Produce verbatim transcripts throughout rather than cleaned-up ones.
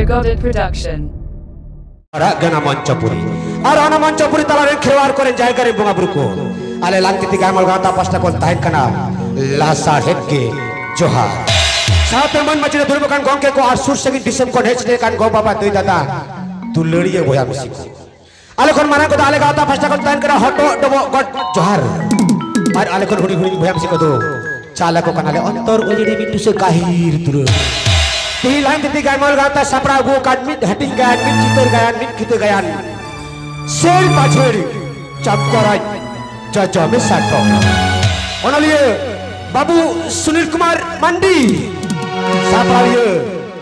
Goded Production. ᱟᱨᱟᱜ ᱜᱟᱱᱟ ᱢᱚᱧᱪᱚᱯᱩᱨᱤ᱾ ᱟᱨ ᱚᱱᱟ ᱢᱚᱧᱪᱚᱯᱩᱨᱤ ᱛᱟᱞᱟ ᱨᱮᱱ ᱠᱷᱮᱨᱣᱟᱲ ᱠᱚᱨᱮᱱ ᱡᱟᱭᱜᱟ ᱨᱮᱱ ᱵᱚᱸᱜᱟ ᱵᱩᱨᱩ ᱠᱚ᱾ ᱟᱞᱮ ᱞᱟᱝᱛᱤᱛᱤ ᱜᱟᱭᱢᱚᱞ ᱜᱟᱶᱛᱟ ᱯᱟᱥᱴᱟ ᱠᱷᱚᱱ ᱛᱟᱦᱮᱱ ᱠᱟᱱᱟ ᱞᱟᱥᱟᱲᱦᱮᱫ ᱜᱮ ᱡᱚᱦᱟᱨ᱾ ᱥᱟᱶᱛᱮ ᱢᱟᱹᱱ ᱢᱟᱹᱪᱤ ᱨᱮ ᱫᱩᱲᱩᱵ ᱟᱠᱟᱱ ᱜᱚᱢᱠᱮ ᱠᱚ ᱟᱨ ᱥᱩᱨ ᱥᱟᱺᱜᱤᱧ ᱫᱤᱥᱚᱢ ᱠᱷᱚᱱ ᱦᱮᱡ ᱥᱮᱴᱮᱨ ᱟᱠᱟᱱ ᱜᱚ ᱵᱟᱵᱟ ᱫᱟᱹᱭ ᱫᱟᱫᱟ ᱫᱩᱞᱟᱹᱲᱤᱭᱟᱹ ᱵᱚᱭᱦᱟ ᱢᱤᱥᱤ ᱠᱚ᱾ ᱟᱞᱮ ᱠᱷᱚᱱ ᱢᱟᱨᱟᱝ ᱠᱚᱫᱚ ᱟᱞᱮ ᱜᱟᱶᱛᱟ ᱯᱟᱥᱴᱟ ᱠᱷᱚᱱ ᱛᱟᱦᱮᱱ ᱠᱟᱱᱟ ᱦᱚᱴᱚᱜ ᱰᱚᱵᱚᱜ ᱜᱚᱰ ᱡᱚᱦᱟᱨ᱾ ᱟᱨ ᱟᱞᱮ ᱠᱷᱚᱱ ᱦᱩᱰᱤᱧ ᱦᱩᱰᱤᱧ ᱵᱚᱭᱦᱟ ᱢᱤᱥᱤ ᱠᱚᱫᱚ ᱪᱟᱞ ᱟᱠᱚ ᱠᱟᱱᱟᱞᱮ ᱚᱱᱛᱚᱨ ᱩᱡᱲᱤ ᱢᱤᱫ ᱴᱩᱥᱟᱹ ᱜᱟᱹᱦᱤᱨ ᱫᱩᱞᱟᱹᱲ᱾ ᱛᱤᱦᱤᱧ ᱞᱟᱝᱛᱤᱛᱤ ᱜᱟᱭᱢᱚᱞ ᱜᱟᱶᱛᱟ ᱥᱟᱯᱲᱟᱣ ᱟᱹᱜᱩ ᱟᱠᱟᱫ ᱢᱤᱫ ᱦᱟᱹᱴᱤᱧ ᱜᱟᱭᱟᱱ, ᱢᱤᱫ ᱪᱤᱛᱟᱹᱨ ᱜᱟᱭᱟᱱ, ᱢᱤᱫ ᱠᱤᱛᱟᱹ ᱜᱟᱭᱟᱱ, ᱥᱮᱨ ᱯᱟᱪᱷᱮᱲ ᱪᱟᱢᱠᱚᱨᱟᱡᱽ ᱡᱚᱡᱚ ᱢᱮᱥᱟ ᱴᱚᱠ᱾ ᱚᱱᱚᱞᱤᱭᱟᱹ ᱵᱟᱹᱵᱩ ᱥᱩᱱᱤᱞ ᱠᱩᱢᱟᱨ ᱢᱟᱱᱰᱤ, ᱥᱟᱯᱲᱟᱣᱤᱭᱟᱹ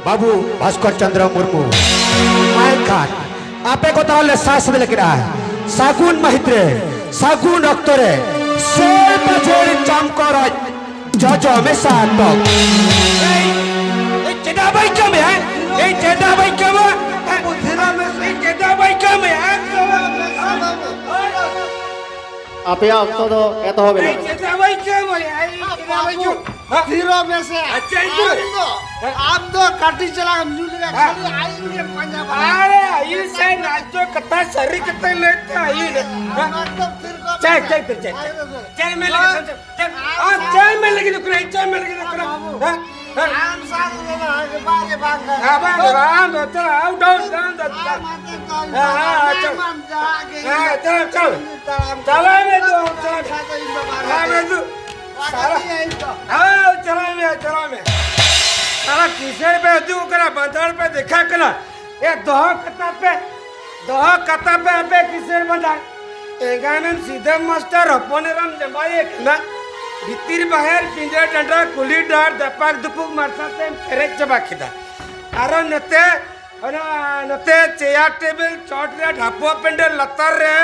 ᱵᱟᱹᱵᱩ ᱵᱷᱟᱥᱠᱚᱨ ᱪᱚᱸᱫᱽᱨᱚ ᱢᱩᱨᱢᱩ᱾ ᱢᱟ ᱮᱱᱠᱷᱟᱱ ᱟᱯᱮ ᱠᱚ ᱛᱟᱞᱟ ᱞᱮ ᱥᱟᱭ ᱥᱮᱵᱮᱞ ᱠᱮᱫᱼᱟ ᱥᱟᱹᱜᱩᱱ ᱢᱟᱹᱦᱤᱛ ᱨᱮ, ᱥᱟᱹᱜᱩᱱ ᱚᱠᱛᱚ ᱨᱮ, ᱥᱮᱨ ᱯᱟᱪᱷᱮᱲ ᱪᱟᱢᱠᱚᱨᱟᱡᱽ ᱡᱚᱡᱚ ᱢᱮᱥᱟ ᱴᱚᱠ᱾ ᱮᱭ, ᱮᱭ, ᱪᱮᱫᱟᱜ ᱵᱟᱭ ᱠᱟᱹᱢᱤᱭᱟ? ᱮᱭ, ᱪᱮᱫᱟᱜ ᱵᱟᱭ ᱠᱟᱹᱢᱤᱭᱟ? ᱮᱭ, ᱪᱮᱫᱟᱜ ᱵᱟᱭ ᱠᱟᱹᱢᱤᱭᱟ? ᱟᱯᱮᱭᱟᱜ ᱚᱠᱛᱚ ᱫᱚ ᱮᱛᱚᱦᱚᱵ ᱮᱱᱟ᱾ ᱮᱭ, ᱪᱮᱫᱟᱜ ᱵᱟᱭ ᱠᱟᱹᱢᱤᱭᱟ? ᱮᱭ, ᱪᱮᱫᱟᱜ ᱵᱟᱭ ᱠᱟᱹᱢᱤᱭᱟ? ᱛᱷᱤᱨᱚᱜ ᱢᱮᱥᱮ᱾ ᱟᱪᱪᱷᱟ, ᱤᱧ ᱫᱚ ᱟᱢ ᱫᱚ, ᱟᱢ ᱫᱚ ᱠᱟᱹᱴᱤᱡ ᱪᱟᱞᱟᱝ ᱮᱢ ᱧᱩ ᱞᱮᱠᱷᱟᱱ ᱦᱮᱸ᱾ ᱠᱷᱟᱹᱞᱤ ᱟᱭᱩᱨ ᱜᱮᱢ ᱯᱟᱸᱡᱟ ᱵᱟᱲᱟᱭᱟ᱾ ᱟᱨᱮ, ᱟᱭᱩᱨ ᱥᱮ ᱱᱟᱡᱚ ᱠᱟᱛᱷᱟ ᱥᱟᱹᱨᱤ ᱠᱟᱛᱷᱟ ᱞᱟᱹᱭ ᱛᱮ ᱟᱭᱩᱨ᱾ ᱦᱮᱸ? ᱮᱠᱫᱚᱢ ᱛᱷᱤᱨ ᱠᱚᱜ ᱪᱮᱫ, ᱢᱮᱥᱮ᱾ ᱪᱮᱫ, ᱪᱮᱫ, ᱪᱮᱫ? ᱟᱭᱩᱨ ᱢᱮᱥᱮ᱾ ᱪᱮᱫ ᱢᱮᱱ ᱞᱟᱹᱜᱤᱫ ᱟᱢ ᱪᱮᱫ? ᱟᱢ ᱪᱮᱫ ᱢᱮᱱ ᱞᱟᱹᱜᱤᱫ ᱠᱟᱱᱟ? ᱪᱮᱫ ᱢᱮᱱ ᱞᱟᱹᱜᱤᱫ ᱠᱟᱱᱟ? ᱵᱟᱹᱵᱩ, ᱦᱮᱸ? ᱦᱮᱸ? ᱟᱢ ᱥᱟᱶ ᱫᱚ ᱵᱟᱝ, ᱵᱟᱝ, ᱵᱟᱝ, ᱵᱟᱝ, ᱵᱟᱝ, ᱵᱟᱝ, ᱵᱟᱝ, ᱵᱟᱝ, ᱵᱟᱝ, ᱵᱟᱝ, ᱟᱢ ᱟᱢ ᱟᱢ ᱟᱢ ᱦᱮᱸ, ᱦᱮᱸ, ᱪᱚᱞ᱾ ᱦᱮᱸ, ᱪᱚᱞ, ᱪᱚᱞ᱾ ᱪᱟᱞᱟᱣ ᱢᱮ ᱫᱩ, ᱪᱚᱞ᱾ ᱪᱟᱞᱟᱣ ᱢᱮ ᱫᱩ᱾ ᱥᱟᱞᱟ, ᱦᱮᱸ, ᱪᱟᱞᱟᱣ ᱢᱮ, ᱪᱟᱞᱟᱣ ᱢᱮ᱾ ᱥᱟᱞᱟ, ᱠᱤᱥᱟᱹᱬ ᱯᱮ ᱦᱤᱡᱩᱜ ᱠᱟᱱᱟ, ᱵᱟᱸᱫᱟᱲ ᱯᱮ ᱫᱮᱠᱷᱟᱜ ᱠᱟᱱᱟ᱾ ᱮ, ᱫᱚᱦᱚ ᱠᱟᱛᱟ ᱯᱮ, ᱫᱚᱦᱚ ᱠᱟᱛᱟ ᱯᱮ ᱟᱯᱮ ᱠᱤᱥᱟᱹᱬ ᱵᱟᱸᱫᱟᱲ᱾ ᱮᱸᱜᱟᱢᱮᱢ ᱥᱤᱫᱷᱟᱹ ᱢᱟᱥᱴᱟᱨ ᱦᱚᱯᱚᱱ ᱮᱨᱟᱢ ᱡᱟᱸᱵᱟᱭᱮ ᱠᱟᱱᱟ᱾ ᱵᱷᱤᱛᱤᱨ ᱵᱟᱦᱮᱨ ᱯᱤᱸᱰᱟᱹ ᱰᱟᱸᱰᱟ ᱠᱩᱞᱦᱤ ᱰᱟᱦᱟᱨ ᱫᱟᱯᱟᱠ ᱫᱩᱯᱩᱠ ᱢᱟᱨᱥᱟᱞ ᱛᱮᱢ ᱯᱮᱨᱮᱡ ᱪᱟᱵᱟ ᱠᱮᱫᱟ᱾ ᱟᱨᱚ ᱱᱚᱛᱮ ᱚᱱᱟ ᱱᱚᱛᱮ ᱪᱮᱭᱟᱨ ᱴᱮᱵᱤᱞ ᱪᱚᱴ ᱨᱮ ᱰᱷᱟᱯᱚᱜ ᱯᱮᱱᱰᱮᱞ ᱞᱟᱛᱟᱨ ᱨᱮ,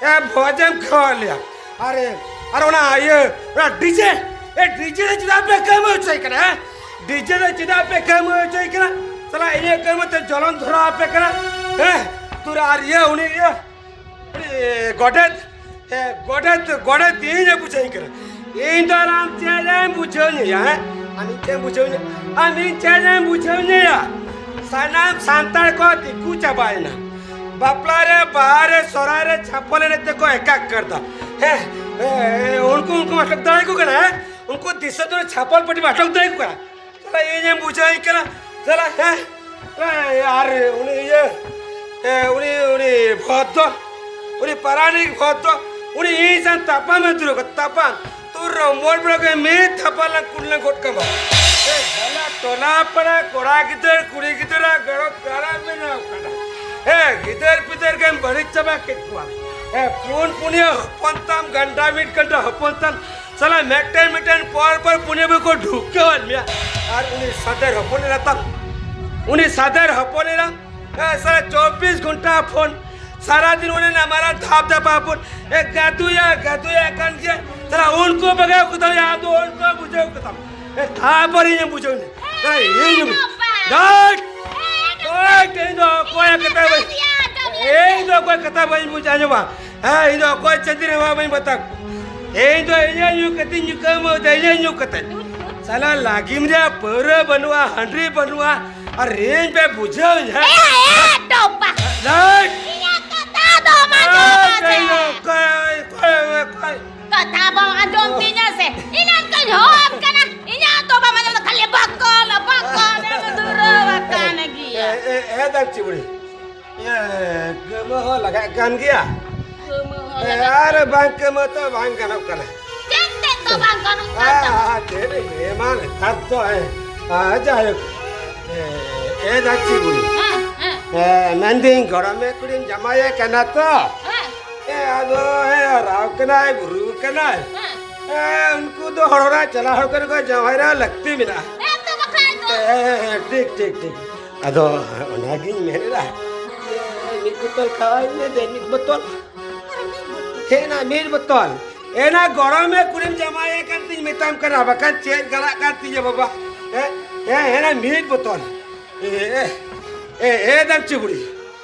ᱮ, ᱵᱷᱚᱡᱽ ᱮᱢ ᱠᱷᱟᱣᱟᱣ ᱞᱮᱭᱟ᱾ ᱟᱨ, ᱟᱨ ᱚᱱᱟ ᱤᱭᱟᱹ, ᱚᱱᱟ ᱰᱤᱡᱮ, ᱮ, ᱰᱤᱡᱮ ᱫᱚ ᱪᱮᱫᱟᱜ ᱯᱮ ᱠᱟᱹᱢᱤ ᱦᱚᱪᱚᱭ ᱠᱟᱱᱟ, ᱦᱮᱸ? ᱰᱤᱡᱮ ᱫᱚ ᱪᱮᱫᱟᱜ ᱯᱮ ᱠᱟᱹᱢᱤ ᱦᱚᱪᱚᱭ ᱠᱟᱱᱟ? ᱥᱟᱞᱟ ᱤᱧᱟᱹᱜ ᱠᱟᱹᱢᱤ ᱛᱮ ᱡᱚᱞᱚᱱ ᱫᱷᱚᱨᱟᱣ ᱟᱯᱮ ᱠᱟᱱᱟ, ᱦᱮᱸ? ᱛᱩᱨ ᱟᱨ ᱤᱭᱟᱹ, ᱩᱱᱤ ᱤᱭᱟᱹ, ᱮ, ᱜᱚᱰᱮᱛ, ᱮ, ᱜᱚᱰᱮᱛ, ᱜᱚᱰᱮᱛ ᱤᱧ ᱮ ᱵᱩᱡᱷᱟᱹᱣ ᱠᱟᱱᱟ᱾ ᱤᱧ ᱫᱚ ᱟᱨ ᱟᱢ ᱪᱮᱫ ᱮᱢ ᱵᱩᱡᱷᱟᱹᱣ ᱧᱟᱹᱭᱟ, ᱦᱮᱸ? ᱟᱢ ᱤᱧ ᱪᱮᱫ ᱮᱢ ᱵᱩᱡᱷᱟᱹᱣ ᱧᱟᱹᱭᱟ? ᱟᱢ ᱤᱧ ᱪᱮᱫ ᱮᱢ ᱵᱩᱡᱷᱟᱹᱣ ᱧᱟᱹᱭᱟ? ᱥᱟᱱᱟᱢ ᱥᱟᱱᱛᱟᱲ ᱠᱚ ᱫᱤᱠᱩ ᱪᱟᱵᱟᱭᱮᱱᱟ᱾ ᱵᱟᱯᱞᱟ ᱨᱮ, ᱵᱟᱦᱟ ᱨᱮ, ᱥᱚᱦᱨᱟᱭ ᱨᱮ ᱪᱷᱟᱯᱚᱞ ᱮᱱᱮᱡ ᱛᱮᱠᱚ ᱮᱠᱟᱠ ᱠᱟᱨᱫᱟ᱾ ᱦᱮᱸ, ᱮ, ᱮ, ᱩᱱᱠᱩ, ᱩᱱᱠᱩ ᱢᱟ ᱫᱟᱲᱮ ᱠᱚ ᱠᱟᱱᱟ, ᱦᱮᱸ? ᱩᱱᱠᱩ ᱫᱤᱥᱚᱢ ᱨᱮ ᱪᱷᱟᱯᱚᱞ ᱯᱟᱹᱴᱤ ᱢᱟ ᱟᱴᱚᱠ ᱫᱟᱲᱮ ᱠᱚ ᱠᱟᱱᱟ᱾ ᱥᱟᱞᱟ ᱤᱧᱮᱢ ᱵᱩᱡᱷᱟᱹᱣᱤᱧ ᱠᱟᱱᱟ, ᱥᱟᱞᱟ, ᱦᱮᱸ? ᱮ, ᱟᱨ ᱩᱱᱤ ᱤᱭᱟᱹ, ᱮ, ᱩᱱᱤ, ᱩᱱᱤ ᱵᱷᱚᱫᱽᱫᱚ, ᱩᱱᱤ ᱯᱟᱨᱟᱱᱤᱠ ᱵᱷᱚᱫᱽᱫᱚ, ᱩᱱᱤ ᱤᱧ ᱥᱟᱶ ᱛᱟᱯᱟᱢᱮ ᱫᱩᱨ ᱠᱟᱫᱟ, ᱛᱟᱯᱟᱢ᱾ ᱛᱩ ᱨᱚᱢᱚᱲ ᱵᱮᱲᱟ ᱜᱮ ᱢᱤᱫ ᱛᱷᱟᱯᱟ ᱞᱟᱝ ᱠᱩᱞ ᱞᱟᱝ ᱜᱚᱫ ᱠᱟᱢᱟ᱾ ᱮ, ᱥᱟᱞᱟ ᱴᱚᱞᱟ ᱯᱟᱲᱟ ᱠᱚᱲᱟ ᱜᱤᱫᱟᱹᱨ, ᱠᱩᱲᱤ ᱜᱤᱫᱟᱹᱨᱟᱜ ᱜᱟᱲᱚ ᱜᱟᱲᱟ ᱵᱮᱱᱟᱣ ᱠᱟᱱᱟ᱾ ᱦᱮᱸ, ᱜᱤᱫᱟᱹᱨ ᱯᱤᱫᱟᱹᱨ ᱜᱮᱢ ᱵᱟᱹᱲᱤᱡ ᱪᱟᱵᱟ ᱠᱮᱫ ᱠᱚᱣᱟ᱾ ᱦᱮᱸ, ᱯᱩᱱ ᱯᱩᱱᱭᱟᱹ ᱦᱚᱯᱚᱱ ᱛᱟᱢ, ᱜᱟᱱᱰᱟ ᱢᱤᱫ ᱜᱟᱱᱰᱟ ᱦᱚᱯᱚᱱ ᱛᱟᱢ, ᱥᱟᱞᱟ ᱢᱤᱫᱴᱮᱱ ᱢᱤᱫᱴᱮᱱ ᱯᱚᱨ ᱯᱚᱨ ᱯᱩᱱᱭᱟᱹ ᱵᱟᱹᱦᱩ ᱠᱚ ᱰᱷᱩᱠᱟᱹᱣᱟᱫ ᱢᱮᱭᱟ᱾ ᱟᱨ ᱩᱱᱤ ᱥᱟᱫᱮᱨ ᱦᱚᱯᱚᱱ ᱮᱨᱟ ᱛᱟᱢ, ᱩᱱᱤ ᱥᱟᱫᱮᱨ ᱦᱚᱯᱚᱱ ᱮᱨᱟ, ᱮ, ᱥᱟᱞᱟ ᱪᱚᱵᱵᱤᱥ ᱜᱷᱚᱱᱴᱟ ᱯᱷᱳᱱ, ᱥᱟᱨᱟ ᱫᱤᱱ ᱚᱱᱮ ᱱᱟᱢᱟᱨᱟ ᱫᱷᱟᱯ ᱫᱷᱟᱯᱟ ᱯᱷᱳᱱ, ᱮ, ᱜᱟᱫᱩᱭᱟ, ᱜᱟᱫᱩᱭᱟ ᱠᱟᱱ ᱜᱮᱭᱟ᱾ ᱥᱟᱞᱟ ᱩᱱᱠᱩ ᱵᱟᱜᱟᱣ ᱠᱚ ᱛᱟᱢ, ᱟᱢ ᱫᱚ ᱩᱱᱠᱩ ᱵᱩᱡᱷᱟᱹᱣ ᱠᱚ ᱛᱟᱢ᱾ ᱮ, ᱛᱟᱯᱚᱨ ᱤᱧᱮᱢ ᱵᱩᱡᱷᱟᱹᱣ ᱤᱧᱟ᱾ ᱮ, ᱤᱧ ᱮ ᱵᱟᱵᱟ᱾ ᱰᱟᱴ! ᱮ, ᱰᱟᱴ! ᱤᱧ ᱫᱚ ᱚᱠᱚᱭᱟᱜ ᱠᱟᱛᱷᱟ ᱵᱟᱹᱧ, ᱤᱧ ᱫᱚ ᱚᱠᱚᱭᱟᱜ ᱠᱟᱛᱷᱟ ᱵᱟᱹᱧ ᱵᱩᱡᱽ ᱟᱸᱡᱚᱢᱟ᱾ ᱦᱮᱸ, ᱤᱧ ᱫᱚ ᱚᱠᱚᱭ ᱪᱟᱹᱠᱨᱤ ᱦᱚᱸ ᱵᱟᱹᱧ ᱵᱟᱛᱟᱣ᱾ ᱤᱧ ᱫᱚ ᱤᱧᱟᱹᱜ ᱧᱩ ᱠᱟᱛᱮᱧ ᱧᱩ ᱠᱟᱹᱣᱢᱟᱹᱣ ᱫᱟ, ᱤᱧᱟᱹᱜ ᱧᱩ ᱠᱟᱛᱮ᱾ ᱥᱟᱞᱟ ᱞᱟᱹᱜᱤᱢ ᱨᱮ ᱯᱟᱹᱣᱨᱟᱹ ᱵᱟᱹᱱᱩᱜᱼᱟ, ᱦᱟᱺᱰᱤ ᱵᱟᱹᱱᱩᱜᱼᱟ, ᱟᱨ ᱤᱧ ᱯᱮ ᱵᱩᱡᱷᱟᱹᱣ ᱤᱧ, ᱦᱮᱸ? ᱮ, ᱮ, ᱰᱚᱵᱟ! ᱰᱟᱴ! ᱤᱧᱟᱹᱜ ᱠᱟᱛᱷᱟ ᱫᱚ ᱢᱟ ᱟᱸᱡᱚᱢ ᱢᱮ ᱥᱮ᱾ ᱚᱠᱚᱭ, ᱚᱠᱚᱭ, ᱚᱠᱚᱭ? ᱠᱟᱛᱷᱟ ᱵᱟᱢ ᱟᱸᱡᱚᱢ ᱛᱤᱧᱟ ᱥᱮ? ᱤᱧᱟᱹᱜ ᱠᱟᱹᱧ ᱦᱚᱦᱚ ᱟᱢ ᱠᱟᱱᱟ᱾ ᱤᱧᱟᱹᱜ ᱫᱚ ᱵᱟᱢ ᱟᱸᱡᱚᱢ ᱫᱟ, ᱠᱷᱟᱹᱞᱤ ᱵᱟᱠᱚᱞ, ᱵᱟᱠᱚᱞ ᱮᱢ ᱫᱷᱩᱨᱟᱹᱣ ᱟᱠᱟᱱ ᱜᱮᱭᱟ᱾ ᱮ, ᱮ, ᱮ, ᱫᱟᱠᱪᱤ ᱵᱩᱲᱦᱤ᱾ ᱮ, ᱠᱟᱹᱢᱟᱹ ᱦᱚᱸ ᱞᱟᱜᱟᱜ ᱠᱟᱱ ᱜᱮᱭᱟ᱾ ᱠᱟᱹᱢᱟᱹ ᱦᱚᱸ ᱮ, ᱞᱟᱜᱟᱜ ᱟᱨ ᱵᱟᱝ ᱠᱟᱹᱢᱟᱹ ᱛᱚ ᱵᱟᱝ ᱜᱟᱱᱚᱜ ᱠᱟᱱᱟ᱾ ᱪᱮᱫ ᱛᱮᱫ ᱫᱚ ᱵᱟᱝ ᱜᱟᱱᱚᱜ ᱠᱟᱱ ᱛᱟᱢᱟ? ᱟ, ᱪᱮᱫ ᱤᱧ ᱞᱟᱹᱭᱟᱢᱟ ᱱᱮᱛᱟᱨ ᱫᱚ, ᱮ, ᱟ, ᱡᱟᱭᱦᱳᱠ᱾ ᱮ, ᱮ, ᱫᱟᱠᱪᱤ ᱵᱩᱲᱦᱤ᱾ ᱦᱮᱸ, ᱦᱮᱸ᱾ ᱮ, ᱢᱮᱱᱫᱟᱹᱧ ᱜᱚᱲᱚᱢᱮ ᱠᱩᱲᱤᱢ ᱡᱟᱶᱟᱭᱮ ᱠᱟᱱᱟ ᱛᱚ? ᱦᱮᱸ᱾ ᱮ, ᱟᱫᱚ, ᱮ, ᱦᱟᱨᱟᱣ ᱠᱟᱱᱟᱭ, ᱵᱩᱨᱩ ᱠᱟᱱᱟᱭ᱾ ᱦᱮᱸ᱾ ᱮ, ᱩᱱᱠᱩ ᱫᱚ ᱦᱚᱲ ᱚᱲᱟᱜ ᱪᱟᱞᱟᱣ ᱦᱚᱲ ᱠᱟᱱᱟ ᱠᱚ, ᱡᱟᱶᱟᱭ ᱨᱮ ᱞᱟᱹᱠᱛᱤ ᱢᱮᱱᱟᱜᱼᱟ᱾ ᱦᱮᱸ ᱛᱚ ᱵᱟᱠᱷᱟᱡ ᱫᱚ᱾ ᱮ, ᱮ, ᱮ, ᱴᱷᱤᱠ, ᱴᱷᱤᱠ, ᱴᱷᱤᱠ᱾ ᱟᱫᱚ ᱚᱱᱟᱜᱤᱧ ᱢᱮᱱᱮᱫᱟ, ᱢᱤᱫ ᱵᱳᱛᱚᱞ ᱠᱷᱟᱣᱟᱣ ᱢᱮ ᱫᱮ, ᱢᱤᱫ ᱵᱳᱛᱚᱞ᱾ ᱦᱮᱸ, ᱱᱟ, ᱢᱤᱫ ᱵᱳᱛᱚᱞ᱾ ᱮᱱᱟ ᱜᱚᱲᱚᱢᱮ ᱠᱩᱲᱤᱢ ᱡᱟᱶᱟᱭᱮ ᱠᱟᱱ ᱛᱤᱧ ᱢᱮᱛᱟᱢ ᱠᱟᱱᱟ, ᱵᱟᱠᱷᱟᱱ ᱪᱮᱫ ᱜᱟᱲᱟᱜ ᱠᱟᱱ ᱛᱤᱧᱟ ᱵᱟᱵᱟ᱾ ᱦᱮᱸ, ᱦᱮᱸ, ᱦᱮᱸ, ᱱᱟ, ᱢᱤᱫ ᱵᱳᱛᱚᱞ᱾ ᱮ, ᱮ, ᱮ, ᱮ, ᱫᱟᱠᱪᱤ ᱵᱩᱲᱦᱤ᱾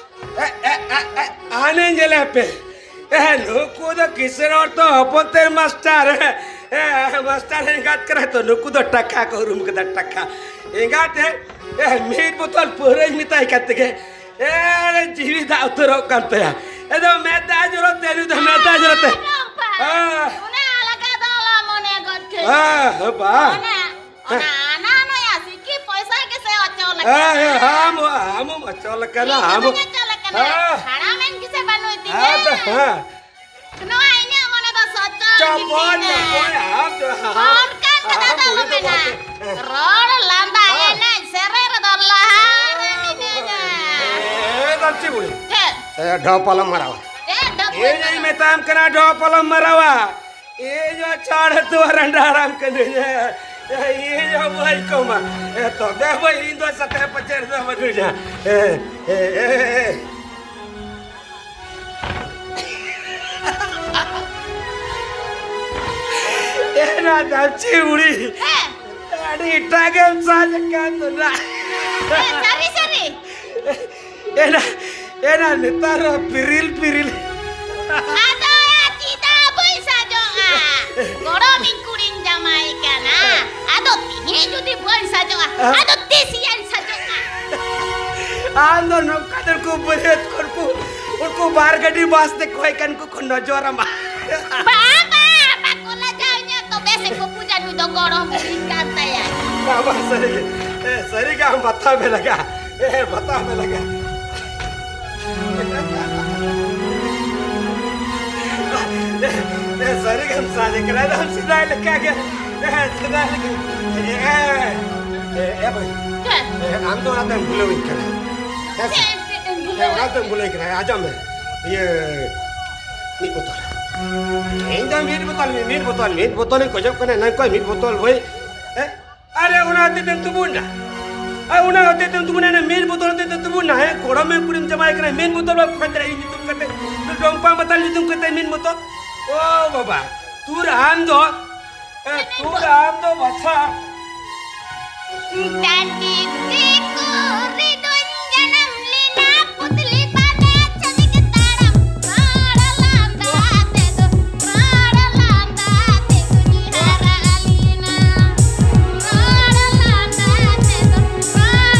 ᱮ, ᱮ, ᱮ, ᱮ, ᱟᱱᱮ ᱧᱮᱞᱮ ᱯᱮ᱾ ᱮ, ᱱᱩᱠᱩ ᱫᱚ ᱠᱤᱥᱟᱹᱬ ᱦᱚᱲ ᱛᱚ ᱦᱚᱯᱚᱱ ᱛᱮ ᱢᱟᱥᱴᱟᱨ᱾ ᱮ, ᱮ, ᱢᱟᱥᱴᱟᱨ ᱮᱸᱜᱟᱛ ᱠᱟᱱᱟ ᱛᱚ, ᱱᱩᱠᱩ ᱫᱚ ᱴᱟᱠᱟ ᱠᱚ ᱩᱨᱩᱢ ᱠᱟᱫᱟ, ᱴᱟᱠᱟ᱾ ᱮᱸᱜᱟᱛ ᱮ, ᱮ, ᱢᱤᱫ ᱵᱳᱛᱚᱞ ᱯᱟᱹᱣᱨᱟᱹᱧ ᱢᱮᱛᱟᱭ ᱠᱟᱱ ᱛᱮᱜᱮ, ᱮ, ᱡᱤᱣᱤ ᱫᱟᱜ ᱩᱛᱟᱹᱨᱚᱜ ᱠᱟᱱ ᱛᱟᱭᱟ᱾ ᱮᱫᱚ ᱢᱮᱫ ᱫᱟᱜ ᱡᱚᱨᱚ ᱛᱮ, ᱱᱩᱭ ᱫᱚ ᱢᱮᱫ ᱫᱟᱜ ᱡᱚᱨᱚ ᱛᱮ᱾ ᱟᱞᱚᱢ ᱯᱟᱲ᱾ ᱦᱮᱸ᱾ ᱚᱱᱟ ᱟᱞᱟᱠᱟ ᱫᱚ ᱟᱞᱚᱢ ᱢᱚᱱᱮ ᱜᱚᱫ ᱠᱮᱫ᱾ ᱦᱮᱸ, ᱦᱮᱸ, ᱵᱟ᱾ ᱚᱱᱟ, ᱚᱱᱟ ᱦᱮᱸ᱾ ᱟᱱᱟ ᱱᱚᱭᱟ ᱥᱤᱠᱤ ᱯᱚᱭᱥᱟ ᱜᱮᱥᱮ ᱚᱪᱚᱞ ᱦᱮᱸ, ᱟᱠᱟᱱᱟ᱾ ᱦᱮᱸ, ᱟᱢ, ᱟᱢ ᱚᱪᱚᱞ ᱟᱠᱟᱱᱟ, ᱤᱧ ᱟᱢ᱾ ᱫᱚᱧ ᱚᱪᱚᱞ ᱟᱠᱟᱱᱟ᱾ ᱦᱮᱸ᱾ ᱦᱟᱲᱟᱢᱮᱱ ᱜᱮᱥᱮ ᱵᱟᱹᱱᱩᱭ ᱛᱤᱧᱟ᱾ ᱦᱮᱸ, ᱛᱚ, ᱦᱮᱸ᱾ ᱱᱚᱣᱟ ᱤᱧᱟᱹᱜ ᱢᱚᱱᱮ ᱫᱚ ᱥᱚᱪᱚᱞ ᱪᱟᱯᱚᱞ, ᱜᱮᱛᱤᱧᱟ᱾ ᱪᱟᱯᱚᱞ, ᱟᱢ ᱫᱚ, ᱟᱢ, ᱚᱱᱠᱟᱱ ᱠᱟᱛᱷᱟ ᱟᱢ ᱫᱚ ᱩᱱᱤ ᱟᱞᱚᱢ ᱫᱚ ᱢᱮᱱᱟ᱾ ᱵᱟᱝ᱾ ᱨᱚᱲ, ᱞᱟᱸᱫᱟ, ᱦᱮᱸ᱾ ᱮᱱᱮᱡ, ᱥᱮᱨᱮᱧ ᱨᱮᱫᱚ ᱞᱟᱦᱟ ᱨᱮ ᱢᱤᱱᱟᱹᱧᱟ᱾ ᱮ, ᱫᱟᱢᱪᱤ ᱵᱩᱲᱦᱤ᱾ ᱪᱮᱫ? ᱮ, ᱰᱷᱚᱯ ᱟᱞᱚᱢ ᱢᱟᱨᱟᱣᱟ᱾ ᱪᱮᱫ ᱰᱷᱚᱯ ᱤᱧ ᱢᱟᱨᱟᱣᱟ? ᱤᱧ ᱢᱮᱛᱟᱢ ᱠᱟᱱᱟ, ᱰᱷᱚᱯ ᱟᱞᱚᱢ ᱢᱟᱨᱟᱣᱟ᱾ ᱤᱧ ᱦᱚᱸ ᱪᱟᱲ ᱫᱩᱣᱟᱨ ᱦᱟᱸᱰᱟ ᱦᱟᱲᱟᱢ ᱠᱟᱹᱱᱟᱹᱧ᱾ ᱮ, ᱤᱧ ᱦᱚᱸ ᱵᱟᱹᱧ ᱠᱚᱢᱟ᱾ ᱮ, ᱛᱚᱵᱮ ᱵᱟᱹᱧ, ᱤᱧ ᱫᱚ ᱥᱟᱛᱮ ᱯᱟᱪᱮ ᱨᱮᱫᱚ ᱵᱟᱹᱱᱩᱧᱟ᱾ ᱮ, ᱮ, ᱮ, ᱮ᱾ ᱮᱱᱟ ᱫᱟᱢᱪᱤ ᱵᱩᱲᱦᱤ᱾ ᱦᱮᱸ᱾ ᱟᱹᱰᱤ ᱮᱴᱟᱜ ᱜᱮᱢ ᱥᱟᱡ ᱟᱠᱟᱱ ᱫᱚ ᱱᱟ᱾ ᱦᱮᱸ, ᱥᱟᱹᱨᱤ, ᱥᱟᱹᱨᱤ᱾ ᱮᱱᱟ, ᱮᱱᱟ ᱱᱮᱛᱟᱨ ᱦᱚᱸ ᱯᱤᱨᱤᱞ, ᱯᱤᱨᱤᱞ᱾ ᱟᱫᱚ ᱭᱟ, ᱪᱮᱫᱟᱜ ᱵᱟᱹᱧ ᱥᱟᱡᱚᱜᱼᱟ? ᱜᱚᱲᱚᱢᱤᱧ ᱠᱩᱲᱤᱧ ᱡᱟᱶᱟᱭ ᱠᱟᱱᱟ᱾ ᱟᱫᱚ ᱛᱤᱦᱤᱧ ᱡᱩᱫᱤ ᱵᱟᱹᱧ ᱥᱟᱡᱚᱜᱼᱟ, ᱟᱫᱚ ᱛᱤᱥ ᱭᱟᱧ ᱥᱟᱡᱚᱜᱼᱟ? ᱟᱢ ᱫᱚ ᱱᱚᱝᱠᱟ ᱫᱚ ᱩᱱᱠᱩ ᱵᱟᱹᱨᱭᱟᱹᱛ ᱠᱚ, ᱩᱱᱠᱩ, ᱩᱱᱠᱩ ᱵᱟᱨ ᱜᱟᱹᱰᱤ ᱵᱟᱥ ᱛᱮ ᱠᱚᱭ ᱠᱟᱱ ᱠᱚ ᱠᱚ ᱱᱚᱡᱚᱨ ᱟᱢᱟ᱾ ᱵᱟᱵᱟ, ᱵᱟᱠᱚ ᱞᱟᱡᱟᱣ ᱤᱧᱟ, ᱛᱚᱵᱮ ᱥᱮ ᱠᱚ ᱯᱩᱡᱟ ᱱᱩᱭ ᱫᱚ ᱜᱚᱲᱚᱢ ᱵᱩᱲᱦᱤ ᱠᱟᱱ ᱛᱟᱭᱟ᱾ ᱵᱟᱵᱟ, ᱥᱟᱹᱨᱤ ᱜᱮ, ᱮ, ᱥᱟᱹᱨᱤ ᱜᱮ ᱟᱢ ᱵᱟᱛᱟᱣ ᱢᱮ ᱞᱟᱜᱟ᱾ ᱮ, ᱵᱟᱛᱟᱣ ᱢᱮ ᱞᱟᱜᱟ᱾ ᱮ, ᱮ, ᱥᱟᱹᱨᱤ ᱜᱮᱢ ᱥᱟᱡ ᱠᱟᱱᱟ, ᱮᱠᱫᱚᱢ ᱥᱮᱫᱟᱭ ᱞᱮᱠᱟ ᱜᱮ᱾ ᱮ, ᱥᱮᱫᱟᱭ ᱞᱮᱠᱟ᱾ ᱮ, ᱮ, ᱮ, ᱵᱷᱟᱹᱭ᱾ ᱪᱮᱫ? ᱮ, ᱟᱢ ᱫᱚ ᱚᱱᱟᱛᱮᱢ ᱵᱷᱩᱞᱟᱹᱣᱤᱧ ᱠᱟᱱᱟ᱾ ᱦᱮᱸ ᱥᱮ? ᱪᱮᱫ, ᱪᱮᱫ ᱮᱢ ᱮ, ᱵᱷᱩᱞᱟᱹᱣᱟ? ᱚᱱᱟᱛᱮᱢ ᱵᱷᱩᱞᱟᱹᱣᱤᱧ ᱠᱟᱱᱟ᱾ ᱟᱸᱡᱚᱢ ᱢᱮ᱾ ᱤᱭᱟᱹ, ᱢᱤᱫ ᱵᱳᱛᱚᱞ᱾ ᱤᱧ ᱫᱚ ᱢᱤᱫ ᱵᱳᱛᱚᱞ, ᱢᱤᱫ ᱵᱳᱛᱚᱞ, ᱢᱤᱫ ᱵᱳᱛᱚᱞᱤᱧ ᱠᱷᱚᱡᱚᱜ ᱠᱟᱱᱟ, ᱮᱱᱟᱝ ᱠᱷᱚᱡ ᱢᱤᱫ ᱵᱳᱛᱚᱞ ᱵᱷᱟᱹᱭ᱾ ᱦᱮᱸ? ᱟᱨᱮ, ᱚᱱᱟ ᱦᱚᱛᱮᱡ ᱛᱮᱢ ᱛᱩᱵᱩᱱᱟ? ᱟᱨ ᱚᱱᱟ ᱦᱚᱛᱮᱡ ᱛᱮᱢ ᱛᱩᱵᱩᱱᱟ, ᱚᱱᱟ ᱢᱤᱫ ᱵᱳᱛᱚᱞ ᱦᱚᱛᱮᱡ ᱛᱮᱢ ᱛᱩᱵᱩᱱᱟ? ᱦᱮᱸ, ᱜᱚᱲᱚᱢᱮ ᱠᱩᱲᱤᱢ ᱡᱟᱶᱟᱭ ᱠᱟᱱᱟ, ᱢᱤᱫ ᱵᱳᱛᱚᱞ ᱵᱟᱢ ᱠᱷᱚᱡ ᱫᱟᱲᱮᱭᱟᱜᱼᱟ ᱤᱧ ᱧᱩᱛᱩᱢ ᱠᱟᱛᱮ, ᱰᱚᱢᱯᱟ ᱢᱟᱛᱟᱞ ᱧᱩᱛᱩᱢ ᱠᱟᱛᱮ ᱢᱤᱫ ᱵᱳᱛᱚᱞ? ᱳ ᱵᱟᱵᱟ, ᱛᱩᱨ ᱟᱢ ᱫᱚ, ᱮ, ᱛᱩᱨ ᱟᱢ ᱫᱚ ᱵᱟᱪᱷᱟ᱾ ᱴᱟᱺᱰᱤ ᱨᱮ ᱠᱩᱲᱤ ᱫᱚᱧ ᱡᱟᱱᱟᱢ ᱞᱮᱱᱟ, ᱯᱩᱛᱞᱤ ᱵᱟᱞᱮ ᱪᱷᱟᱹᱱᱤᱠ ᱛᱟᱲᱟᱢ, ᱨᱚᱲ ᱞᱟᱸᱫᱟ ᱛᱮᱫᱚ, ᱨᱚᱲ ᱞᱟᱸᱫᱟ ᱛᱮᱫᱚᱧ ᱦᱟᱨᱟ ᱞᱮᱱᱟ, ᱨᱚᱲ ᱞᱟᱸᱫᱟ ᱛᱮᱫᱚ, ᱨᱚᱲ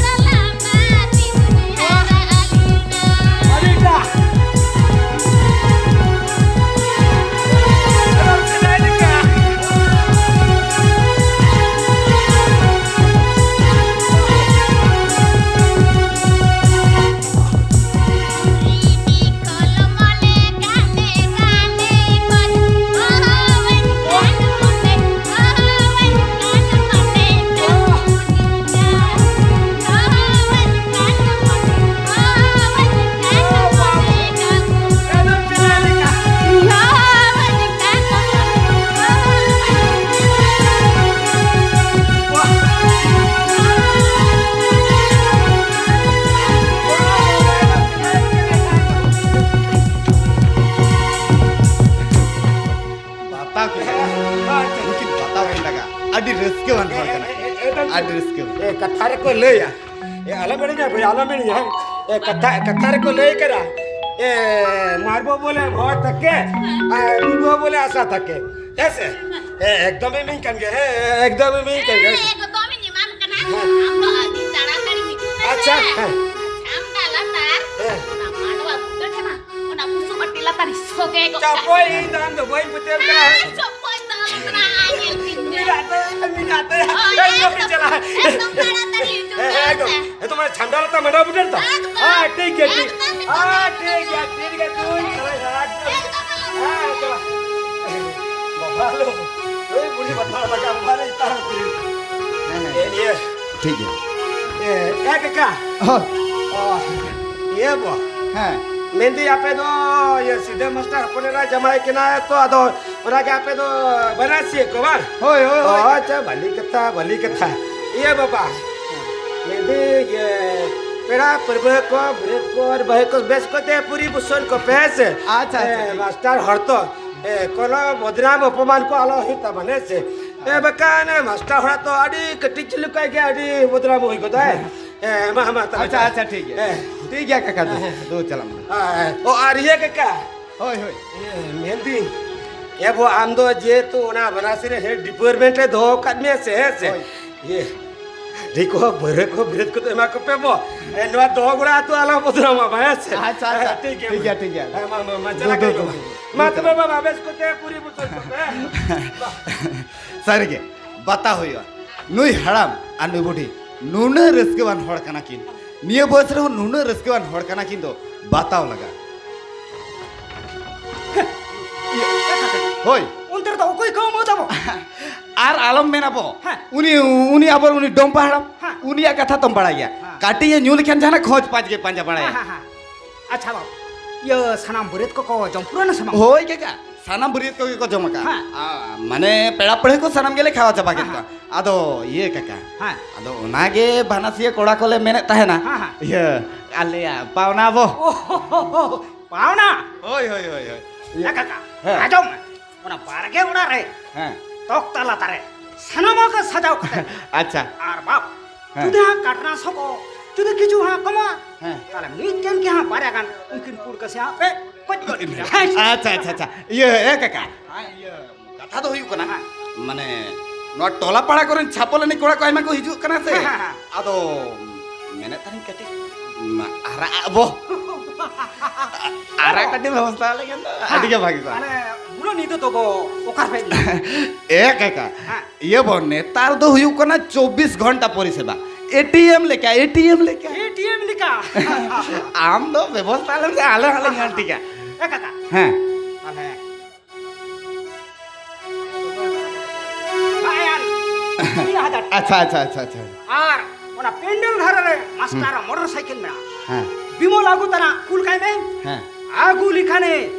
ᱞᱟᱜᱟ᱾ ᱟᱹᱰᱤ ᱨᱟᱹᱥᱠᱟᱹᱣᱟᱱ ᱦᱚᱲ ᱠᱟᱱᱟ᱾ ᱮ, ᱮ, ᱮ, ᱮ, ᱟᱹᱰᱤ ᱨᱟᱹᱥᱠᱟᱹ᱾ ᱮ, ᱠᱟᱛᱷᱟ ᱨᱮᱠᱚ ᱞᱟᱹᱭᱟ, ᱮ, ᱟᱞᱚᱢ ᱮᱲᱮᱧᱟ ᱵᱷᱟᱹᱭ, ᱟᱞᱚᱢ ᱮᱲᱮᱧᱟ, ᱦᱮᱸ? ᱮ, ᱠᱟᱛᱷᱟ, ᱠᱟᱛᱷᱟ ᱨᱮᱠᱚ ᱞᱟᱹᱭ ᱠᱟᱫᱟ, ᱮ, ᱢᱟᱨᱵᱚ ᱵᱚᱞᱮ ᱵᱷᱚᱭ ᱛᱟᱠᱮ, ᱟᱨ ᱵᱤᱵᱚ ᱵᱚᱞᱮ ᱟᱥᱟ ᱛᱟᱠᱮ, ᱦᱮᱸ ᱥᱮ? ᱮ, ᱮᱠᱫᱚᱢ ᱮᱢ ᱤᱧ ᱠᱟᱱ ᱜᱮᱭᱟ, ᱦᱮᱸ, ᱮᱠᱫᱚᱢ ᱮᱢ ᱤᱧ ᱠᱟᱱ ᱜᱮᱭᱟ᱾ ᱦᱮᱸ, ᱮᱠᱫᱚᱢ ᱤᱧ ᱮᱢᱟᱢ ᱠᱟᱱᱟ᱾ ᱦᱮᱸ᱾ ᱟᱢ ᱫᱚ ᱟᱹᱰᱤ ᱛᱟᱲᱟᱛᱟᱲᱤ ᱦᱤᱡᱩᱜ ᱢᱮ ᱟᱪᱪᱷᱟ, ᱥᱮ᱾ ᱦᱮᱸ᱾ ᱟᱢ ᱫᱚ ᱟᱞᱟᱫᱟ᱾ ᱦᱮᱸ᱾ ᱚᱱᱟ ᱢᱟᱰᱣᱟ ᱵᱩᱴᱟᱹ ᱴᱷᱮᱱ ᱚᱱᱟ ᱵᱩᱥᱩᱵ ᱟᱹᱴᱤ ᱞᱟᱛᱟᱨ ᱨᱮ ᱥᱚᱜᱮ ᱜᱚᱫ ᱠᱟᱜ ᱪᱟᱯᱚᱭ, ᱢᱮ᱾ ᱤᱧ ᱫᱚ ᱟᱢ ᱫᱚ ᱵᱟᱹᱧ ᱯᱟᱹᱛᱭᱟᱹᱣ ᱠᱟᱱᱟ᱾ ᱦᱮᱸ, ᱪᱚᱯᱚᱡ ᱫᱚ ᱟᱞᱚᱢ ᱠᱟᱱᱟ, ᱟᱭ ᱧᱮᱞ ᱛᱤᱧ ᱢᱮ᱾ ᱢᱮᱱᱟᱜ ᱛᱟᱭᱟ, ᱢᱮᱱᱟᱜ ᱛᱟᱭᱟ᱾ ᱦᱳᱭ, ᱮᱠᱫᱚᱢ ᱤᱧ ᱮᱠᱫᱚᱢ, ᱪᱟᱞᱟᱜᱼᱟ᱾ ᱮᱠᱫᱚᱢ ᱛᱟᱲᱟᱛᱟᱲᱤ ᱦᱤᱡᱩᱜ ᱦᱮᱸ, ᱢᱮ ᱮᱠᱫᱚᱢ᱾ ᱥᱮ᱾ ᱮ, ᱛᱚᱢᱟᱨ ᱪᱷᱟᱢᱰᱟ ᱞᱟᱛᱟ ᱢᱟᱰᱟ ᱵᱩᱴᱟᱹ ᱨᱮ ᱛᱚ? ᱮᱠᱫᱚᱢ᱾ ᱦᱮᱸ, ᱴᱷᱤᱠ ᱜᱮᱭᱟ, ᱴᱷᱤᱠ᱾ ᱮᱠᱫᱚᱢ, ᱮᱠᱫᱚᱢ᱾ ᱦᱮᱸ, ᱴᱷᱤᱠ ᱜᱮᱭᱟ, ᱴᱷᱤᱠ ᱜᱮᱭᱟ, ᱛᱩᱧ ᱪᱟᱞᱟᱜ ᱠᱟᱱᱟ᱾ ᱮᱠᱫᱚᱢ ᱟᱞᱚᱢ᱾ ᱦᱮᱸ, ᱪᱟᱞᱟᱜ᱾ ᱵᱟᱵᱟ ᱞᱳ, ᱳᱭ ᱵᱩᱲᱦᱤ ᱵᱟᱛᱷᱟ ᱞᱟᱜᱟ ᱵᱟᱨᱮ ᱛᱟᱦᱮᱸ ᱠᱤᱱ᱾ ᱦᱮᱸ, ᱦᱮᱸ᱾ ᱮ, ᱤᱭᱟᱹ᱾ ᱴᱷᱤᱠ ᱜᱮᱭᱟ᱾ ᱮ, ᱮ ᱠᱟᱠᱟ᱾ ᱦᱳᱭ᱾ ᱚ, ᱤᱭᱟᱹ ᱵᱚ᱾ ᱦᱮᱸ᱾ ᱢᱮᱱᱫᱟᱹᱧ ᱟᱯᱮ ᱫᱚ, ᱤᱭᱟᱹ, ᱥᱤᱫᱷᱟᱹ ᱢᱟᱥᱴᱟᱨ ᱦᱚᱯᱚᱱ ᱮᱨᱟ ᱡᱟᱢᱟᱭ ᱠᱟᱱᱟᱭ ᱛᱚ, ᱟᱫᱚ ᱚᱱᱟᱜᱮ ᱟᱯᱮ ᱫᱚ ᱵᱟᱱᱟᱨᱥᱤᱭᱟᱹ ᱠᱚ ᱵᱟᱝ? ᱦᱳᱭ, ᱦᱳᱭ, ᱚ, ᱦᱳᱭ᱾ ᱟᱪᱪᱷᱟ, ᱵᱷᱟᱞᱤ ᱠᱟᱛᱷᱟ, ᱵᱷᱟᱞᱤ ᱠᱟᱛᱷᱟ᱾ ᱤᱭᱟᱹ ᱵᱟᱵᱟ, ᱢᱮᱱᱫᱟᱹᱧ, ᱤᱭᱟᱹ, ᱯᱮᱲᱟ ᱯᱟᱹᱨᱵᱷᱟᱹ ᱠᱚ, ᱵᱟᱹᱨᱭᱟᱹᱛ ᱠᱚ ᱟᱨ ᱵᱟᱹᱦᱩ ᱠᱚ ᱵᱮᱥ ᱠᱚᱛᱮ ᱯᱩᱨᱤ ᱵᱩᱥᱚᱱ ᱠᱚᱯᱮ, ᱦᱮᱸ ᱥᱮ? ᱟᱪᱪᱷᱟ, ᱟᱪᱪᱷᱟ, ᱮ, ᱴᱷᱤᱠ᱾ ᱢᱟᱥᱴᱟᱨ ᱦᱚᱲ ᱛᱚ, ᱮ, ᱠᱳᱱᱳ ᱵᱚᱫᱱᱟᱢ ᱚᱯᱚᱢᱟᱱ ᱠᱚ ᱟᱞᱚ ᱦᱩᱭᱩᱜ ᱛᱟᱵᱚᱱ, ᱦᱮᱸ ᱥᱮ? ᱮ, ᱵᱟᱠᱷᱟᱱ ᱢᱟᱥᱴᱟᱨ ᱦᱚᱲᱟᱜ ᱛᱚ ᱟᱹᱰᱤ ᱠᱟᱹᱴᱤᱡ ᱪᱩᱞᱩᱠ ᱠᱷᱟᱡ ᱜᱮ ᱟᱹᱰᱤ ᱵᱚᱫᱱᱟᱢ ᱦᱩᱭ ᱜᱚᱫᱚᱜ, ᱦᱮᱸ? ᱮ, ᱢᱟ, ᱢᱟ, ᱛᱚᱵᱮ ᱟᱪᱪᱷᱟ, ᱛᱚᱵᱮ᱾ ᱟᱪᱪᱷᱟ, ᱴᱷᱤᱠ ᱜᱮᱭᱟ᱾ ᱦᱮᱸ᱾ ᱴᱷᱤᱠ ᱜᱮᱭᱟ ᱠᱟᱠᱟ, ᱫᱩ, ᱦᱮᱸ᱾ ᱫᱩ ᱪᱟᱞᱟᱜ ᱢᱮ᱾ ᱟ, ᱚ, ᱟᱨ ᱤᱭᱟᱹ ᱠᱟᱠᱟ᱾ ᱦᱳᱭ, ᱦᱳᱭ᱾ ᱤᱭᱟᱹ, ᱢᱮᱱᱫᱟᱹᱧ, ᱮ ᱵᱚ, ᱟᱢ ᱫᱚ ᱡᱮᱦᱮᱛᱩ ᱚᱱᱟ ᱵᱟᱱᱟᱨᱥᱤ ᱨᱮ head department ᱨᱮ ᱫᱚᱦᱚ ᱟᱠᱟᱫ ᱢᱮᱭᱟ ᱥᱮ, ᱦᱮᱸ ᱥᱮ? ᱦᱳᱭ᱾ ᱤᱭᱟᱹ, ᱦᱟᱺᱰᱤ ᱠᱚ, ᱵᱟᱹᱨᱟᱹ ᱠᱚ, ᱵᱤᱨᱟᱹᱫ ᱠᱚᱫᱚ ᱮᱢᱟ ᱠᱚᱯᱮ ᱵᱚ᱾ ᱮ, ᱱᱚᱣᱟ ᱫᱚᱦᱚ ᱜᱚᱲᱟ ᱟᱹᱛᱩ ᱟᱞᱚ ᱵᱚᱫᱱᱟᱢᱚᱜ ᱢᱟ, ᱦᱮᱸ ᱥᱮ? ᱟᱪᱪᱷᱟ, ᱟᱪᱪᱷᱟ᱾ ᱦᱮᱸ, ᱴᱷᱤᱠ ᱜᱮᱭᱟ᱾ ᱴᱷᱤᱠ ᱜᱮᱭᱟ, ᱴᱷᱤᱠ ᱜᱮᱭᱟ᱾ ᱦᱮᱸ, ᱢᱟ, ᱢᱟ, ᱢᱟ, ᱪᱟᱞᱟᱜ ᱫᱩ, ᱠᱟᱱ ᱫᱩ, ᱜᱮ ᱫᱩ, ᱢᱟ᱾ ᱫᱩ, ᱢᱟ ᱫᱩ, ᱛᱚᱵᱮ ᱪᱟᱞᱟᱜ ᱵᱟᱵᱟ, ᱢᱮ᱾ ᱵᱮᱥ ᱠᱚᱛᱮ ᱯᱩᱨᱤ ᱵᱩᱥᱚᱱ ᱠᱚᱯᱮ, ᱦᱮᱸ? ᱥᱟᱹᱨᱤᱜᱮ, ᱵᱟᱛᱟ ᱦᱩᱭᱩᱜᱼᱟ᱾ ᱱᱩᱭ ᱦᱟᱲᱟᱢ ᱟᱨ ᱱᱩᱭ ᱵᱩᱰᱷᱤ ᱱᱩᱱᱟᱹᱜ ᱨᱟᱹᱥᱠᱟᱹᱣᱟᱱ ᱦᱚᱲ ᱠᱟᱱᱟ ᱠᱤᱱ, ᱱᱤᱭᱟᱹ ᱵᱚᱭᱮᱥ ᱨᱮᱦᱚᱸ ᱱᱩᱱᱟᱹᱜ ᱨᱟᱹᱥᱠᱟᱹᱣᱟᱱ ᱦᱚᱲ ᱠᱟᱱᱟ ᱠᱤᱱ ᱫᱚ ᱵᱟᱛᱟᱣ ᱞᱟᱜᱟᱜ᱾ ᱦᱳᱭ᱾ ᱚᱱᱛᱮ ᱨᱮᱫᱚ ᱚᱠᱚᱭ ᱠᱟᱹᱣᱢᱟᱹᱣ ᱛᱟᱵᱚ? ᱟᱨ ᱟᱞᱚᱢ ᱢᱮᱱᱟ ᱵᱚ᱾ ᱦᱮᱸ᱾ ᱩᱱᱤ, ᱩᱱᱤ ᱟᱵᱚ ᱩᱱᱤ ᱰᱚᱢᱯᱟ ᱦᱟᱲᱟᱢ, ᱦᱮᱸ᱾ ᱩᱱᱤᱭᱟᱜ ᱠᱟᱛᱷᱟ ᱛᱚᱢ ᱵᱟᱲᱟᱭ ᱜᱮᱭᱟ᱾ ᱦᱮᱸ᱾ ᱠᱟᱹᱴᱤᱡ ᱮ ᱧᱩ ᱞᱮᱠᱷᱟᱱ ᱡᱟᱦᱟᱱᱟᱜ ᱠᱷᱚᱡᱽ ᱯᱟᱸᱪ ᱜᱮ ᱯᱟᱸᱡᱟ ᱵᱟᱲᱟᱭᱟ᱾ ᱦᱮᱸ, ᱦᱮᱸ, ᱦᱮᱸ᱾ ᱟᱪᱪᱷᱟ ᱵᱟᱵᱩ, ᱤᱭᱟᱹ ᱥᱟᱱᱟᱢ ᱵᱟᱹᱨᱭᱟᱹᱛ ᱠᱚᱠᱚ ᱡᱚᱢ ᱯᱩᱨᱟᱹᱣ ᱮᱱᱟ ᱥᱮ ᱵᱟᱝ? ᱦᱳᱭ ᱠᱟᱠᱟ, ᱥᱟᱱᱟᱢ ᱵᱟᱹᱨᱭᱟᱹᱛ ᱠᱚᱜᱮ ᱠᱚ ᱡᱚᱢ ᱟᱠᱟᱫᱼᱟ᱾ ᱦᱮᱸ᱾ ᱟ, ᱢᱟᱱᱮ ᱯᱮᱲᱟ ᱯᱟᱹᱲᱦᱟᱹ ᱠᱚ ᱥᱟᱱᱟᱢ ᱜᱮᱞᱮ ᱠᱷᱟᱣᱟ ᱪᱟᱵᱟ ᱠᱮᱫ ᱦᱮᱸ, ᱠᱚᱣᱟ᱾ ᱦᱮᱸ᱾ ᱟᱫᱚ ᱤᱭᱟᱹ ᱠᱟᱠᱟ, ᱦᱮᱸ᱾ ᱟᱫᱚ ᱚᱱᱟᱜᱮ ᱵᱟᱱᱟᱥᱤᱭᱟᱹ ᱠᱚᱲᱟ ᱠᱚᱞᱮ ᱢᱮᱱᱮᱫ ᱛᱟᱦᱮᱱᱟ᱾ ᱦᱮᱸ, ᱦᱮᱸ᱾ ᱤᱭᱟᱹ, ᱟᱞᱮᱭᱟᱜ ᱯᱟᱣᱱᱟ ᱵᱚ᱾ ᱳ ᱦᱳ ᱦᱳ ᱦᱳ, ᱯᱟᱣᱱᱟ? ᱦᱳᱭ, ᱦᱳᱭ, ᱦᱳᱭ, ᱦᱳᱭ᱾ ᱤᱭᱟᱹ, ᱮ ᱠᱟᱠᱟ, ᱦᱮᱸ᱾ ᱟᱸᱡᱚᱢ ᱢᱮ, ᱚᱱᱟ ᱵᱟᱲᱜᱮ ᱚᱲᱟᱜ ᱨᱮ ᱦᱮᱸ᱾ ᱛᱚᱠᱛᱟ ᱞᱟᱛᱟᱨ ᱨᱮ ᱥᱟᱱᱟᱢᱟᱜ ᱜᱮ ᱥᱟᱡᱟᱣ ᱠᱟᱛᱮ᱾ ᱟᱪᱪᱷᱟ᱾ ᱟᱨ ᱵᱟᱯ, ᱦᱮᱸ᱾ ᱡᱩᱫᱤ ᱦᱟᱸᱜ ᱠᱟᱴᱨᱟᱥ ᱦᱚᱸᱠᱚ ᱡᱩᱫᱤ ᱠᱤᱪᱷᱩ ᱦᱟᱸᱜ ᱠᱚᱢᱟ, ᱦᱮᱸ᱾ ᱛᱟᱦᱞᱮ ᱢᱤᱫᱴᱮᱱ ᱜᱮ ᱦᱟᱸᱜ ᱵᱟᱨᱭᱟ ᱜᱟᱱ ᱩᱱᱠᱤᱱ ᱯᱩᱲᱠᱟᱹᱥᱤ ᱦᱟᱸᱜ ᱯᱮ ᱜᱚᱡ ᱜᱚᱫ ᱠᱤᱱᱟ᱾ ᱟᱪᱪᱷᱟ, ᱟᱪᱪᱷᱟ, ᱟᱪᱪᱷᱟ᱾ ᱤᱭᱟᱹ, ᱮ ᱠᱟᱠᱟ᱾ ᱦᱮᱸ, ᱤᱭᱟᱹ, ᱠᱟᱛᱷᱟ ᱫᱚ ᱦᱩᱭᱩᱜ ᱠᱟᱱᱟ, ᱦᱮᱸ᱾ ᱢᱟᱱᱮ, ᱱᱚᱣᱟ ᱴᱚᱞᱟ ᱯᱟᱲᱟ ᱠᱚᱨᱮᱱ ᱪᱷᱟᱯᱚᱞ ᱮᱱᱮᱡ ᱠᱚᱲᱟ ᱠᱚ ᱟᱭᱢᱟ ᱠᱚ ᱦᱤᱡᱩᱜ ᱠᱟᱱᱟ ᱥᱮ᱾ ᱦᱮᱸ, ᱦᱮᱸ, ᱦᱮᱸ᱾ ᱟᱫᱚ ᱢᱮᱱᱮᱫ ᱛᱟᱦᱮᱱᱤᱧ ᱠᱟᱹᱴᱤᱡ, ᱢᱟ, ᱟᱨᱟᱜ ᱟᱜ ᱵᱚ᱾ ᱟᱨᱟᱜ ᱠᱟᱹᱴᱤᱡ ᱵᱮᱵᱚᱥᱛᱷᱟ ᱞᱮᱠᱷᱟᱱ ᱫᱚ ᱟᱹᱰᱤ ᱜᱮ ᱵᱷᱟᱜᱤ ᱠᱚᱜᱼᱟ᱾ ᱢᱟᱱᱮ, ᱯᱩᱨᱟᱹ ᱧᱤᱫᱟᱹ ᱫᱚ ᱜᱚ, ᱚᱠᱟ ᱨᱮ? ᱮ ᱠᱟᱠᱟ, ᱦᱮᱸ᱾ ᱤᱭᱟᱹ ᱵᱚ, ᱱᱮᱛᱟᱨ ᱫᱚ ᱦᱩᱭᱩᱜ ᱠᱟᱱᱟ ᱪᱚᱵᱵᱤᱥ ᱜᱷᱚᱱᱴᱟ ᱯᱚᱨᱤᱥᱮᱵᱟ᱾ ᱮ ᱴᱤ ᱮᱢ ᱞᱮᱠᱟ, ᱮ ᱴᱤ ᱮᱢ ᱞᱮᱠᱟ᱾ ᱮ ᱴᱤ ᱮᱢ ᱞᱮᱠᱟ᱾ ᱟᱢ ᱫᱚ ᱵᱮᱵᱚᱥᱛᱷᱟ ᱞᱮᱢ ᱥᱮ, ᱟᱞᱮ ᱦᱚᱸ ᱞᱮ ᱧᱮᱞ ᱴᱷᱤᱠᱟ᱾ ᱮ ᱠᱟᱠᱟ᱾ ᱦᱮᱸ᱾ ᱛᱟᱦᱞᱮ ᱵᱟᱭᱟᱱ ᱠᱩᱲᱤ ᱦᱟᱡᱟᱨ᱾ ᱟᱪᱪᱷᱟ, ᱟᱪᱪᱷᱟ, ᱟᱪᱪᱷᱟ, ᱟᱪᱪᱷᱟ᱾ ᱟᱨ ᱚᱱᱟ ᱯᱮᱱᱰᱮᱞ ᱫᱷᱟᱨᱮ ᱨᱮ ᱢᱟᱥᱴᱟᱨ ᱦᱩᱸ᱾ ᱢᱚᱴᱚᱨ ᱥᱟᱭᱠᱮᱞ ᱢᱮᱱᱟᱜᱼᱟ᱾ ᱦᱮᱸ᱾ ᱵᱤᱢᱚᱞ ᱟᱹᱜᱩ ᱛᱟᱱᱟ ᱠᱩᱞ ᱠᱟᱭ ᱢᱮ᱾ ᱦᱮᱸ᱾ ᱟᱹᱜᱩ ᱞᱮᱠᱷᱟᱱᱮ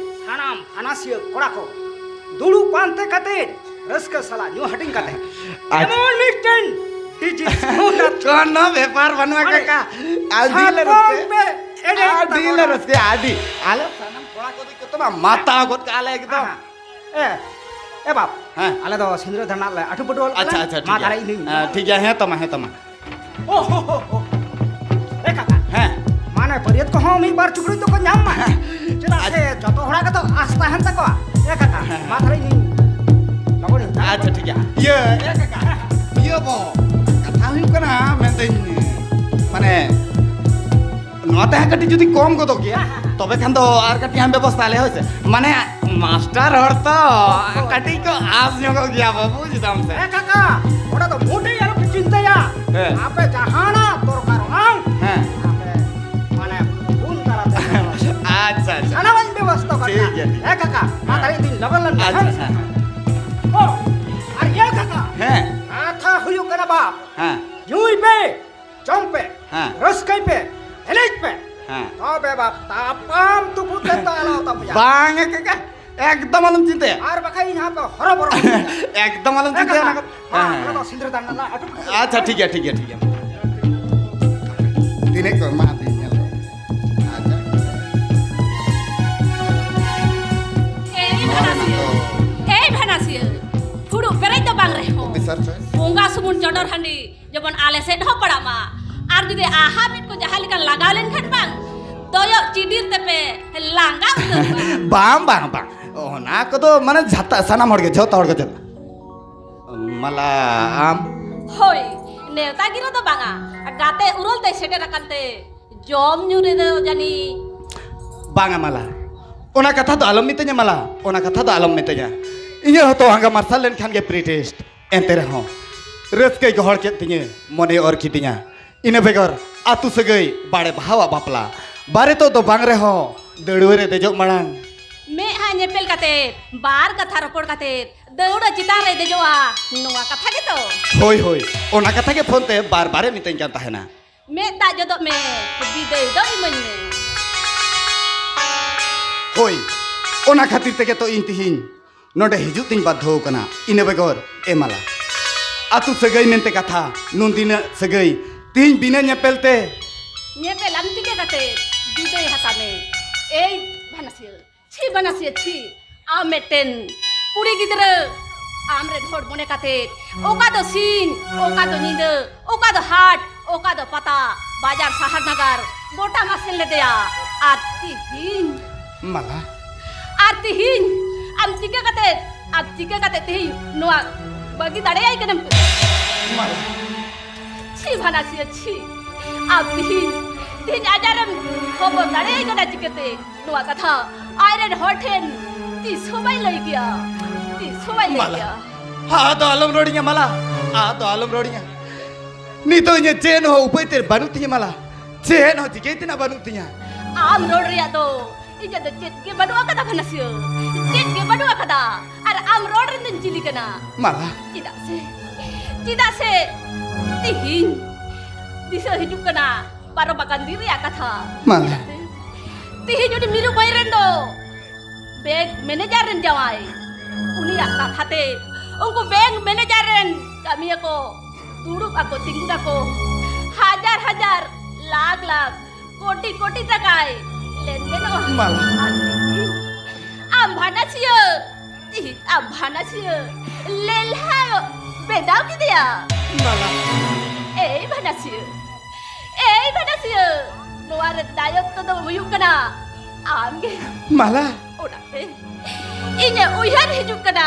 ᱥᱟᱱᱟᱢ ᱯᱷᱟᱱᱟᱥᱤᱭᱟᱹ ᱠᱚᱲᱟ ᱠᱚ ᱫᱩᱲᱩᱵ ᱯᱟᱱᱛᱮ ᱠᱟᱛᱮ ᱨᱟᱹᱥᱠᱟᱹ ᱥᱟᱞᱟᱜ ᱧᱩ ᱦᱟᱹᱴᱤᱧ ᱠᱟᱛᱮ ᱟᱪᱪᱷᱟ᱾ ᱮᱢᱚᱱ ᱢᱤᱫᱴᱮᱱ ᱰᱤᱡᱤ ᱥᱟᱣᱩᱱᱰ ᱟᱨ ᱠᱳᱱᱳ ᱵᱮᱯᱟᱨ ᱵᱟᱹᱱᱩᱜᱼᱟ ᱟᱹᱰᱤ ᱠᱟᱠᱟ᱾ ᱟᱹᱰᱤ ᱞᱮ ᱥᱟᱛᱚᱢ ᱨᱟᱹᱥᱠᱟᱹᱭᱟ᱾ ᱯᱮ ᱮᱱᱮᱡ ᱟᱹᱰᱤ ᱞᱮ ᱛᱟᱵᱚᱱᱟ᱾ ᱨᱟᱹᱥᱠᱟᱹᱭᱟ, ᱟᱹᱰᱤ᱾ ᱟᱞᱮ ᱥᱟᱱᱟᱢ ᱠᱚᱲᱟ ᱠᱚ ᱫᱚ ᱡᱚᱛᱚ ᱢᱟ ᱢᱟᱛᱟᱣ ᱜᱚᱫ ᱠᱟᱜᱼᱟ ᱞᱮ ᱮᱠᱫᱚᱢ᱾ ᱟᱦᱟ᱾ ᱮ, ᱮ ᱵᱟᱯ, ᱦᱮᱸ᱾ ᱟᱞᱮ ᱫᱚ ᱥᱤᱸᱫᱽᱨᱟᱹ ᱫᱟᱱ ᱨᱮᱱᱟᱜ ᱞᱮ ᱟᱹᱴᱩ ᱯᱟᱹᱴᱩ ᱚᱞ ᱟᱪᱪᱷᱟ, ᱠᱟᱱᱟ᱾ ᱟᱪᱪᱷᱟ, ᱴᱷᱤᱠ ᱢᱟ ᱜᱮᱭᱟ᱾ ᱛᱟᱦᱞᱮ ᱤᱧ ᱫᱩᱧ ᱦᱮᱸ, ᱴᱷᱤᱠ ᱜᱮᱭᱟ, ᱦᱮᱸ ᱛᱚ ᱢᱟ, ᱦᱮᱸ ᱛᱚ ᱢᱟ᱾ ᱳ ᱦᱳ ᱦᱳ ᱦᱳ᱾ ᱮ ᱠᱟᱠᱟ᱾ ᱦᱮᱸ᱾ ᱢᱟᱱᱮ ᱵᱟᱹᱨᱭᱟᱹᱛ ᱠᱚᱦᱚᱸ ᱢᱤᱫ ᱵᱟᱨ ᱪᱩᱠᱲᱩᱡ ᱫᱚᱠᱚ ᱧᱟᱢ ᱢᱟ᱾ ᱦᱮᱸ᱾ ᱪᱮᱫᱟᱜ ᱥᱮ ᱟᱪᱪᱷᱟ᱾ ᱡᱚᱛᱚ ᱦᱚᱲᱟᱜ ᱜᱮᱛᱚ ᱟᱥ ᱛᱟᱦᱮᱱ ᱛᱟᱠᱚᱣᱟ᱾ ᱮ ᱠᱟᱠᱟ, ᱦᱮᱸ, ᱦᱮᱸ᱾ ᱢᱟ ᱛᱟᱦᱞᱮ ᱤᱧ ᱞᱚᱜᱚᱱᱤᱧ ᱪᱟᱞᱟᱜ ᱟᱪᱪᱷᱟ, ᱠᱟᱱᱟ᱾ ᱴᱷᱤᱠ ᱜᱮᱭᱟ᱾ ᱤᱭᱟᱹ, ᱮ ᱠᱟᱠᱟ, ᱤᱭᱟᱹ ᱵᱚ, ᱠᱟᱛᱷᱟ ᱦᱩᱭᱩᱜ ᱠᱟᱱᱟ, ᱢᱮᱱᱫᱟᱹᱧ, ᱢᱟᱱᱮ, ᱱᱚᱣᱟ ᱛᱮ ᱦᱟᱸᱜ ᱠᱟᱹᱴᱤᱡ ᱡᱩᱫᱤ ᱠᱚᱢ ᱜᱚᱫᱚᱜ ᱜᱮᱭᱟ, ᱦᱮᱸ, ᱦᱮᱸ, ᱦᱮᱸ᱾ ᱛᱚᱵᱮ ᱠᱷᱟᱱ ᱫᱚ ᱟᱨ ᱠᱟᱹᱴᱤᱡ ᱦᱟᱸᱜ ᱵᱮᱵᱚᱥᱛᱷᱟ ᱟᱞᱮ, ᱦᱳᱭ ᱥᱮ? ᱢᱟᱱᱮ, ᱢᱟᱥᱴᱟᱨ ᱦᱚᱲ ᱛᱚ, ᱦᱳᱭ᱾ ᱠᱟᱹᱴᱤᱡ ᱠᱚ ᱟᱥ ᱧᱚᱜᱚᱜ ᱜᱮᱭᱟ ᱵᱟᱹᱵᱩ, ᱪᱮᱫᱟᱢ ᱥᱮ? ᱦᱮᱸ ᱠᱟᱠᱟ, ᱚᱱᱟ ᱫᱚ ᱢᱳᱴᱮᱭ ᱟᱞᱚᱯᱮ ᱪᱤᱱᱛᱟᱹᱭᱟ᱾ ᱦᱮᱸ᱾ ᱟᱯᱮ ᱡᱟᱦᱟᱱᱟᱜ ᱫᱚᱨᱠᱟᱨᱚᱜᱼᱟ, ᱦᱮᱸ᱾ ᱟᱯᱮ, ᱢᱟᱱᱮ, ᱯᱷᱳᱱ ᱛᱟᱞᱟᱛᱮ ᱟᱪᱪᱷᱟ, ᱟᱪᱪᱷᱟ᱾ ᱥᱟᱱᱟᱢᱟᱜ ᱤᱧ ᱵᱮᱵᱚᱥᱛᱷᱟ ᱠᱟᱜ ᱴᱷᱤᱠ ᱠᱟᱜᱼᱟ᱾ ᱜᱮᱭᱟ, ᱴᱷᱤᱠ ᱜᱮᱭᱟ᱾ ᱦᱮᱸ ᱠᱟᱠᱟ, ᱢᱟ ᱦᱮᱸ᱾ ᱛᱟᱦᱞᱮ ᱤᱧ ᱫᱩᱧ ᱞᱚᱜᱚᱱ ᱞᱮᱱ ᱜᱮ, ᱟᱪᱪᱷᱟ, ᱦᱮᱸ? ᱦᱮᱸ, ᱦᱮᱸ᱾ ᱚ, ᱟᱨ ᱤᱭᱟᱹ ᱠᱟᱠᱟ, ᱦᱮᱸ᱾ ᱠᱟᱛᱷᱟ ᱦᱩᱭᱩᱜ ᱠᱟᱱᱟ ᱵᱟᱯ, ᱦᱮᱸ᱾ ᱧᱩᱭ ᱯᱮ, ᱡᱚᱢ ᱯᱮ, ᱦᱮᱸ᱾ ᱨᱟᱹᱥᱠᱟᱹᱭ ᱯᱮ, ᱮᱱᱮᱡ ᱯᱮ᱾ ᱦᱮᱸ᱾ ᱛᱚᱵᱮ ᱵᱟᱯ, ᱛᱟᱯᱟᱢ ᱛᱩᱯᱩᱫ ᱛᱮᱫᱚ ᱟᱞᱚ ᱛᱟᱯᱮᱭᱟ᱾ ᱵᱟᱝ ᱮ ᱠᱟᱠᱟ, ᱮᱠᱫᱚᱢ ᱟᱞᱚᱢ ᱪᱤᱱᱛᱟᱹᱭᱟ᱾ ᱟᱨ ᱵᱟᱠᱷᱟᱡ ᱤᱧ ᱦᱟᱸᱜ ᱯᱮ ᱦᱚᱨᱚ ᱵᱚᱨᱚ ᱠᱟᱹᱧᱟ᱾ ᱮᱠᱫᱚᱢ ᱟᱞᱚᱢ ᱦᱮᱸ ᱪᱤᱱᱛᱟᱹᱭᱟ ᱠᱟᱠᱟ, ᱚᱱᱟ ᱠᱚ᱾ ᱢᱟ, ᱦᱮᱸ, ᱚᱱᱟ ᱫᱚ ᱦᱮᱸ᱾ ᱥᱤᱸᱫᱽᱨᱟᱹ ᱫᱟᱱ ᱨᱮᱱᱟᱜ ᱟᱹᱴᱩ ᱯᱟᱹᱴᱩ᱾ ᱟᱪᱪᱷᱟ, ᱴᱷᱤᱠ ᱜᱮᱭᱟ, ᱴᱷᱤᱠ ᱜᱮᱭᱟ, ᱴᱷᱤᱠ ᱜᱮᱭᱟ᱾ ᱛᱤᱱᱟᱹᱜ ᱠᱚ ᱮᱢᱟ ᱟᱹᱫᱤᱧ ᱧᱮᱞ ᱢᱮ᱾ ᱟᱪᱪᱷᱟ᱾ ᱮᱭ ᱱᱚᱣᱟ ᱨᱮᱱᱟᱜ ᱵᱷᱟᱱᱟᱥᱤᱭᱟᱹ, ᱫᱚ ᱮᱭ ᱵᱷᱟᱱᱟᱥᱤᱭᱟᱹ, ᱯᱷᱩᱲᱩᱜ ᱯᱮ ᱵᱟᱝ ᱨᱮᱦᱚᱸ, ᱚᱯᱷᱤᱥᱟᱨ ᱥᱟᱦᱮᱵᱽ᱾ ᱵᱚᱸᱜᱟ ᱥᱩᱢᱩᱱ ᱪᱚᱰᱚᱨ ᱦᱟᱺᱰᱤ ᱡᱮᱢᱚᱱ ᱟᱞᱮ ᱥᱮᱫ ᱦᱚᱸ ᱯᱟᱲᱟᱜ ᱢᱟ᱾ ᱟᱨ ᱡᱩᱫᱤ ᱟᱦᱟ ᱢᱤᱫ ᱠᱚ ᱡᱟᱦᱟᱸ ᱞᱮᱠᱟ ᱞᱟᱜᱟᱣ ᱞᱮᱱᱠᱷᱟᱱ ᱵᱟᱝ, ᱫᱚᱭᱚᱜ ᱪᱤᱰᱤᱨ ᱛᱮᱯᱮ ᱞᱟᱸᱜᱟ ᱩᱛᱟᱹᱨᱚᱜᱼᱟ᱾ ᱵᱟᱝ, ᱵᱟᱝ, ᱵᱟᱝ, ᱚᱱᱟ ᱠᱚᱫᱚ ᱢᱟᱱᱮ ᱡᱷᱚᱛᱚ, ᱥᱟᱱᱟᱢ ᱦᱚᱲ ᱜᱮ, ᱡᱷᱚᱛᱚ ᱦᱚᱲ ᱜᱮ ᱪᱟᱞᱟᱜ᱾ ᱢᱟᱞᱟ, ᱟᱢ? ᱦᱳᱭ, ᱱᱮᱣᱛᱟ ᱜᱤᱨᱟᱹ ᱫᱚ ᱵᱟᱝᱟ, ᱜᱟᱛᱮ ᱩᱨᱟᱹᱞ ᱛᱮ ᱥᱮᱴᱮᱨ ᱟᱠᱟᱱ ᱛᱮ ᱡᱚᱢ ᱧᱩ ᱨᱮᱫᱚ ᱡᱟᱹᱱᱤᱡ᱾ ᱵᱟᱝᱟ ᱢᱟᱞᱟ, ᱚᱱᱟ ᱠᱟᱛᱷᱟ ᱫᱚ ᱟᱞᱚᱢ ᱢᱤᱛᱟᱹᱧᱟ ᱢᱟᱞᱟ, ᱚᱱᱟ ᱠᱟᱛᱷᱟ ᱫᱚ ᱟᱞᱚᱢ ᱢᱤᱛᱟᱹᱧᱟ᱾ ᱤᱧᱟᱹᱜ ᱦᱚᱸᱛᱚ ᱟᱸᱜᱟ ᱢᱟᱨᱥᱟᱞ ᱞᱮᱱᱠᱷᱟᱱ ᱜᱮ ᱯᱨᱤᱴᱮᱥᱴ᱾ ᱮᱱᱛᱮ ᱨᱮᱦᱚᱸ ᱨᱟᱹᱥᱠᱟᱹᱭ ᱜᱚᱦᱚᱲ ᱠᱮᱫ ᱛᱤᱧᱟᱹ, ᱢᱚᱱᱮ ᱚᱨ ᱠᱤᱫᱤᱧᱟ᱾ ᱤᱱᱟᱹ ᱵᱮᱜᱚᱨ ᱟᱹᱛᱩ ᱥᱟᱹᱜᱟᱹᱭ ᱵᱟᱲᱮ ᱵᱟᱦᱟᱣᱟᱜ ᱵᱟᱯᱞᱟ, ᱵᱟᱨᱮᱛᱚᱜ ᱫᱚ ᱵᱟᱝ ᱨᱮᱦᱚᱸ ᱫᱟᱹᱲᱣᱟᱹ ᱨᱮ ᱫᱮᱡᱚᱜ ᱢᱟᱲᱟᱝ᱾ ᱢᱮᱫᱦᱟ ᱧᱮᱯᱮᱞ ᱠᱟᱛᱮ, ᱵᱟᱨ ᱠᱟᱛᱷᱟ ᱨᱚᱯᱚᱲ ᱠᱟᱛᱮ ᱫᱟᱹᱣᱲᱟᱹ ᱪᱮᱛᱟᱱ ᱨᱮ ᱫᱮᱡᱚᱜᱼᱟ, ᱱᱚᱣᱟ ᱠᱟᱛᱷᱟ ᱜᱮᱛᱚ? ᱦᱳᱭ, ᱦᱳᱭ, ᱚᱱᱟ ᱠᱟᱛᱷᱟ ᱜᱮ ᱯᱷᱳᱱ ᱛᱮ ᱵᱟᱨ ᱵᱟᱨᱮ ᱢᱤᱛᱟᱹᱧ ᱠᱟᱱ ᱛᱟᱦᱮᱱᱟ᱾ ᱢᱮᱫ ᱫᱟᱜ ᱡᱚᱫᱚᱜ ᱢᱮ, ᱵᱤᱫᱟᱹᱭ ᱫᱚ ᱤᱢᱟᱹᱧ ᱢᱮ᱾ ᱦᱳᱭ, ᱚᱱᱟ ᱠᱷᱟᱹᱛᱤᱨ ᱛᱮᱜᱮ ᱛᱚ ᱤᱧ ᱛᱤᱦᱤᱧ ᱱᱚᱰᱮ ᱦᱤᱡᱩᱜ ᱛᱤᱧ ᱵᱟᱫᱽᱫᱷᱚ ᱟᱠᱟᱱᱟ᱾ ᱤᱱᱟᱹ ᱵᱮᱜᱚᱨ, ᱮ ᱢᱟᱞᱟ, ᱟᱹᱛᱩ ᱥᱟᱹᱜᱟᱹᱭ ᱢᱮᱱᱛᱮ ᱠᱟᱛᱷᱟ, ᱱᱩᱱᱫᱤᱱᱟᱜ ᱥᱟᱹᱜᱟᱹᱭ ᱛᱤᱦᱤᱧ ᱵᱤᱱᱟᱹ ᱧᱮᱯᱮᱞ ᱛᱮ᱾ ᱧᱮᱯᱮᱞ ᱟᱢ ᱪᱤᱠᱟᱹ ᱠᱟᱛᱮ ᱵᱤᱫᱟᱹᱭ ᱦᱟᱛᱟᱣ ᱢᱮ? ᱮᱭ ᱵᱷᱟᱱᱟᱥᱤᱭᱟᱹ, ᱪᱷᱤ ᱵᱷᱟᱱᱟᱥᱤᱭᱟᱹ, ᱪᱷᱤ! ᱟᱢ ᱢᱤᱫᱴᱮᱱ ᱠᱩᱲᱤ ᱜᱤᱫᱽᱨᱟᱹ, ᱟᱢ ᱨᱮᱱ ᱦᱚᱲ ᱢᱚᱱᱮ ᱠᱟᱛᱮ ᱚᱠᱟ ᱫᱚ ᱥᱤᱧ, ᱚᱠᱟ ᱫᱚ ᱧᱤᱫᱟᱹ, ᱚᱠᱟ ᱫᱚ ᱦᱟᱴ, ᱚᱠᱟ ᱫᱚ ᱯᱟᱛᱟ, ᱵᱟᱡᱟᱨ ᱥᱟᱦᱟᱨ ᱱᱟᱜᱟᱨ, ᱜᱚᱴᱟᱢ ᱟᱥᱮᱱ ᱞᱮᱫᱮᱭᱟ᱾ ᱟᱨ ᱛᱤᱦᱤᱧ, ᱢᱟᱞᱟ᱾ ᱟᱨ ᱛᱤᱦᱤᱧ ᱟᱢ ᱪᱤᱠᱟᱹ ᱠᱟᱛᱮ, ᱟᱢ ᱪᱤᱠᱟᱹ ᱠᱟᱛᱮ ᱛᱤᱦᱤᱧ ᱱᱚᱣᱟ ᱵᱟᱹᱜᱤ ᱫᱟᱲᱮᱭᱟᱭ ᱠᱟᱱᱟᱢ? ᱢᱟᱞᱟ᱾ ᱪᱷᱤ ᱵᱷᱟᱱᱟᱥᱤᱭᱟᱹ, ᱪᱷᱤ! ᱟᱢ ᱛᱤᱦᱤᱧ, ᱛᱤᱦᱤᱧ ᱟᱡᱟᱨᱮᱢ ᱠᱷᱚᱵᱚᱨ ᱫᱟᱲᱮᱭᱟᱭ ᱠᱟᱱᱟ ᱪᱤᱠᱟᱹᱛᱮ? ᱱᱚᱣᱟ ᱠᱟᱛᱷᱟ ᱟᱡᱨᱮᱱ ᱦᱚᱲ ᱴᱷᱮᱱ ᱛᱤᱥ ᱦᱚᱸ ᱵᱟᱭ ᱞᱟᱹᱭ ᱠᱮᱭᱟ, ᱛᱤᱥ ᱦᱚᱸ ᱵᱟᱭ ᱞᱟᱹᱭ ᱢᱟᱞᱟ, ᱠᱮᱭᱟ᱾ ᱟᱫᱚ ᱟᱞᱚᱢ ᱨᱚᱲᱤᱧᱟ ᱢᱟᱞᱟ, ᱟᱫᱚ ᱟᱞᱚᱢ ᱨᱚᱲᱤᱧᱟ᱾ ᱱᱤᱛᱚᱜ ᱤᱧᱟᱹᱜ ᱪᱮᱫ ᱦᱚᱸ ᱩᱯᱟᱹᱭ ᱛᱮ ᱵᱟᱹᱱᱩᱜ ᱛᱤᱧᱟᱹ ᱢᱟᱞᱟ, ᱪᱮᱫ ᱦᱚᱸ ᱪᱤᱠᱟᱹᱭ ᱛᱮᱱᱟᱜ ᱵᱟᱹᱱᱩᱜ ᱛᱤᱧᱟᱹ᱾ ᱟᱢ ᱨᱚᱲ ᱨᱮᱭᱟᱜ ᱫᱚ ᱤᱧᱟᱹᱜ ᱫᱚ ᱪᱮᱫ ᱜᱮ ᱵᱟᱹᱱᱩᱜ ᱟᱠᱟᱫᱟ ᱵᱷᱟᱱᱟᱥᱤᱭᱟᱹ, ᱪᱮᱫ ᱜᱮ ᱵᱟᱹᱱᱩᱜ ᱟᱠᱟᱫᱟ᱾ ᱟᱨ ᱟᱢ ᱨᱚᱲ ᱨᱮᱱ ᱫᱚᱧ ᱪᱤᱞᱤ ᱠᱟᱱᱟ? ᱢᱟᱞᱟ᱾ ᱪᱮᱫᱟᱜ ᱥᱮ, ᱪᱮᱫᱟᱜ ᱥᱮ ᱛᱤᱦᱤᱧ ᱫᱤᱥᱟᱹ ᱦᱤᱡᱩᱜ ᱠᱟᱱᱟ ᱯᱟᱨᱚᱢ ᱟᱠᱟᱱ ᱫᱤᱱ ᱨᱮᱭᱟᱜ ᱠᱟᱛᱷᱟ᱾ ᱢᱟᱞᱟ᱾ ᱪᱮᱫᱟᱜ ᱥᱮ ᱛᱤᱦᱤᱧ ᱩᱱᱤ ᱢᱤᱨᱩ ᱢᱟᱹᱭ ᱨᱮᱱ ᱫᱚ ᱵᱮᱝᱠ ᱢᱮᱱᱮᱡᱟᱨ ᱨᱮᱱ ᱡᱟᱶᱟᱭ, ᱩᱱᱤᱭᱟᱜ ᱠᱟᱛᱷᱟ ᱛᱮ ᱩᱱᱠᱩ ᱵᱮᱝᱠ ᱢᱮᱱᱮᱡᱟᱨ ᱨᱮᱱ ᱠᱟᱹᱢᱤᱭᱟᱹ ᱠᱚ ᱫᱩᱲᱩᱵ ᱟᱠᱚ, ᱛᱤᱸᱜᱩᱱ ᱟᱠᱚ, ᱦᱟᱡᱟᱨ ᱦᱟᱡᱟᱨ, ᱞᱟᱠᱷ ᱞᱟᱠᱷ, ᱠᱳᱴᱤ ᱠᱳᱴᱤ ᱴᱟᱠᱟᱭ ᱞᱮᱱᱫᱮᱱᱚᱜᱼᱟ᱾ ᱢᱟᱞᱟ᱾ ᱟᱨ ᱛᱤᱦᱤᱧ ᱟᱢ ᱵᱷᱟᱱᱟᱥᱤᱭᱟᱹ, ᱛᱤᱦᱤᱧ ᱟᱢ ᱵᱷᱟᱱᱟᱥᱤᱭᱟᱹ ᱞᱮᱞᱦᱟ ᱵᱮᱱᱟᱣ ᱠᱮᱫᱮᱭᱟ᱾ ᱢᱟᱞᱟ᱾ ᱮᱭ ᱵᱷᱟᱱᱟᱥᱤᱭᱟᱹ, ᱮᱭ ᱵᱷᱟᱱᱟᱥᱤᱭᱟᱹ, ᱱᱚᱣᱟ ᱨᱮ ᱫᱟᱭᱚᱛᱛᱚ ᱫᱚ ᱦᱩᱭᱩᱜ ᱠᱟᱱᱟ ᱟᱢ ᱜᱮ᱾ ᱢᱟᱞᱟ᱾ ᱚᱱᱟᱛᱮ ᱤᱧᱟᱹᱜ ᱩᱭᱦᱟᱹᱨ ᱦᱤᱡᱩᱜ ᱠᱟᱱᱟ,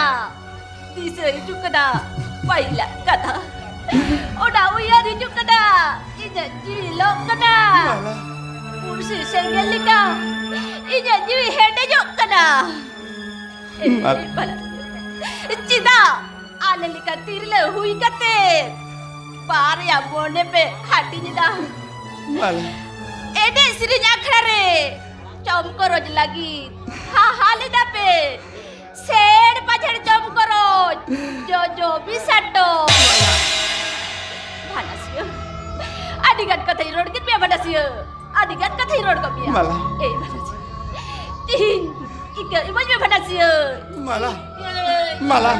ᱫᱤᱥᱟᱹ ᱦᱤᱡᱩᱜ ᱠᱟᱱᱟ ᱯᱟᱹᱦᱤᱞᱟᱜ ᱠᱟᱛᱷᱟ᱾ ᱚᱱᱟ ᱩᱭᱦᱟᱹᱨ ᱦᱤᱡᱩᱜ ᱠᱟᱱᱟ, ᱤᱧᱟᱹᱜ ᱡᱤᱣᱤ ᱞᱚᱜ ᱠᱟᱱᱟ᱾ ᱢᱟᱞᱟ᱾ ᱯᱩᱲᱥᱤ ᱥᱮᱸᱜᱮᱞ ᱞᱮᱠᱟ ᱤᱧᱟᱹᱜ ᱡᱤᱣᱤ ᱦᱮᱰᱮᱡᱚᱜ ᱠᱟᱱᱟ᱾ ᱮᱭ ᱢᱟᱞᱟ᱾ ᱵᱟᱞᱟ, ᱪᱮᱫᱟᱜ ᱟᱞᱮ ᱞᱮᱠᱟ ᱛᱤᱨᱞᱟᱹ ᱦᱩᱭ ᱠᱟᱛᱮ ᱵᱟᱨᱭᱟ ᱢᱚᱱᱮ ᱯᱮ ᱦᱟᱹᱴᱤᱧ ᱮᱫᱟ? ᱢᱟᱞᱟ᱾ ᱮᱱᱮᱡ ᱥᱮᱨᱮᱧ ᱟᱠᱷᱲᱟ ᱨᱮ ᱪᱚᱢᱠᱚᱨᱚᱡ ᱞᱟᱹᱜᱤᱫ ᱦᱟᱦᱟ ᱞᱮᱫᱟ ᱯᱮ, ᱥᱮᱲ ᱯᱟᱡᱷᱮᱲ ᱪᱚᱢᱠᱚᱨᱚᱡ, ᱡᱚᱡᱚ ᱵᱤᱥᱟᱴᱚ᱾ ᱵᱷᱟᱱᱟᱥᱤᱭᱟᱹ, ᱟᱹᱰᱤ ᱜᱟᱱ ᱠᱟᱛᱷᱟᱧ ᱨᱚᱲ ᱠᱮᱫ ᱢᱮᱭᱟ ᱵᱷᱟᱱᱟᱥᱤᱭᱟᱹ᱾ ᱟᱹᱰᱤ ᱜᱟᱱ ᱠᱟᱛᱷᱟᱧ ᱨᱚᱲ ᱠᱟᱜ ᱢᱮᱭᱟ᱾ ᱢᱟᱞᱟ᱾ ᱮᱭ ᱵᱷᱟᱱᱟᱥᱤᱭᱟᱹ, ᱛᱤᱦᱤᱧ ᱤᱠᱟᱹ ᱤᱢᱟᱹᱧ ᱢᱮ ᱵᱷᱟᱱᱟᱥᱤᱭᱟᱹ᱾ ᱢᱟᱞᱟ᱾ ᱢᱟᱞᱟ᱾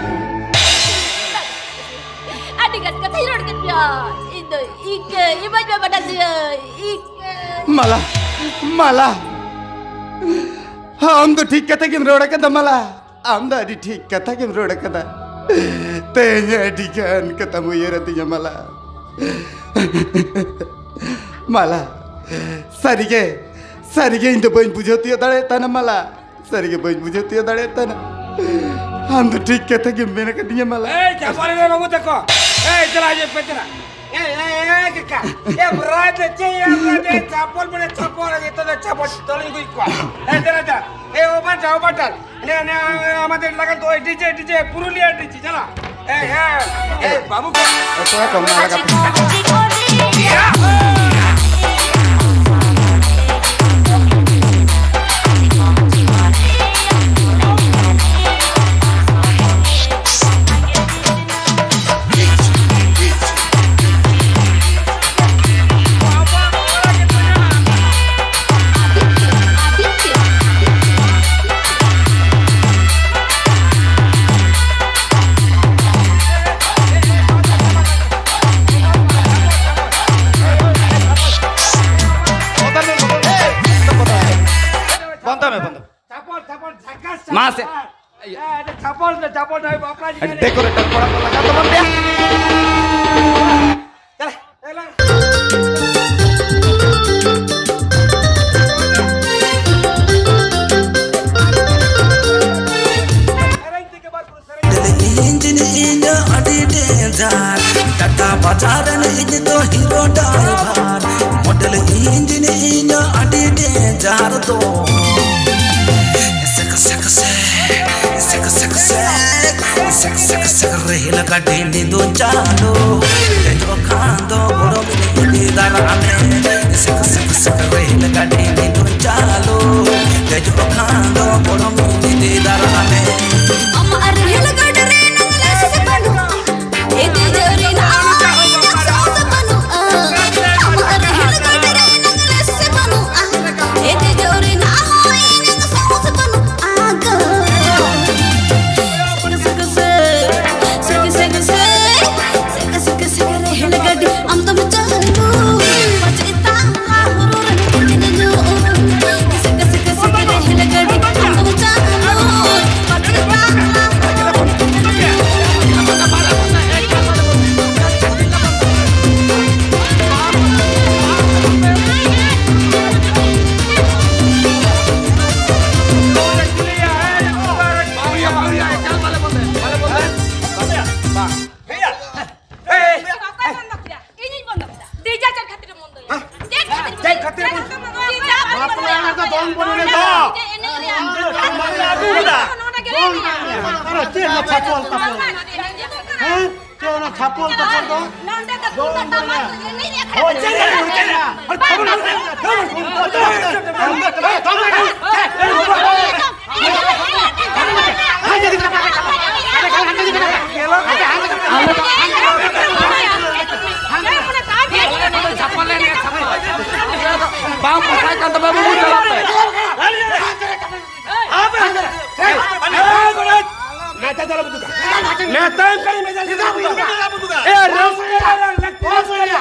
ᱟᱹᱰᱤ ᱜᱟᱱ ᱠᱟᱛᱷᱟᱧ ᱨᱚᱲ ᱠᱮᱫ ᱢᱮᱭᱟ᱾ ᱤᱧ ᱫᱚ ᱤᱠᱟᱹ ᱤᱢᱟᱹᱧ ᱢᱮ ᱵᱷᱟᱱᱟᱥᱤᱭᱟᱹ᱾ ᱤᱠᱟᱹ᱾ ᱢᱟᱞᱟ᱾ ᱢᱟᱞᱟ᱾ ᱟᱢ ᱫᱚ ᱴᱷᱤᱠ ᱠᱟᱛᱷᱟ ᱜᱮᱢ ᱨᱚᱲ ᱟᱠᱟᱫᱟ ᱢᱟᱞᱟ᱾ ᱟᱢ ᱫᱚ ᱟᱹᱰᱤ ᱴᱷᱤᱠ ᱠᱟᱛᱷᱟ ᱜᱮᱢ ᱨᱚᱲ ᱟᱠᱟᱫᱟ᱾ ᱛᱮᱦᱮᱧ ᱟᱹᱰᱤ ᱜᱟᱱ ᱠᱟᱛᱷᱟᱢ ᱩᱭᱦᱟᱹᱨ ᱟᱹᱫᱤᱧᱟ ᱢᱟᱞᱟ᱾ ᱢᱟᱞᱟ, ᱥᱟᱹᱨᱤᱜᱮ, ᱥᱟᱹᱨᱤᱜᱮ ᱤᱧ ᱫᱚ ᱵᱟᱹᱧ ᱵᱩᱡᱷᱟᱹᱣ ᱛᱤᱭᱳᱜ ᱫᱟᱲᱮᱭᱟᱜ ᱛᱟᱦᱮᱱᱟ ᱢᱟᱞᱟ᱾ ᱥᱟᱹᱨᱤᱜᱮ ᱵᱟᱹᱧ ᱵᱩᱡᱷᱟᱹᱣ ᱛᱤᱭᱳᱜ ᱫᱟᱲᱮᱭᱟᱜ ᱛᱟᱦᱮᱱᱟ᱾ ᱟᱢ ᱫᱚ ᱴᱷᱤᱠ ᱠᱟᱛᱷᱟ ᱜᱮᱢ ᱢᱮᱱ ᱟᱠᱟᱫᱤᱧᱟ ᱢᱟᱞᱟ᱾ ᱮᱭ, ᱪᱟᱯᱚᱞ ᱨᱮ ᱵᱟᱹᱵᱩ ᱛᱟᱠᱚ᱾ ᱮᱭ, ᱪᱟᱞᱟᱜ ᱦᱤᱡᱩᱜ ᱯᱮ, ᱪᱟᱞᱟᱜ᱾ ᱮᱭ, ᱮᱭ, ᱮᱭ, ᱠᱟᱠᱟ᱾ ᱮ, ᱵᱨᱟᱭ ᱫᱚ ᱪᱮᱫ ᱭᱟ, ᱵᱨᱟᱭ ᱫᱚ ᱪᱟᱯᱚᱞ ᱢᱟᱱᱮ ᱪᱟᱯᱚᱞ, ᱡᱚᱛᱚ ᱫᱚ ᱪᱟᱯᱚᱞ, ᱛᱚᱞᱤᱧ ᱜᱩᱡ ᱠᱚᱣᱟ᱾ ᱮ, ᱫᱮᱞᱟ ᱫᱟ᱾ ᱮ, ᱳᱵᱷᱟᱨ ᱫᱟ, ᱳᱵᱷᱟᱨ ᱫᱟ᱾ ᱮ, ᱚᱱᱮ, ᱮ, ᱟᱢᱟᱫᱮᱨ ᱞᱟᱜᱟᱱ ᱫᱚ ᱰᱤᱡᱮ, ᱰᱤᱡᱮ, ᱯᱩᱨᱩᱞᱤᱭᱟ ᱰᱤᱡᱮ, ᱪᱟᱞᱟ᱾ ᱮ, ᱮ, ᱮ, ᱵᱟᱹᱵᱩ ᱠᱚ᱾ ᱚᱠᱚᱭ ᱠᱚ ᱢᱟ ᱞᱟᱜᱟ? ᱵᱚᱱᱫᱚ ᱢᱮ, ᱵᱚᱱᱫᱚ᱾ ᱪᱟᱯᱚᱞ, ᱪᱟᱯᱚᱞ, ᱡᱷᱟᱠᱟᱥ ᱢᱟᱥᱮ᱾ ᱪᱟᱯᱚᱞ᱾ ᱮ, ᱟᱹᱰᱤ ᱰᱟᱵᱚ ᱰᱟᱭ ᱵᱟᱯᱞᱟ ᱡᱤᱭᱟᱹ ᱨᱮ᱾ ᱰᱮᱠᱳᱨᱮᱴᱚᱨ ᱠᱚᱲᱟ ᱠᱚ ᱞᱟᱜᱟᱣ ᱛᱟᱵᱚᱱ ᱯᱮ᱾ ᱪᱟᱞᱮ, ᱮᱞᱟᱝ᱾ ᱤᱧ ᱡᱤᱱᱤ ᱤᱧ ᱟᱹᱰᱤ ᱰᱮᱧᱡᱟᱨ, ᱴᱟᱴᱟ ᱵᱟᱡᱟᱨ ᱨᱮᱱ ᱤᱧ ᱫᱚ ᱦᱤᱨᱳ ᱰᱟᱭᱵᱷᱟᱨ, ᱢᱚᱰᱮᱞ ᱤᱧ ᱡᱤᱱᱤ ᱤᱧ ᱟᱹᱰᱤ ᱰᱮᱧᱡᱟᱨ ᱫᱚ᱾ ᱥᱮᱠ ᱥᱮᱠ ᱥᱮᱠ, ᱥᱮᱠ ᱥᱮᱠ ᱥᱮᱠ, ᱥᱮᱠ ᱥᱮᱠ ᱥᱮᱠ ᱨᱮᱞ ᱜᱟᱹᱰᱤ ᱱᱤᱫᱩ ᱪᱟᱞᱩ, ᱫᱮᱡᱚᱜ ᱠᱷᱟᱱ ᱫᱚ ᱜᱚᱲᱚᱢ ᱤᱫᱤ ᱫᱟᱨᱟᱢᱮ᱾ ᱥᱮᱠ ᱥᱮᱠ ᱥᱮᱠ ᱨᱮᱞ ᱜᱟᱹᱰᱤ ᱱᱤᱫᱩ ᱪᱟᱞᱩ, ᱫᱮᱡᱚᱜ ᱠᱷᱟᱱ ᱫᱚ ᱜᱚᱲᱚᱢ ᱤᱫᱤ ᱫᱟᱨᱟᱢᱮ᱾ ᱟᱢᱟᱜ ᱨᱮᱞ ᱜᱟᱹᱰᱤ ᱨᱮ ᱱᱟᱝ ᱞᱮᱥ ᱵᱟᱹᱱᱩᱜᱼᱟ᱾ ᱮ ᱫᱮᱡᱚᱜ ᱨᱮᱱᱟᱜ ᱟᱢᱟᱜ ᱤᱧᱟᱹᱜ ᱥᱟᱦᱚᱥ ᱵᱟᱹᱱᱩᱜᱼᱟ᱾ ᱟᱢᱟᱜ ᱨᱮᱞ ᱜᱟᱹᱰᱤ ᱨᱮ ᱱᱟᱝ ᱞᱮᱥ ᱵᱟᱹᱱᱩᱜᱼᱟ᱾ ᱮ ᱫᱮᱡᱚᱜ ᱨᱮᱱᱟᱜ ᱟᱢᱟᱜ ᱤᱧᱟᱹᱜ ᱥᱟᱦᱚᱥ ᱵᱟᱹᱱᱩᱜᱼᱟ᱾ ᱟᱜᱚ᱾ ᱥᱮᱠ ᱥᱮᱠ ᱥᱮᱠ, ᱥᱮᱠ ᱥᱮᱠ ᱥᱮᱠ, ᱥᱮᱠ ᱥᱮᱠ ᱥᱮᱠ ᱨᱮᱞ ᱜᱟᱹᱰᱤ ᱟᱢ ᱫᱚᱢ ᱪᱟᱹᱞᱩ᱾ ᱯᱟᱪᱮ ᱛᱟᱞᱟ ᱦᱚᱨ ᱨᱮ ᱧᱩ᱾ ᱥᱮᱠ ᱥᱮᱠ ᱥᱮᱠ ᱨᱮᱞ ᱜᱟᱹᱰᱤ ᱟᱢ ᱫᱚᱢ ᱪᱟᱹᱞᱩ᱾ ᱯᱟᱪᱮ ᱛᱟᱞᱟ ᱦᱚᱨ ᱨᱮ ᱧᱩ᱾ ᱚᱠᱚᱭ ᱵᱚᱱᱫᱚ ᱠᱮᱫᱟ? ᱤᱧᱤᱧ ᱵᱚᱱᱫᱚ ᱠᱮᱫᱟ᱾ ᱰᱤᱡᱮ ᱪᱮᱫ ᱠᱷᱟᱹᱛᱤᱨ ᱮᱢ ᱵᱚᱱᱫᱚᱭᱟ? ᱦᱮᱸ? ᱪᱮᱫ ᱠᱷᱟᱹᱛᱤᱨ ᱪᱮᱫ ᱠᱷᱟᱹᱛᱤᱨ ᱮᱢ ᱵᱚᱱᱫᱚᱭᱟ? ᱪᱮᱫᱟᱜ ᱮᱢ ᱵᱚᱱᱫᱚᱭᱟ? ᱵᱟᱯᱞᱟ ᱨᱮᱫᱚ ᱫᱚᱝ ᱵᱚᱱ ᱮᱱᱮᱡᱟ᱾ ᱪᱮᱫ ᱮᱱᱮᱡ ᱨᱮᱭᱟᱜ? ᱫᱚᱝ ᱵᱚᱱ ᱮᱱᱮᱡᱟ᱾ ᱫᱚᱝ ᱵᱚᱱ ᱮᱱᱮᱡᱟ᱾ ᱟᱨᱚ ᱪᱮᱫ ᱚᱱᱟ ᱪᱷᱟᱯᱚᱞ ᱛᱟᱯᱚᱞ? ᱦᱮᱸ? ᱪᱮᱫ ᱚᱱᱟ ᱪᱷᱟᱯᱚᱞ ᱛᱟᱯᱚᱞ ᱫᱚ? ᱱᱚᱸᱰᱮ ᱫᱚ ᱛᱩᱢᱫᱟᱜ ᱴᱟᱢᱟᱠ ᱮᱱᱮᱡ ᱨᱮᱭᱟᱜ ᱦᱳᱭ, ᱪᱮᱫ ᱮᱱᱮᱡ? ᱪᱮᱫ ᱮᱱᱮᱡ? ᱵᱟᱢ ᱯᱚᱥᱟᱭ ᱠᱟᱱ ᱛᱟᱢᱟ, ᱵᱟᱹᱵᱩ, ᱪᱟᱞᱟᱜ ᱯᱮ᱾ ᱱᱮᱛᱟ ᱫᱚ ᱟᱞᱚ ᱵᱩᱡᱩᱜᱼᱟ᱾ ᱱᱮᱛᱟ ᱮᱢ ᱠᱟᱹᱧ ᱢᱮᱛᱟ ᱫᱤᱧᱟ᱾ ᱮ, ᱨᱟᱹᱥᱠᱟᱹ ᱨᱮᱱᱟᱜ ᱞᱟᱹᱠᱛᱤ ᱵᱟᱹᱱᱩᱜᱼᱟ᱾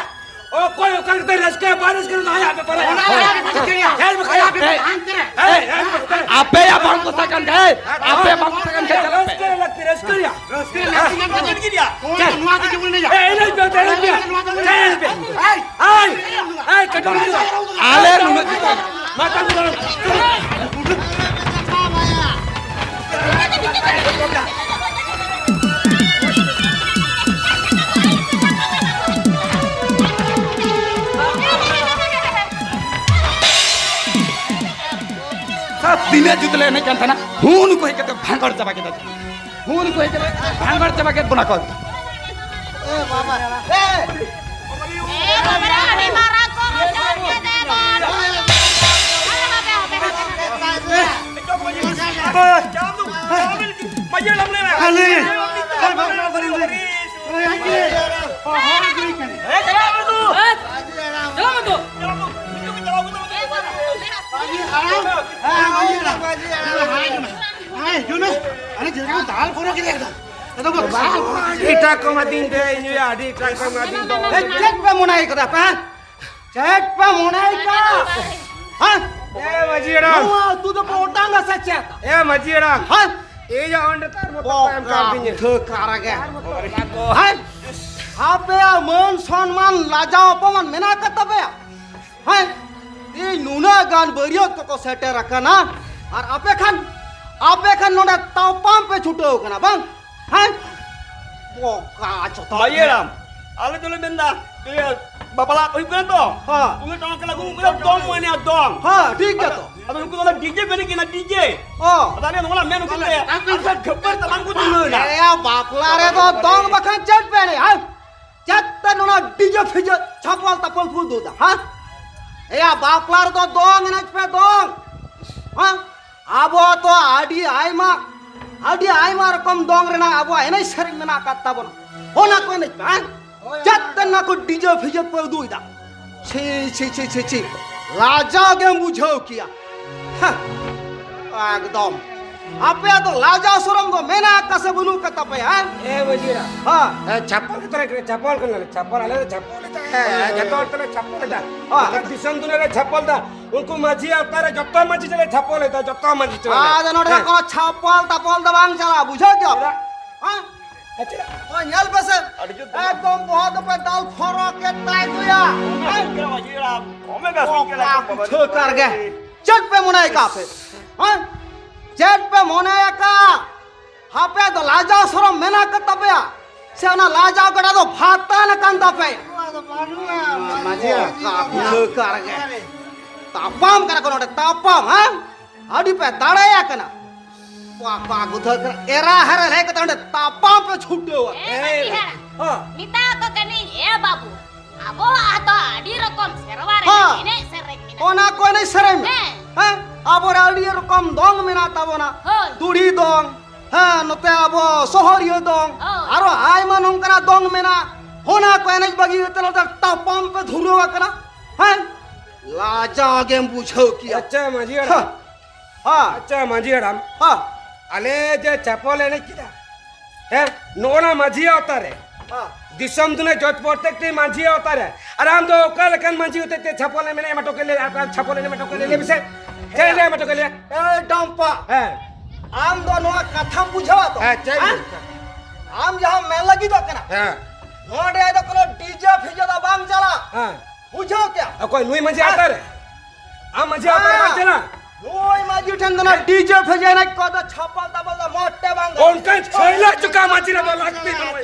ᱚᱠᱚᱭ ᱚᱠᱟ ᱞᱮᱠᱟᱛᱮ ᱨᱟᱹᱥᱠᱟᱹᱭᱟ, ᱵᱟᱭ ᱨᱟᱹᱥᱠᱟᱹ ᱨᱮᱫᱚ ᱟᱭᱟᱜ ᱵᱮᱯᱟᱨ᱾ ᱚᱱᱟ ᱟᱞᱚ ᱵᱩᱡᱩᱜᱼᱟ᱾ ᱦᱮᱸ, ᱵᱟᱠᱷᱟᱡ᱾ ᱦᱮᱸ, ᱦᱮᱸ, ᱦᱮᱸ᱾ ᱟᱯᱮᱭᱟᱜ ᱵᱟᱝ ᱯᱚᱥᱟᱜ ᱠᱟᱱ ᱠᱷᱟᱡ, ᱟᱯᱮᱭᱟᱜ ᱵᱟᱝ ᱯᱚᱥᱟᱜ ᱠᱟᱱ ᱠᱷᱟᱡ, ᱪᱟᱞᱟᱜ ᱯᱮ᱾ ᱨᱟᱹᱥᱠᱟᱹ ᱨᱮ ᱞᱟᱹᱠᱛᱤ ᱨᱮ ᱨᱟᱹᱥᱠᱟᱹ ᱨᱮ ᱞᱟᱹᱠᱛᱤ ᱠᱟᱱ ᱠᱟᱱᱟ᱾ ᱦᱳᱭ, ᱱᱚᱣᱟ ᱛᱮᱜᱮ ᱵᱚᱱ ᱮᱱᱮᱡᱟ᱾ ᱮᱭ, ᱮᱱᱮᱡ ᱯᱮ, ᱮᱱᱮᱡ ᱯᱮ, ᱮᱱᱮᱡ ᱯᱮ᱾ ᱮᱭ, ᱮᱭ, ᱮᱭ, ᱠᱟᱹᱴᱩᱵ ᱟᱞᱮ ᱱᱩᱱᱟᱹᱜ ᱪᱮᱛᱟᱱ᱾ ᱢᱟ, ᱛᱟᱝ ᱫᱚ᱾ ᱥᱟᱵ ᱛᱤᱱᱟᱹᱜ ᱡᱩᱛ ᱞᱮ ᱮᱱᱮᱡ ᱠᱟᱱ ᱛᱟᱦᱮᱱᱟ, ᱦᱩᱱ ᱠᱚ ᱦᱮᱡ ᱠᱟᱛᱮ ᱵᱷᱟᱸᱜᱚᱲ ᱪᱟᱵᱟ ᱠᱮᱫᱟ᱾ ᱦᱩᱱ ᱠᱚ ᱦᱮᱡ ᱠᱟᱛᱮ ᱵᱷᱟᱸᱜᱚᱲ ᱪᱟᱵᱟ ᱠᱮᱫ ᱵᱚᱱᱟ ᱠᱚ᱾ ᱮ ᱵᱟᱵᱟ ᱨᱮ, ᱟᱹᱰᱤ ᱢᱟᱨᱟᱝ ᱠᱚ ᱨᱚᱪᱚ ᱠᱮᱫᱮ ᱫᱚ᱾ ᱦᱟᱯᱮ, ᱦᱟᱯᱮ, ᱦᱟᱯᱮ᱾ ᱢᱟᱹᱡᱷᱤ ᱦᱟᱲᱟᱢ ᱞᱟᱹᱭ ᱢᱮ᱾ ᱟᱞᱮ, ᱦᱳᱭ, ᱵᱟᱵᱟ, ᱵᱟᱵᱟ, ᱵᱟᱵᱟ᱾ ᱦᱳᱭ, ᱟᱡ ᱜᱮ᱾ ᱦᱚᱦᱚ ᱟᱹᱜᱩᱭ ᱠᱟᱱᱟ᱾ ᱦᱮᱸ, ᱪᱟᱞᱟᱜ ᱢᱮ ᱛᱚ᱾ ᱪᱟᱞᱟᱜ ᱢᱮ ᱛᱚ᱾ ᱢᱟᱹᱡᱷᱤ ᱦᱟᱲᱟᱢ, ᱦᱮᱸ, ᱢᱟᱹᱡᱷᱤ ᱦᱟᱲᱟᱢ᱾ ᱦᱮᱸ, ᱦᱤᱡᱩᱜ ᱢᱮ᱾ ᱟᱨᱮ, ᱡᱮ ᱠᱚ ᱫᱟᱞ ᱯᱚᱨᱚ ᱠᱮᱫᱮ ᱮᱠᱫᱚᱢ᱾ ᱮᱠᱫᱚᱢ ᱠᱚ ᱫᱟᱞ ᱯᱚᱨᱚ ᱠᱮᱫᱮ᱾ ᱮᱴᱟᱜ ᱠᱚ ᱮᱢᱟᱫᱤᱧ ᱛᱮ, ᱤᱧ ᱦᱚᱸ ᱟᱹᱰᱤ ᱮᱴᱟᱜ ᱠᱚ ᱮᱢᱟᱫᱤᱧ ᱫᱚ᱾ ᱮ, ᱪᱮᱫ ᱯᱮ ᱢᱚᱱᱮᱭ ᱠᱟᱫᱟ ᱯᱮ, ᱦᱮᱸ? ᱪᱮᱫ ᱯᱮ ᱢᱚᱱᱮᱭ ᱠᱟᱫᱟ? ᱦᱮᱸ? ᱮ, ᱢᱟᱹᱡᱷᱤ ᱦᱟᱲᱟᱢ᱾ ᱱᱚᱣᱟ ᱟᱹᱛᱩ ᱫᱚ ᱯᱮ ᱚᱴᱟᱝᱟ ᱥᱮ ᱪᱮᱫ? ᱮ, ᱢᱟᱹᱡᱷᱤ ᱦᱟᱲᱟᱢ᱾ ᱦᱮᱸ? ᱤᱧ ᱦᱚᱸ ᱚᱸᱰᱮ ᱛᱟᱨ ᱢᱚᱛᱚ ᱠᱚ ᱮᱢ ᱠᱟᱣᱫᱤᱧᱟ᱾ ᱵᱚᱠᱟ ᱠᱟᱨᱟ ᱜᱮ᱾ ᱦᱮᱸ? ᱟᱯᱮᱭᱟᱜ ᱢᱟᱹᱱ ᱥᱚᱱᱢᱟᱱ ᱞᱟᱡᱟᱣ ᱚᱯᱚᱢᱟᱱ ᱢᱮᱱᱟᱜ ᱟᱠᱟᱫ ᱛᱟᱯᱮᱭᱟ? ᱦᱮᱸ? ᱛᱮᱦᱮᱧ ᱱᱩᱱᱟᱹᱜ ᱜᱟᱱ ᱵᱟᱹᱨᱭᱟᱹᱛ ᱠᱚᱠᱚ ᱥᱮᱴᱮᱨ ᱟᱠᱟᱱᱟ, ᱟᱨ ᱟᱯᱮ ᱠᱷᱟᱱ, ᱟᱯᱮ ᱠᱷᱟᱱ ᱱᱚᱰᱮ ᱛᱟᱯᱟᱢ ᱯᱮ ᱪᱷᱩᱴᱟᱹᱣ ᱠᱟᱱᱟ, ᱵᱟᱝ? ᱦᱮᱸ? ᱵᱚᱠᱟ ᱪᱚᱛᱟ᱾ ᱢᱟᱹᱡᱷᱤ ᱦᱟᱲᱟᱢ, ᱟᱞᱮ ᱫᱚᱞᱮ ᱢᱮᱱᱫᱟ, ᱤᱭᱟᱹ, ᱵᱟᱯᱞᱟ ᱦᱩᱭᱩᱜ ᱠᱟᱱᱟ ᱛᱚ? ᱦᱮᱸ᱾ ᱩᱱᱤ ᱴᱟᱢᱟᱠ ᱠᱟᱱᱟ, ᱩᱱᱠᱩ ᱫᱚ ᱫᱚᱝ ᱮᱱᱮᱡ ᱫᱚᱝ᱾ ᱦᱮᱸ, ᱴᱷᱤᱠ ᱜᱮᱭᱟ ᱛᱚ᱾ ᱟᱫᱚ ᱩᱱᱠᱩ ᱫᱚ ᱰᱤᱡᱮ ᱯᱮ ᱮᱱᱮᱡ ᱠᱟᱱᱟ, ᱰᱤᱡᱮ᱾ ᱚ᱾ ᱟᱫᱚ ᱟᱞᱮ ᱱᱚᱣᱟ ᱢᱮᱱ ᱦᱚᱪᱚ ᱛᱟᱞᱮ, ᱟᱨ ᱥᱟᱛ ᱠᱷᱟᱹᱯᱟᱹᱨ ᱛᱟᱞᱟᱝ ᱠᱚ ᱪᱩᱞᱟᱹᱣ ᱮᱱᱟ᱾ ᱮᱭᱟ, ᱵᱟᱯᱞᱟ ᱨᱮᱫᱚ ᱫᱚᱝ ᱵᱟᱠᱷᱟᱱ ᱪᱮᱫ ᱯᱮ ᱮᱱᱮᱡ, ᱦᱮᱸ? ᱪᱮᱫ ᱛᱮ ᱱᱚᱣᱟ ᱰᱤᱡᱮ ᱯᱷᱤᱡᱮ ᱪᱷᱟᱯᱚᱞ ᱛᱟᱯᱚᱞ ᱠᱚ ᱩᱫᱩᱜ ᱮᱫᱟ, ᱦᱮᱸ? ᱮᱭᱟ, ᱵᱟᱯᱞᱟ ᱨᱮᱫᱚ ᱫᱚᱝ ᱮᱱᱮᱡ ᱯᱮ, ᱫᱚᱝ᱾ ᱦᱮᱸ? ᱟᱵᱚ ᱛᱚ ᱟᱹᱰᱤ ᱟᱭᱢᱟ, ᱟᱹᱰᱤ ᱟᱭᱢᱟ ᱨᱚᱠᱚᱢ ᱫᱚᱝ ᱨᱮᱱᱟᱜ ᱟᱵᱚᱣᱟᱜ ᱮᱱᱮᱡ ᱥᱮᱨᱮᱧ ᱢᱮᱱᱟᱜ ᱟᱠᱟᱫ ᱛᱟᱵᱚᱱᱟ᱾ ᱚᱱᱟ ᱠᱚ ᱮᱱᱮᱡ ᱯᱮ, ᱦᱮᱸ? ᱪᱮᱫ ᱛᱮ ᱱᱚᱣᱟ ᱠᱚ ᱰᱤᱡᱮ ᱯᱷᱤᱡᱮ ᱯᱮ ᱩᱫᱩᱜ ᱮᱫᱟ? ᱪᱷᱤ, ᱪᱷᱤ, ᱪᱷᱤ, ᱪᱷᱤ, ᱪᱷᱤ᱾ ᱞᱟᱡᱟᱣ ᱜᱮᱢ ᱵᱩᱡᱷᱟᱹᱣ ᱠᱮᱭᱟ᱾ ᱦᱮᱸ, ᱮᱠᱫᱚᱢ᱾ ᱟᱯᱮᱭᱟᱜ ᱫᱚ ᱞᱟᱡᱟᱣ ᱥᱚᱨᱚᱢ ᱫᱚ ᱢᱮᱱᱟᱜ ᱟᱠᱟᱫ ᱥᱮ ᱵᱟᱹᱱᱩᱜ ᱟᱠᱟᱫ ᱛᱟᱯᱮᱭᱟ, ᱦᱮᱸ? ᱮ ᱢᱟᱹᱡᱷᱤ ᱦᱟᱲᱟᱢ᱾ ᱦᱮᱸ᱾ ᱮ, ᱪᱷᱟᱯᱚᱞ ᱜᱮ ᱛᱟᱞᱮ, ᱪᱷᱟᱯᱚᱞ ᱠᱟᱱᱟᱞᱮ, ᱪᱷᱟᱯᱚᱞ, ᱟᱞᱮ ᱫᱚ ᱪᱷᱟᱯᱚᱞ ᱞᱮ ᱪᱟᱦᱮᱸ, ᱦᱮᱸ, ᱡᱚᱛᱚ ᱦᱚᱲ ᱛᱮᱞᱮ ᱪᱷᱟᱯᱚᱞ ᱮᱫᱟ᱾ ᱦᱮᱸ᱾ ᱜᱚᱴᱟ ᱫᱤᱥᱚᱢ ᱫᱩᱱᱤᱭᱟᱹ ᱨᱮ ᱪᱷᱟᱯᱚᱞ ᱮᱫᱟ᱾ ᱩᱱᱠᱩ ᱢᱟᱹᱡᱷᱤ ᱟᱣᱛᱟ ᱨᱮ ᱡᱚᱛᱚ ᱢᱟᱹᱡᱷᱤ ᱴᱷᱮᱱ ᱞᱮ ᱪᱷᱟᱯᱚᱞ ᱮᱫᱟ, ᱡᱚᱛᱚ ᱢᱟᱹᱡᱷᱤ ᱴᱷᱮᱱ᱾ ᱟᱫᱚ ᱱᱚᱰᱮ ᱫᱚ ᱦᱮᱸ᱾ ᱠᱳᱱᱳ ᱪᱷᱟᱯᱚᱞ ᱛᱟᱯᱚᱞ ᱫᱚ ᱵᱟᱝ ᱪᱟᱞᱟᱜᱼᱟ, ᱵᱩᱡᱷᱟᱹᱣ ᱠᱮᱫᱟ? ᱪᱮᱫᱟᱜ? ᱦᱮᱸ? ᱟᱪᱪᱷᱟ᱾ ᱦᱳᱭ, ᱧᱮᱞ ᱯᱮᱥᱮ᱾ ᱟᱹᱰᱤ ᱡᱳᱨ ᱫᱚ᱾ ᱮᱠᱫᱚᱢ ᱵᱚᱦᱚᱜ ᱫᱚᱯᱮ ᱫᱟᱞ ᱯᱷᱚᱨᱚ ᱠᱮᱫ ᱛᱟᱭ ᱫᱚᱭᱟ᱾ ᱦᱮᱸ? ᱢᱟᱹᱡᱷᱤ ᱦᱟᱲᱟᱢ, ᱚᱢᱮ ᱵᱮᱥ ᱚᱠᱟ ᱵᱤᱱ ᱠᱟᱱᱟ ᱠᱚ ᱵᱟᱵᱟ᱾ ᱵᱩᱡᱷᱟᱹᱣ ᱠᱟᱨ ᱜᱮ᱾ ᱪᱮᱫ ᱯᱮ ᱢᱚᱱᱮᱭ ᱠᱟᱜ ᱯᱮ? ᱦᱮᱸ? ᱪᱮᱫ ᱯᱮ ᱢᱚᱱᱮᱭ ᱠᱟᱜ? ᱟᱯᱮ ᱫᱚ ᱞᱟᱡᱟᱣ ᱥᱚᱨᱚᱢ ᱢᱮᱱᱟᱜ ᱠᱟᱫ ᱛᱟᱯᱮᱭᱟ? ᱥᱮ ᱚᱱᱟ ᱞᱟᱡᱟᱣ ᱜᱟᱰᱟ ᱫᱚ ᱵᱷᱟᱛᱟᱱ ᱟᱠᱟᱱ ᱛᱟᱯᱮᱭᱟ? ᱱᱚᱣᱟ ᱫᱚ ᱵᱟᱹᱱᱩᱜᱼᱟ, ᱢᱟᱹᱡᱷᱤ ᱢᱟᱹᱡᱷᱤ ᱦᱟᱲᱟᱢ᱾ ᱵᱟᱹᱱᱩᱜᱼᱟ᱾ ᱵᱩᱡᱷᱟᱹᱣ ᱠᱟᱨ ᱜᱮ᱾ ᱛᱟᱯᱟᱢ ᱠᱟᱱᱟ ᱠᱚ ᱱᱚᱰᱮ, ᱛᱟᱯᱟᱢ, ᱦᱮᱸ? ᱟᱹᱰᱤ ᱯᱮ ᱫᱟᱲᱮᱭᱟ ᱠᱟᱱᱟ᱾ ᱠᱚᱣᱟ, ᱠᱚᱣᱟ, ᱜᱩᱫᱷᱟᱹ ᱠᱟᱱᱟ᱾ ᱮᱨᱟ ᱦᱟᱨᱟ ᱞᱟᱹᱭ ᱠᱟᱛᱮ ᱚᱸᱰᱮ ᱛᱟᱯᱟᱢ ᱯᱮ ᱪᱷᱩᱴᱟᱹᱣᱟ᱾ ᱮ, ᱢᱟᱹᱡᱷᱤ ᱦᱟᱲᱟᱢ, ᱦᱮᱸ᱾ ᱢᱮᱛᱟ ᱠᱚ ᱠᱟᱹᱱᱟᱹᱧ, ᱮ ᱵᱟᱹᱵᱩ, ᱟᱵᱚᱣᱟᱜ ᱫᱚ ᱟᱹᱰᱤ ᱨᱚᱠᱚᱢ ᱥᱮᱨᱣᱟ ᱨᱮᱱᱟᱜ ᱦᱮᱸ᱾ ᱮᱱᱮᱡ ᱥᱮᱨᱮᱧ ᱢᱮᱱᱟᱜᱼᱟ᱾ ᱚᱱᱟ ᱠᱚ ᱮᱱᱮᱡ ᱥᱮᱨᱮᱧ ᱢᱮ᱾ ᱦᱮᱸ᱾ ᱦᱮᱸ? ᱟᱵᱚᱨᱮ ᱟᱹᱰᱤ ᱨᱚᱠᱚᱢ ᱫᱚᱝ ᱢᱮᱱᱟᱜ ᱛᱟᱵᱚᱱᱟ᱾ ᱦᱳᱭ᱾ ᱛᱩᱲᱤ ᱫᱚᱝ, ᱦᱮᱸ, ᱱᱚᱛᱮ ᱟᱵᱚ ᱥᱚᱦᱚᱨᱤᱭᱟᱹ ᱫᱚᱝ, ᱦᱳᱭ᱾ ᱟᱨᱚ ᱟᱭᱢᱟ ᱱᱚᱝᱠᱟᱱᱟᱜ ᱫᱚᱝ ᱢᱮᱱᱟᱜᱼᱟ᱾ ᱚᱱᱟ ᱠᱚ ᱮᱱᱮᱡ ᱵᱟᱹᱜᱤ ᱠᱟᱛᱮ ᱱᱚᱛᱮ ᱛᱟᱯᱟᱢ ᱯᱮ ᱫᱷᱩᱨᱟᱹᱣ ᱟᱠᱟᱱᱟ᱾ ᱦᱮᱸ? ᱞᱟᱡᱟᱣ ᱜᱮᱢ ᱵᱩᱡᱷᱟᱹᱣ ᱠᱮᱭᱟ᱾ ᱟᱪᱪᱷᱟ, ᱢᱟᱹᱡᱷᱤ ᱦᱟᱲᱟᱢ᱾ ᱦᱮᱸ᱾ ᱦᱮᱸ᱾ ᱟᱪᱪᱷᱟ, ᱢᱟᱹᱡᱷᱤ ᱦᱟᱲᱟᱢ᱾ ᱦᱮᱸ᱾ ᱟᱞᱮ ᱡᱮ ᱪᱷᱟᱯᱚᱞ ᱮᱱᱮᱡ ᱠᱮᱫᱟ, ᱦᱮᱸ, ᱱᱚᱜᱼᱚ ᱱᱟ ᱢᱟᱹᱡᱷᱤ ᱟᱣᱛᱟ ᱨᱮ, ᱦᱮᱸ᱾ ᱫᱤᱥᱚᱢ ᱫᱩᱱᱤᱭᱟᱹ ᱡᱚᱛ ᱯᱨᱚᱛᱮᱠᱴᱤ ᱢᱟᱹᱡᱷᱤ ᱟᱣᱛᱟ ᱨᱮ, ᱟᱨ ᱟᱢ ᱫᱚ ᱚᱠᱟ ᱞᱮᱠᱟᱱ ᱢᱟᱹᱡᱷᱤ ᱦᱚᱛᱮᱡ ᱛᱮ ᱪᱷᱟᱯᱚᱞ ᱮᱢ ᱮᱱᱮᱡ ᱮᱢ ᱦᱚᱴᱚ ᱠᱮᱫ ᱞᱮᱭᱟ? ᱟᱨ ᱪᱷᱟᱯᱚᱞ ᱮᱱᱮᱡ ᱮᱢ ᱦᱚᱴᱚ ᱠᱮᱫ ᱞᱮᱭᱟ, ᱞᱟᱹᱭ ᱢᱮᱥᱮ? ᱪᱮᱫ ᱮᱢ ᱦᱚᱴᱚ ᱠᱮᱫ ᱞᱮᱭᱟ? ᱮ ᱰᱟᱢᱯᱟ, ᱦᱮᱸ᱾ ᱟᱢ ᱫᱚ ᱱᱚᱣᱟ ᱠᱟᱛᱷᱟᱢ ᱵᱩᱡᱷᱟᱹᱣᱟ ᱛᱚ? ᱦᱮᱸ, ᱪᱮᱫ ᱤᱧ ᱦᱮᱸ? ᱵᱩᱡᱷᱟᱹᱣᱟ? ᱟᱢ ᱡᱟᱦᱟᱸ ᱢᱮᱱ ᱞᱟᱹᱜᱤᱫᱚᱜ ᱠᱟᱱᱟ, ᱦᱮᱸ᱾ ᱱᱚᱰᱮ ᱫᱚ ᱠᱳᱱᱳ ᱰᱤᱡᱮ ᱯᱷᱤᱡᱮ ᱫᱚ ᱵᱟᱝ ᱪᱟᱞᱟᱜ᱾ ᱦᱮᱸ᱾ ᱵᱩᱡᱷᱟᱹᱣ ᱠᱮᱜᱼᱟ? ᱚᱠᱚᱭ ᱱᱩᱭ ᱢᱟᱹᱡᱷᱤ ᱦᱮᱸ᱾ ᱟᱣᱛᱟ ᱨᱮ? ᱟᱢ ᱢᱟᱹᱡᱷᱤ ᱟᱣᱛᱟ ᱨᱮ ᱵᱟᱝ ᱪᱟᱞᱟᱜ? ᱱᱩᱭ ᱢᱟᱹᱡᱷᱤ ᱴᱷᱮᱱ ᱫᱚ ᱱᱟ ᱰᱤᱡᱮ ᱯᱷᱤᱡᱮ ᱮᱱᱮᱡ ᱠᱚᱫᱚ ᱪᱷᱟᱯᱚᱞ ᱛᱟᱯᱚᱞ ᱫᱚ ᱢᱚᱴᱮ ᱵᱟᱝ ᱜᱟᱱᱚᱜᱼᱟ᱾ ᱚᱱᱠᱟᱱ ᱪᱷᱟᱹᱭᱞᱟ ᱪᱩᱠᱟ ᱢᱟᱹᱡᱷᱤ ᱨᱮ ᱫᱚ ᱞᱟᱹᱠᱛᱤ ᱵᱟᱹᱱᱩᱜᱼᱟ᱾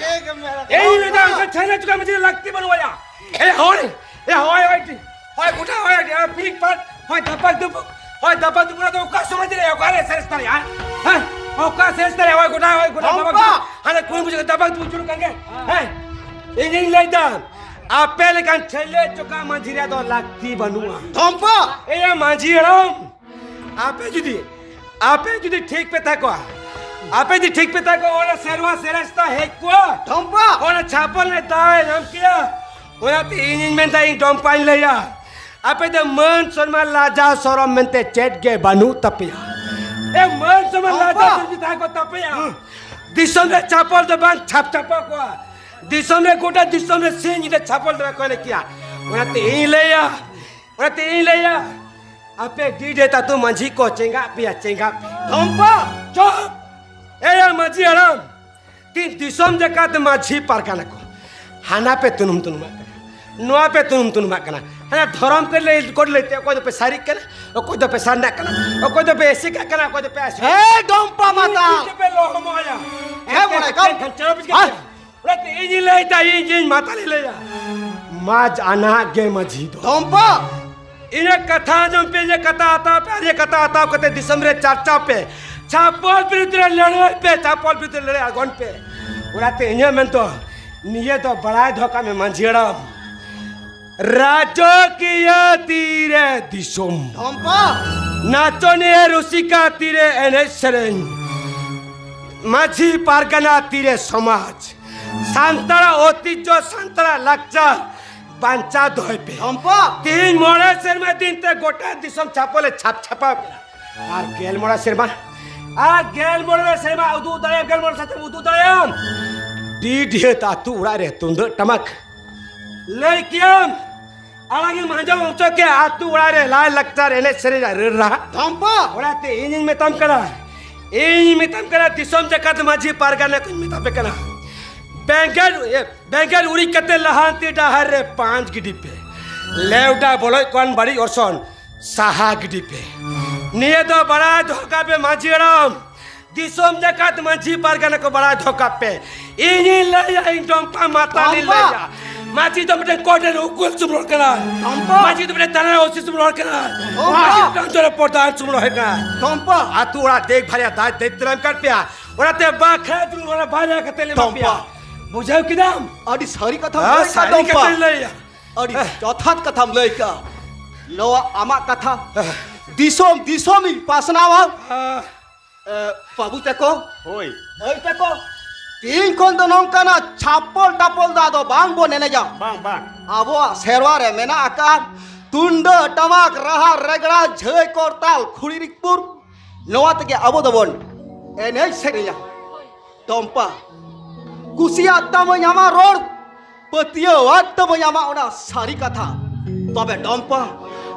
ᱤᱧ ᱞᱟᱹᱭ ᱫᱟ ᱚᱱᱠᱟᱱ ᱪᱷᱟᱹᱭᱞᱟ ᱪᱩᱠᱟ ᱢᱟᱹᱡᱷᱤ ᱨᱮ ᱞᱟᱹᱠᱛᱤ ᱵᱟᱹᱱᱩᱜᱼᱟ᱾ ᱮ ᱦᱚᱲ, ᱮ ᱦᱚᱭ, ᱦᱚᱭ, ᱦᱚᱭ, ᱯᱤᱠ ᱯᱟᱠ, ᱦᱚᱭ ᱫᱟᱯᱟᱠ ᱫᱩᱯᱩᱠ, ᱦᱚᱭ ᱫᱟᱯᱟᱠ ᱫᱩᱯᱩᱠ ᱫᱚ ᱚᱠᱟ ᱥᱚᱢᱟᱡᱽ ᱨᱮ ᱚᱠᱟ ᱨᱮ ᱥᱮᱨᱮᱥ ᱫᱟᱲᱮᱭᱟᱜᱼᱟ? ᱦᱮᱸ? ᱚᱠᱟ ᱥᱮᱨᱮᱥ ᱫᱟᱲᱮᱭᱟᱜᱼᱟ? ᱦᱚᱭ ᱜᱚᱴᱟ, ᱦᱚᱭ ᱜᱚᱴᱟ ᱫᱟᱯᱟᱠ ᱫᱩᱯᱩᱠ᱾ ᱦᱟᱱᱮ ᱠᱩᱲᱤ ᱵᱩᱡᱷᱟᱹᱣ ᱫᱟᱯᱟᱠ ᱫᱩᱯᱩᱠ ᱪᱩᱲᱩ ᱠᱟᱱ ᱜᱮ᱾ ᱦᱮᱸ? ᱤᱧᱤᱧ ᱞᱟᱹᱭ ᱫᱟ, ᱟᱯᱮ ᱞᱮᱠᱟᱱ ᱪᱷᱮᱞᱮ ᱪᱚᱠᱟ ᱢᱟᱹᱡᱷᱤ ᱨᱮᱭᱟᱜ ᱫᱚ ᱞᱟᱹᱠᱛᱤ ᱵᱟᱹᱱᱩᱜᱼᱟ᱾ ᱫᱷᱚᱢᱯᱟ! ᱮᱭᱟ ᱢᱟᱹᱡᱷᱤ ᱦᱟᱲᱟᱢ, ᱟᱯᱮ ᱡᱩᱫᱤ, ᱟᱯᱮ ᱡᱩᱫᱤ ᱴᱷᱤᱠ ᱯᱮ ᱛᱟᱦᱮᱸ ᱠᱚᱜᱼᱟ, ᱟᱯᱮ ᱡᱩᱫᱤ ᱴᱷᱤᱠ ᱯᱮ ᱛᱟᱦᱮᱸ ᱠᱚᱜᱼᱟ, ᱚᱱᱟ ᱥᱮᱨᱣᱟ ᱥᱮᱨᱮᱥᱛᱟ ᱦᱮᱡ ᱠᱚᱜᱼᱟ᱾ ᱫᱷᱚᱢᱯᱟ! ᱚᱱᱟ ᱪᱷᱟᱯᱚᱞ ᱨᱮ ᱫᱟᱣ ᱮ ᱧᱟᱢ ᱠᱮᱭᱟ᱾ ᱚᱱᱟᱛᱮ ᱤᱧᱤᱧ ᱢᱮᱱᱫᱟ, ᱤᱧ ᱫᱷᱚᱢᱯᱟᱧ ᱞᱟᱹᱭᱟ, ᱟᱯᱮ ᱫᱚ ᱢᱟᱹᱱ ᱥᱚᱱᱢᱟᱱ ᱞᱟᱡᱟᱣ ᱥᱚᱨᱚᱢ ᱢᱮᱱᱛᱮ ᱪᱮᱫ ᱜᱮ ᱵᱟᱹᱱᱩᱜ ᱛᱟᱯᱮᱭᱟ᱾ ᱮ ᱢᱟᱹᱱ ᱥᱚᱱᱢᱟᱱ ᱞᱟᱡᱟᱣ ᱫᱷᱚᱢᱯᱟ! ᱥᱚᱨᱚᱢ ᱡᱩᱫᱤ ᱛᱟᱦᱮᱸ ᱠᱚᱜ ᱛᱟᱯᱮᱭᱟ, ᱫᱤᱥᱚᱢ ᱨᱮ ᱪᱷᱟᱯᱚᱞ ᱫᱚ ᱵᱟᱝ ᱪᱷᱟᱯ ᱪᱷᱟᱯᱚᱞ ᱠᱚᱜᱼᱟ᱾ ᱫᱤᱥᱚᱢ ᱨᱮ ᱜᱚᱴᱟ ᱫᱤᱥᱚᱢ ᱨᱮ ᱥᱤᱧ ᱧᱤᱫᱟᱹ ᱪᱷᱟᱯᱚᱞ ᱫᱚ ᱵᱟᱠᱚ ᱮᱱᱮᱡ ᱠᱮᱭᱟ᱾ ᱚᱱᱟᱛᱮ ᱤᱧ ᱞᱟᱹᱭᱟ, ᱚᱱᱟᱛᱮ ᱤᱧ ᱞᱟᱹᱭᱟ, ᱟᱯᱮ ᱰᱤᱰᱮ ᱛᱟᱛᱩ ᱢᱟᱹᱡᱷᱤ ᱠᱚ ᱪᱮᱸᱜᱟᱜ ᱯᱮᱭᱟ, ᱪᱮᱸᱜᱟᱜ ᱯᱮᱭᱟ᱾ ᱫᱷᱚᱢᱯᱟ! ᱪᱩᱯ! ᱮᱭᱟ ᱢᱟᱹᱡᱷᱤ ᱦᱟᱲᱟᱢ, ᱫᱤᱥᱚᱢ ᱡᱟᱠᱟᱛ ᱢᱟᱹᱡᱷᱤ ᱯᱟᱨᱜᱟᱱᱟ ᱠᱚ, ᱦᱟᱱᱟ ᱯᱮ ᱛᱩᱱᱩᱢ ᱛᱩᱱᱩᱢᱟᱜ ᱠᱟᱱᱟ, ᱱᱚᱣᱟ ᱯᱮ ᱛᱩᱱᱩᱢ ᱛᱩᱱᱩᱢᱟᱜ ᱠᱟᱱᱟ᱾ ᱦᱟᱱᱟ ᱫᱷᱚᱨᱚᱢ ᱠᱚ ᱞᱟᱹᱭ, ᱠᱚ ᱞᱟᱹᱭ ᱛᱮ ᱚᱠᱚᱭ ᱫᱚᱯᱮ ᱥᱟᱹᱨᱤᱜ ᱠᱟᱱᱟ, ᱚᱠᱚᱭ ᱫᱚᱯᱮ ᱥᱟᱨᱱᱟᱜ ᱠᱟᱱᱟ, ᱚᱠᱚᱭ ᱫᱚᱯᱮ ᱮᱥᱮᱠᱟᱜ ᱠᱟᱱᱟ, ᱚᱠᱚᱭ ᱫᱚᱯᱮ ᱟᱥᱮᱠᱟᱜ ᱠᱟᱱᱟ᱾ ᱦᱮ ᱰᱚᱢᱯᱟ ᱢᱟᱛᱟᱞ! ᱤᱧ ᱫᱚᱯᱮ ᱞᱚᱦᱚᱢᱚᱜᱼᱟ᱾ ᱦᱮ ᱢᱚᱬᱮ ᱠᱟᱢ᱾ ᱠᱷᱟᱱ ᱪᱟᱞᱟᱣ ᱵᱤᱡ ᱦᱟ? ᱠᱟᱛᱮ᱾ ᱚᱱᱟᱛᱮ ᱤᱧᱤᱧ ᱞᱟᱹᱭᱫᱟ, ᱤᱧ, ᱤᱧ ᱢᱟᱛᱟᱞᱤᱧ ᱞᱟᱹᱭᱟ᱾ ᱢᱟᱡᱽ ᱟᱱᱟᱜ ᱜᱮ ᱢᱟᱹᱡᱷᱤ ᱫᱚ᱾ ᱰᱚᱢᱯᱟ! ᱤᱧᱟᱹᱜ ᱠᱟᱛᱷᱟ ᱟᱸᱡᱚᱢ ᱯᱮ, ᱤᱧᱟᱹᱜ ᱠᱟᱛᱷᱟ ᱦᱟᱛᱟᱣ ᱯᱮ, ᱟᱨ ᱤᱧᱟᱹᱜ ᱠᱟᱛᱷᱟ ᱦᱟᱛᱟᱣ ᱠᱟᱛᱮ ᱫᱤᱥᱚᱢ ᱨᱮ ᱪᱟᱨᱪᱟᱣ ᱯᱮ᱾ ᱪᱷᱟᱯᱚᱞ ᱵᱤᱨᱩᱫᱷ ᱨᱮ ᱞᱟᱹᱲᱦᱟᱹᱭ ᱯᱮ, ᱪᱷᱟᱯᱚᱞ ᱵᱤᱨᱩᱫᱷ ᱨᱮ ᱞᱟᱹᱲᱦᱟᱹᱭ ᱟᱬᱜᱚᱱ ᱯᱮ᱾ ᱚᱱᱟᱛᱮ ᱤᱧᱟᱹᱜ ᱢᱮᱱ ᱫᱚ ᱱᱤᱭᱟᱹ ᱫᱚ ᱵᱟᱲᱟᱭ ᱫᱚᱦᱚ ᱠᱟᱜ ᱢᱮ ᱢᱟᱹᱡᱷᱤ ᱦᱟᱲᱟᱢ, ᱨᱟᱡᱚᱠᱤᱭᱟᱹ ᱛᱤᱨᱮ ᱫᱤᱥᱚᱢ, ᱰᱚᱢᱯᱟ! ᱱᱟᱪᱚᱱᱤᱭᱟᱹ ᱨᱩᱥᱤᱠᱟ ᱛᱤᱨᱮ ᱮᱱᱮᱡ ᱥᱮᱨᱮᱧ, ᱢᱟᱹᱡᱷᱤ ᱯᱟᱨᱜᱟᱱᱟ ᱛᱤᱨᱮ ᱥᱚᱢᱟᱡᱽ, ᱥᱟᱱᱛᱟᱲᱟᱜ ᱚᱛᱤᱡᱚ, ᱥᱟᱱᱛᱟᱲᱟᱜ ᱞᱟᱠᱪᱟᱨ ᱵᱟᱧᱪᱟᱣ ᱫᱚᱦᱚᱭ ᱯᱮ᱾ ᱰᱚᱢᱯᱟ! ᱛᱮᱦᱮᱧ ᱢᱚᱬᱮ ᱥᱮᱨᱢᱟ ᱫᱤᱱ ᱛᱮ ᱜᱚᱴᱟ ᱫᱤᱥᱚᱢ ᱪᱷᱟᱯᱚᱞᱮ ᱪᱷᱟᱯ ᱪᱷᱟᱯᱟᱣ ᱠᱮᱫᱟ᱾ ᱟᱨ ᱜᱮᱞ ᱢᱚᱬᱮ ᱥᱮᱨᱢᱟ, ᱟᱨ ᱜᱮᱞ ᱢᱚᱬᱮ ᱥᱮᱨᱢᱟ ᱩᱫᱩᱜ ᱫᱟᱲᱮᱭᱟᱜ, ᱜᱮᱞ ᱢᱚᱬᱮ ᱥᱮᱨᱢᱟ ᱩᱫᱩᱜ ᱫᱟᱲᱮᱭᱟᱜ᱾ ᱰᱤ ᱰᱤᱦᱟᱹᱛ ᱟᱹᱛᱩ ᱚᱲᱟᱜ ᱨᱮ ᱛᱩᱢᱫᱟᱹᱜ ᱴᱟᱢᱟᱠ ᱞᱟᱹᱭ ᱠᱮᱭᱟᱢ, ᱟᱲᱟᱝ ᱮᱢ ᱟᱸᱡᱚᱢ ᱦᱚᱪᱚ ᱠᱮᱭᱟ᱾ ᱟᱹᱛᱩ ᱚᱲᱟᱜ ᱨᱮ ᱞᱟᱭ ᱞᱟᱠᱪᱟᱨ, ᱮᱱᱮᱡ ᱥᱮᱨᱮᱧ ᱟᱨ ᱨᱟᱹᱲ ᱨᱟᱦᱟ᱾ ᱰᱚᱢᱯᱟ! ᱚᱱᱟᱛᱮ ᱤᱧᱤᱧ ᱢᱮᱛᱟᱢ ᱠᱟᱱᱟ, ᱤᱧᱤᱧ ᱢᱮᱛᱟᱢ ᱠᱟᱱᱟ, ᱫᱤᱥᱚᱢ ᱡᱟᱠᱟᱛ ᱢᱟᱹᱡᱷᱤ ᱯᱟᱨᱜᱟᱱᱟ ᱠᱚᱧ ᱢᱮᱛᱟ ᱯᱮ ᱠᱟᱱᱟ, ᱵᱮᱸᱜᱮᱫ, ᱵᱮᱸᱜᱮᱫ ᱩᱨᱤᱡ ᱠᱟᱛᱮ ᱞᱟᱦᱟᱱᱛᱤ ᱰᱟᱦᱟᱨ ᱨᱮ ᱯᱟᱸᱪ ᱜᱤᱰᱤ ᱯᱮ᱾ ᱞᱮᱣᱰᱟ ᱵᱚᱞᱚᱡ ᱠᱚᱣᱟᱱ ᱵᱟᱹᱲᱤᱡ ᱚᱨᱥᱚᱝ ᱥᱟᱦᱟ ᱜᱤᱰᱤ ᱯᱮ᱾ ᱱᱤᱭᱟᱹ ᱫᱚ ᱵᱟᱲᱟᱭ ᱫᱚᱦᱚ ᱠᱟᱜ ᱯᱮ ᱢᱟᱹᱡᱷᱤ ᱦᱟᱲᱟᱢ, ᱫᱤᱥᱚᱢ ᱡᱟᱠᱟᱛ ᱢᱟᱹᱡᱷᱤ ᱯᱟᱨᱜᱟᱱᱟ ᱠᱚ ᱵᱟᱲᱟᱭ ᱫᱚᱦᱚ ᱠᱟᱜ ᱯᱮ᱾ ᱤᱧᱤᱧ ᱞᱟᱹᱭᱟ, ᱤᱧ ᱰᱚᱢᱯᱟ ᱢᱟᱛᱟᱞᱤᱧ ᱰᱚᱢᱯᱟ! ᱞᱟᱹᱭᱟ᱾ ᱢᱟᱹᱡᱷᱤ ᱫᱚ ᱢᱤᱫᱴᱮᱱ ᱠᱳᱰ ᱨᱮᱱ ᱩᱠᱩᱞ ᱥᱩᱢᱩ ᱦᱚᱲ ᱠᱟᱱᱟᱭ᱾ ᱰᱚᱢᱯᱟ! ᱢᱟᱹᱡᱷᱤ ᱫᱚ ᱢᱤᱫᱴᱮᱱ ᱛᱷᱟᱱᱟ ᱨᱮ ᱳᱥᱤ ᱥᱩᱢᱩ ᱦᱚᱲ ᱠᱟᱱᱟᱭ᱾ ᱰᱚᱢᱯᱟ! ᱢᱟᱹᱡᱷᱤ ᱫᱚ ᱯᱨᱟᱱᱛᱚ ᱨᱮ ᱯᱨᱚᱫᱷᱟᱱ ᱥᱩᱢᱩ ᱦᱚᱲ ᱠᱟᱱᱟᱭ᱾ ᱰᱚᱢᱯᱟ! ᱟᱹᱛᱩ ᱚᱲᱟᱜ ᱫᱮᱠ ᱵᱷᱟᱨᱭᱟ ᱫᱟᱡ ᱫᱟᱭᱤᱛᱛᱚ ᱨᱮ ᱮᱢ ᱠᱟᱫ ᱯᱮᱭᱟ, ᱚᱱᱟᱛᱮ ᱵᱟᱠᱷᱨᱟ ᱫᱩᱲᱩᱵ ᱚᱲᱟᱜ ᱵᱷᱟᱨᱭᱟ ᱠᱟᱛᱮ ᱞᱮ ᱮᱢᱟ ᱯᱮᱭᱟ᱾ ᱰᱚᱢᱯᱟ! ᱵᱩᱡᱷᱟᱹᱣ ᱠᱮᱫᱟᱢ? ᱟᱹᱰᱤ ᱥᱟᱹᱨᱤ ᱠᱟᱛᱷᱟᱢ ᱦᱮᱸ, ᱞᱟᱹᱭ ᱠᱟᱫ ᱥᱟᱹᱨᱤ ᱰᱚᱢᱯᱟ᱾ ᱠᱟᱛᱷᱟᱧ ᱞᱟᱹᱭᱟ᱾ ᱟᱹᱰᱤ ᱦᱮᱸ᱾ ᱡᱚᱛᱷᱟᱛ ᱠᱟᱛᱷᱟᱢ ᱞᱟᱹᱭ ᱠᱟᱜᱼᱟ᱾ ᱱᱚᱣᱟ ᱟᱢᱟᱜ ᱠᱟᱛᱷᱟ ᱦᱮᱸ᱾ ᱫᱤᱥᱚᱢ ᱫᱤᱥᱚᱢᱤᱧ ᱯᱟᱥᱱᱟᱣᱟ᱾ ᱦᱮᱸ᱾ ᱮ, ᱵᱟᱹᱵᱩ ᱛᱟᱠᱚ, ᱦᱳᱭ᱾ ᱢᱟᱹᱭ ᱛᱟᱠᱚ, ᱛᱤᱦᱤᱧ ᱠᱷᱚᱱ ᱫᱚ ᱱᱚᱝᱠᱟᱱᱟᱜ ᱪᱷᱟᱯᱚᱞ ᱴᱟᱯᱚᱞ ᱫᱚ ᱟᱫᱚ ᱵᱟᱝ ᱵᱚᱱ ᱮᱱᱮᱡᱟ᱾ ᱵᱟᱝ, ᱵᱟᱝ᱾ ᱟᱵᱚᱣᱟᱜ ᱥᱮᱨᱣᱟ ᱨᱮ ᱢᱮᱱᱟᱜ ᱟᱠᱟᱫ ᱛᱩᱢᱫᱟᱹᱜ, ᱴᱟᱢᱟᱠ, ᱨᱟᱦᱟ, ᱨᱮᱜᱽᱲᱟ, ᱡᱷᱟᱹᱭ, ᱠᱚᱨᱛᱟᱞ, ᱠᱷᱩᱲᱤ ᱨᱤᱠᱯᱩᱨ, ᱱᱚᱣᱟ ᱛᱮᱜᱮ ᱟᱵᱚ ᱫᱚᱵᱚᱱ ᱮᱱᱮᱡ ᱥᱮᱨᱮᱧᱟ᱾ ᱰᱚᱢᱯᱟ, ᱠᱩᱥᱤᱭᱟᱜ ᱛᱟᱢᱟᱹᱧ ᱟᱢᱟᱜ ᱨᱚᱲ, ᱯᱟᱹᱛᱭᱟᱹᱣᱟᱜ ᱛᱟᱢᱟᱹᱧ ᱟᱢᱟᱜ ᱚᱱᱟ ᱥᱟᱹᱨᱤ ᱠᱟᱛᱷᱟ᱾ ᱛᱚᱵᱮ ᱰᱚᱢᱯᱟ,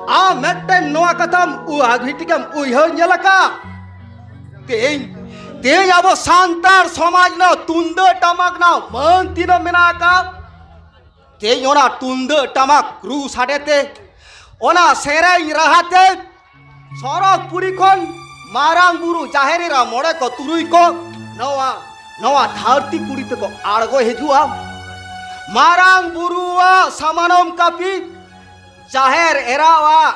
ᱟᱢ ᱢᱤᱫᱴᱮᱱ ᱱᱚᱣᱟ ᱠᱟᱛᱷᱟᱢ ᱩ-, ᱟᱜ ᱢᱤᱫᱴᱤᱡ ᱮᱢ ᱩᱭᱦᱟᱹᱨ ᱧᱮᱞ ᱟᱠᱟᱫᱼᱟ? ᱛᱮᱦᱮᱧ ᱛᱮᱦᱮᱧ ᱟᱵᱚ ᱥᱟᱱᱛᱟᱲ ᱥᱚᱢᱟᱡᱽ ᱨᱮᱱᱟᱜ ᱛᱩᱢᱫᱟᱹᱜ ᱴᱟᱢᱟᱠ ᱨᱮᱱᱟᱜ ᱢᱟᱹᱱ ᱛᱤᱱᱟᱹᱜ ᱢᱮᱱᱟᱜ ᱟᱠᱟᱫ, ᱛᱮᱦᱮᱧ ᱚᱱᱟ ᱛᱩᱢᱫᱟᱹᱜ ᱴᱟᱢᱟᱠ ᱨᱩ ᱥᱟᱰᱮ ᱛᱮ, ᱚᱱᱟ ᱥᱮᱨᱮᱧ ᱨᱟᱦᱟ ᱛᱮ ᱥᱚᱨᱚᱜᱽᱯᱩᱨᱤ ᱠᱷᱚᱱ ᱢᱟᱨᱟᱝ ᱵᱩᱨᱩ, ᱡᱟᱦᱮᱨ ᱮᱨᱟ, ᱢᱚᱬᱮ ᱠᱚ ᱛᱩᱨᱩᱭ ᱠᱚ ᱱᱚᱣᱟ, ᱱᱚᱣᱟ ᱫᱷᱟᱹᱨᱛᱤ ᱯᱩᱨᱤ ᱛᱮᱠᱚ ᱟᱬᱜᱚ ᱦᱤᱡᱩᱜᱼᱟ᱾ ᱢᱟᱨᱟᱝ ᱵᱩᱨᱩᱣᱟᱜ ᱥᱟᱢᱟᱱᱚᱢ ᱠᱟᱹᱯᱤ, ᱡᱟᱦᱮᱨ ᱮᱨᱟᱣᱟᱜ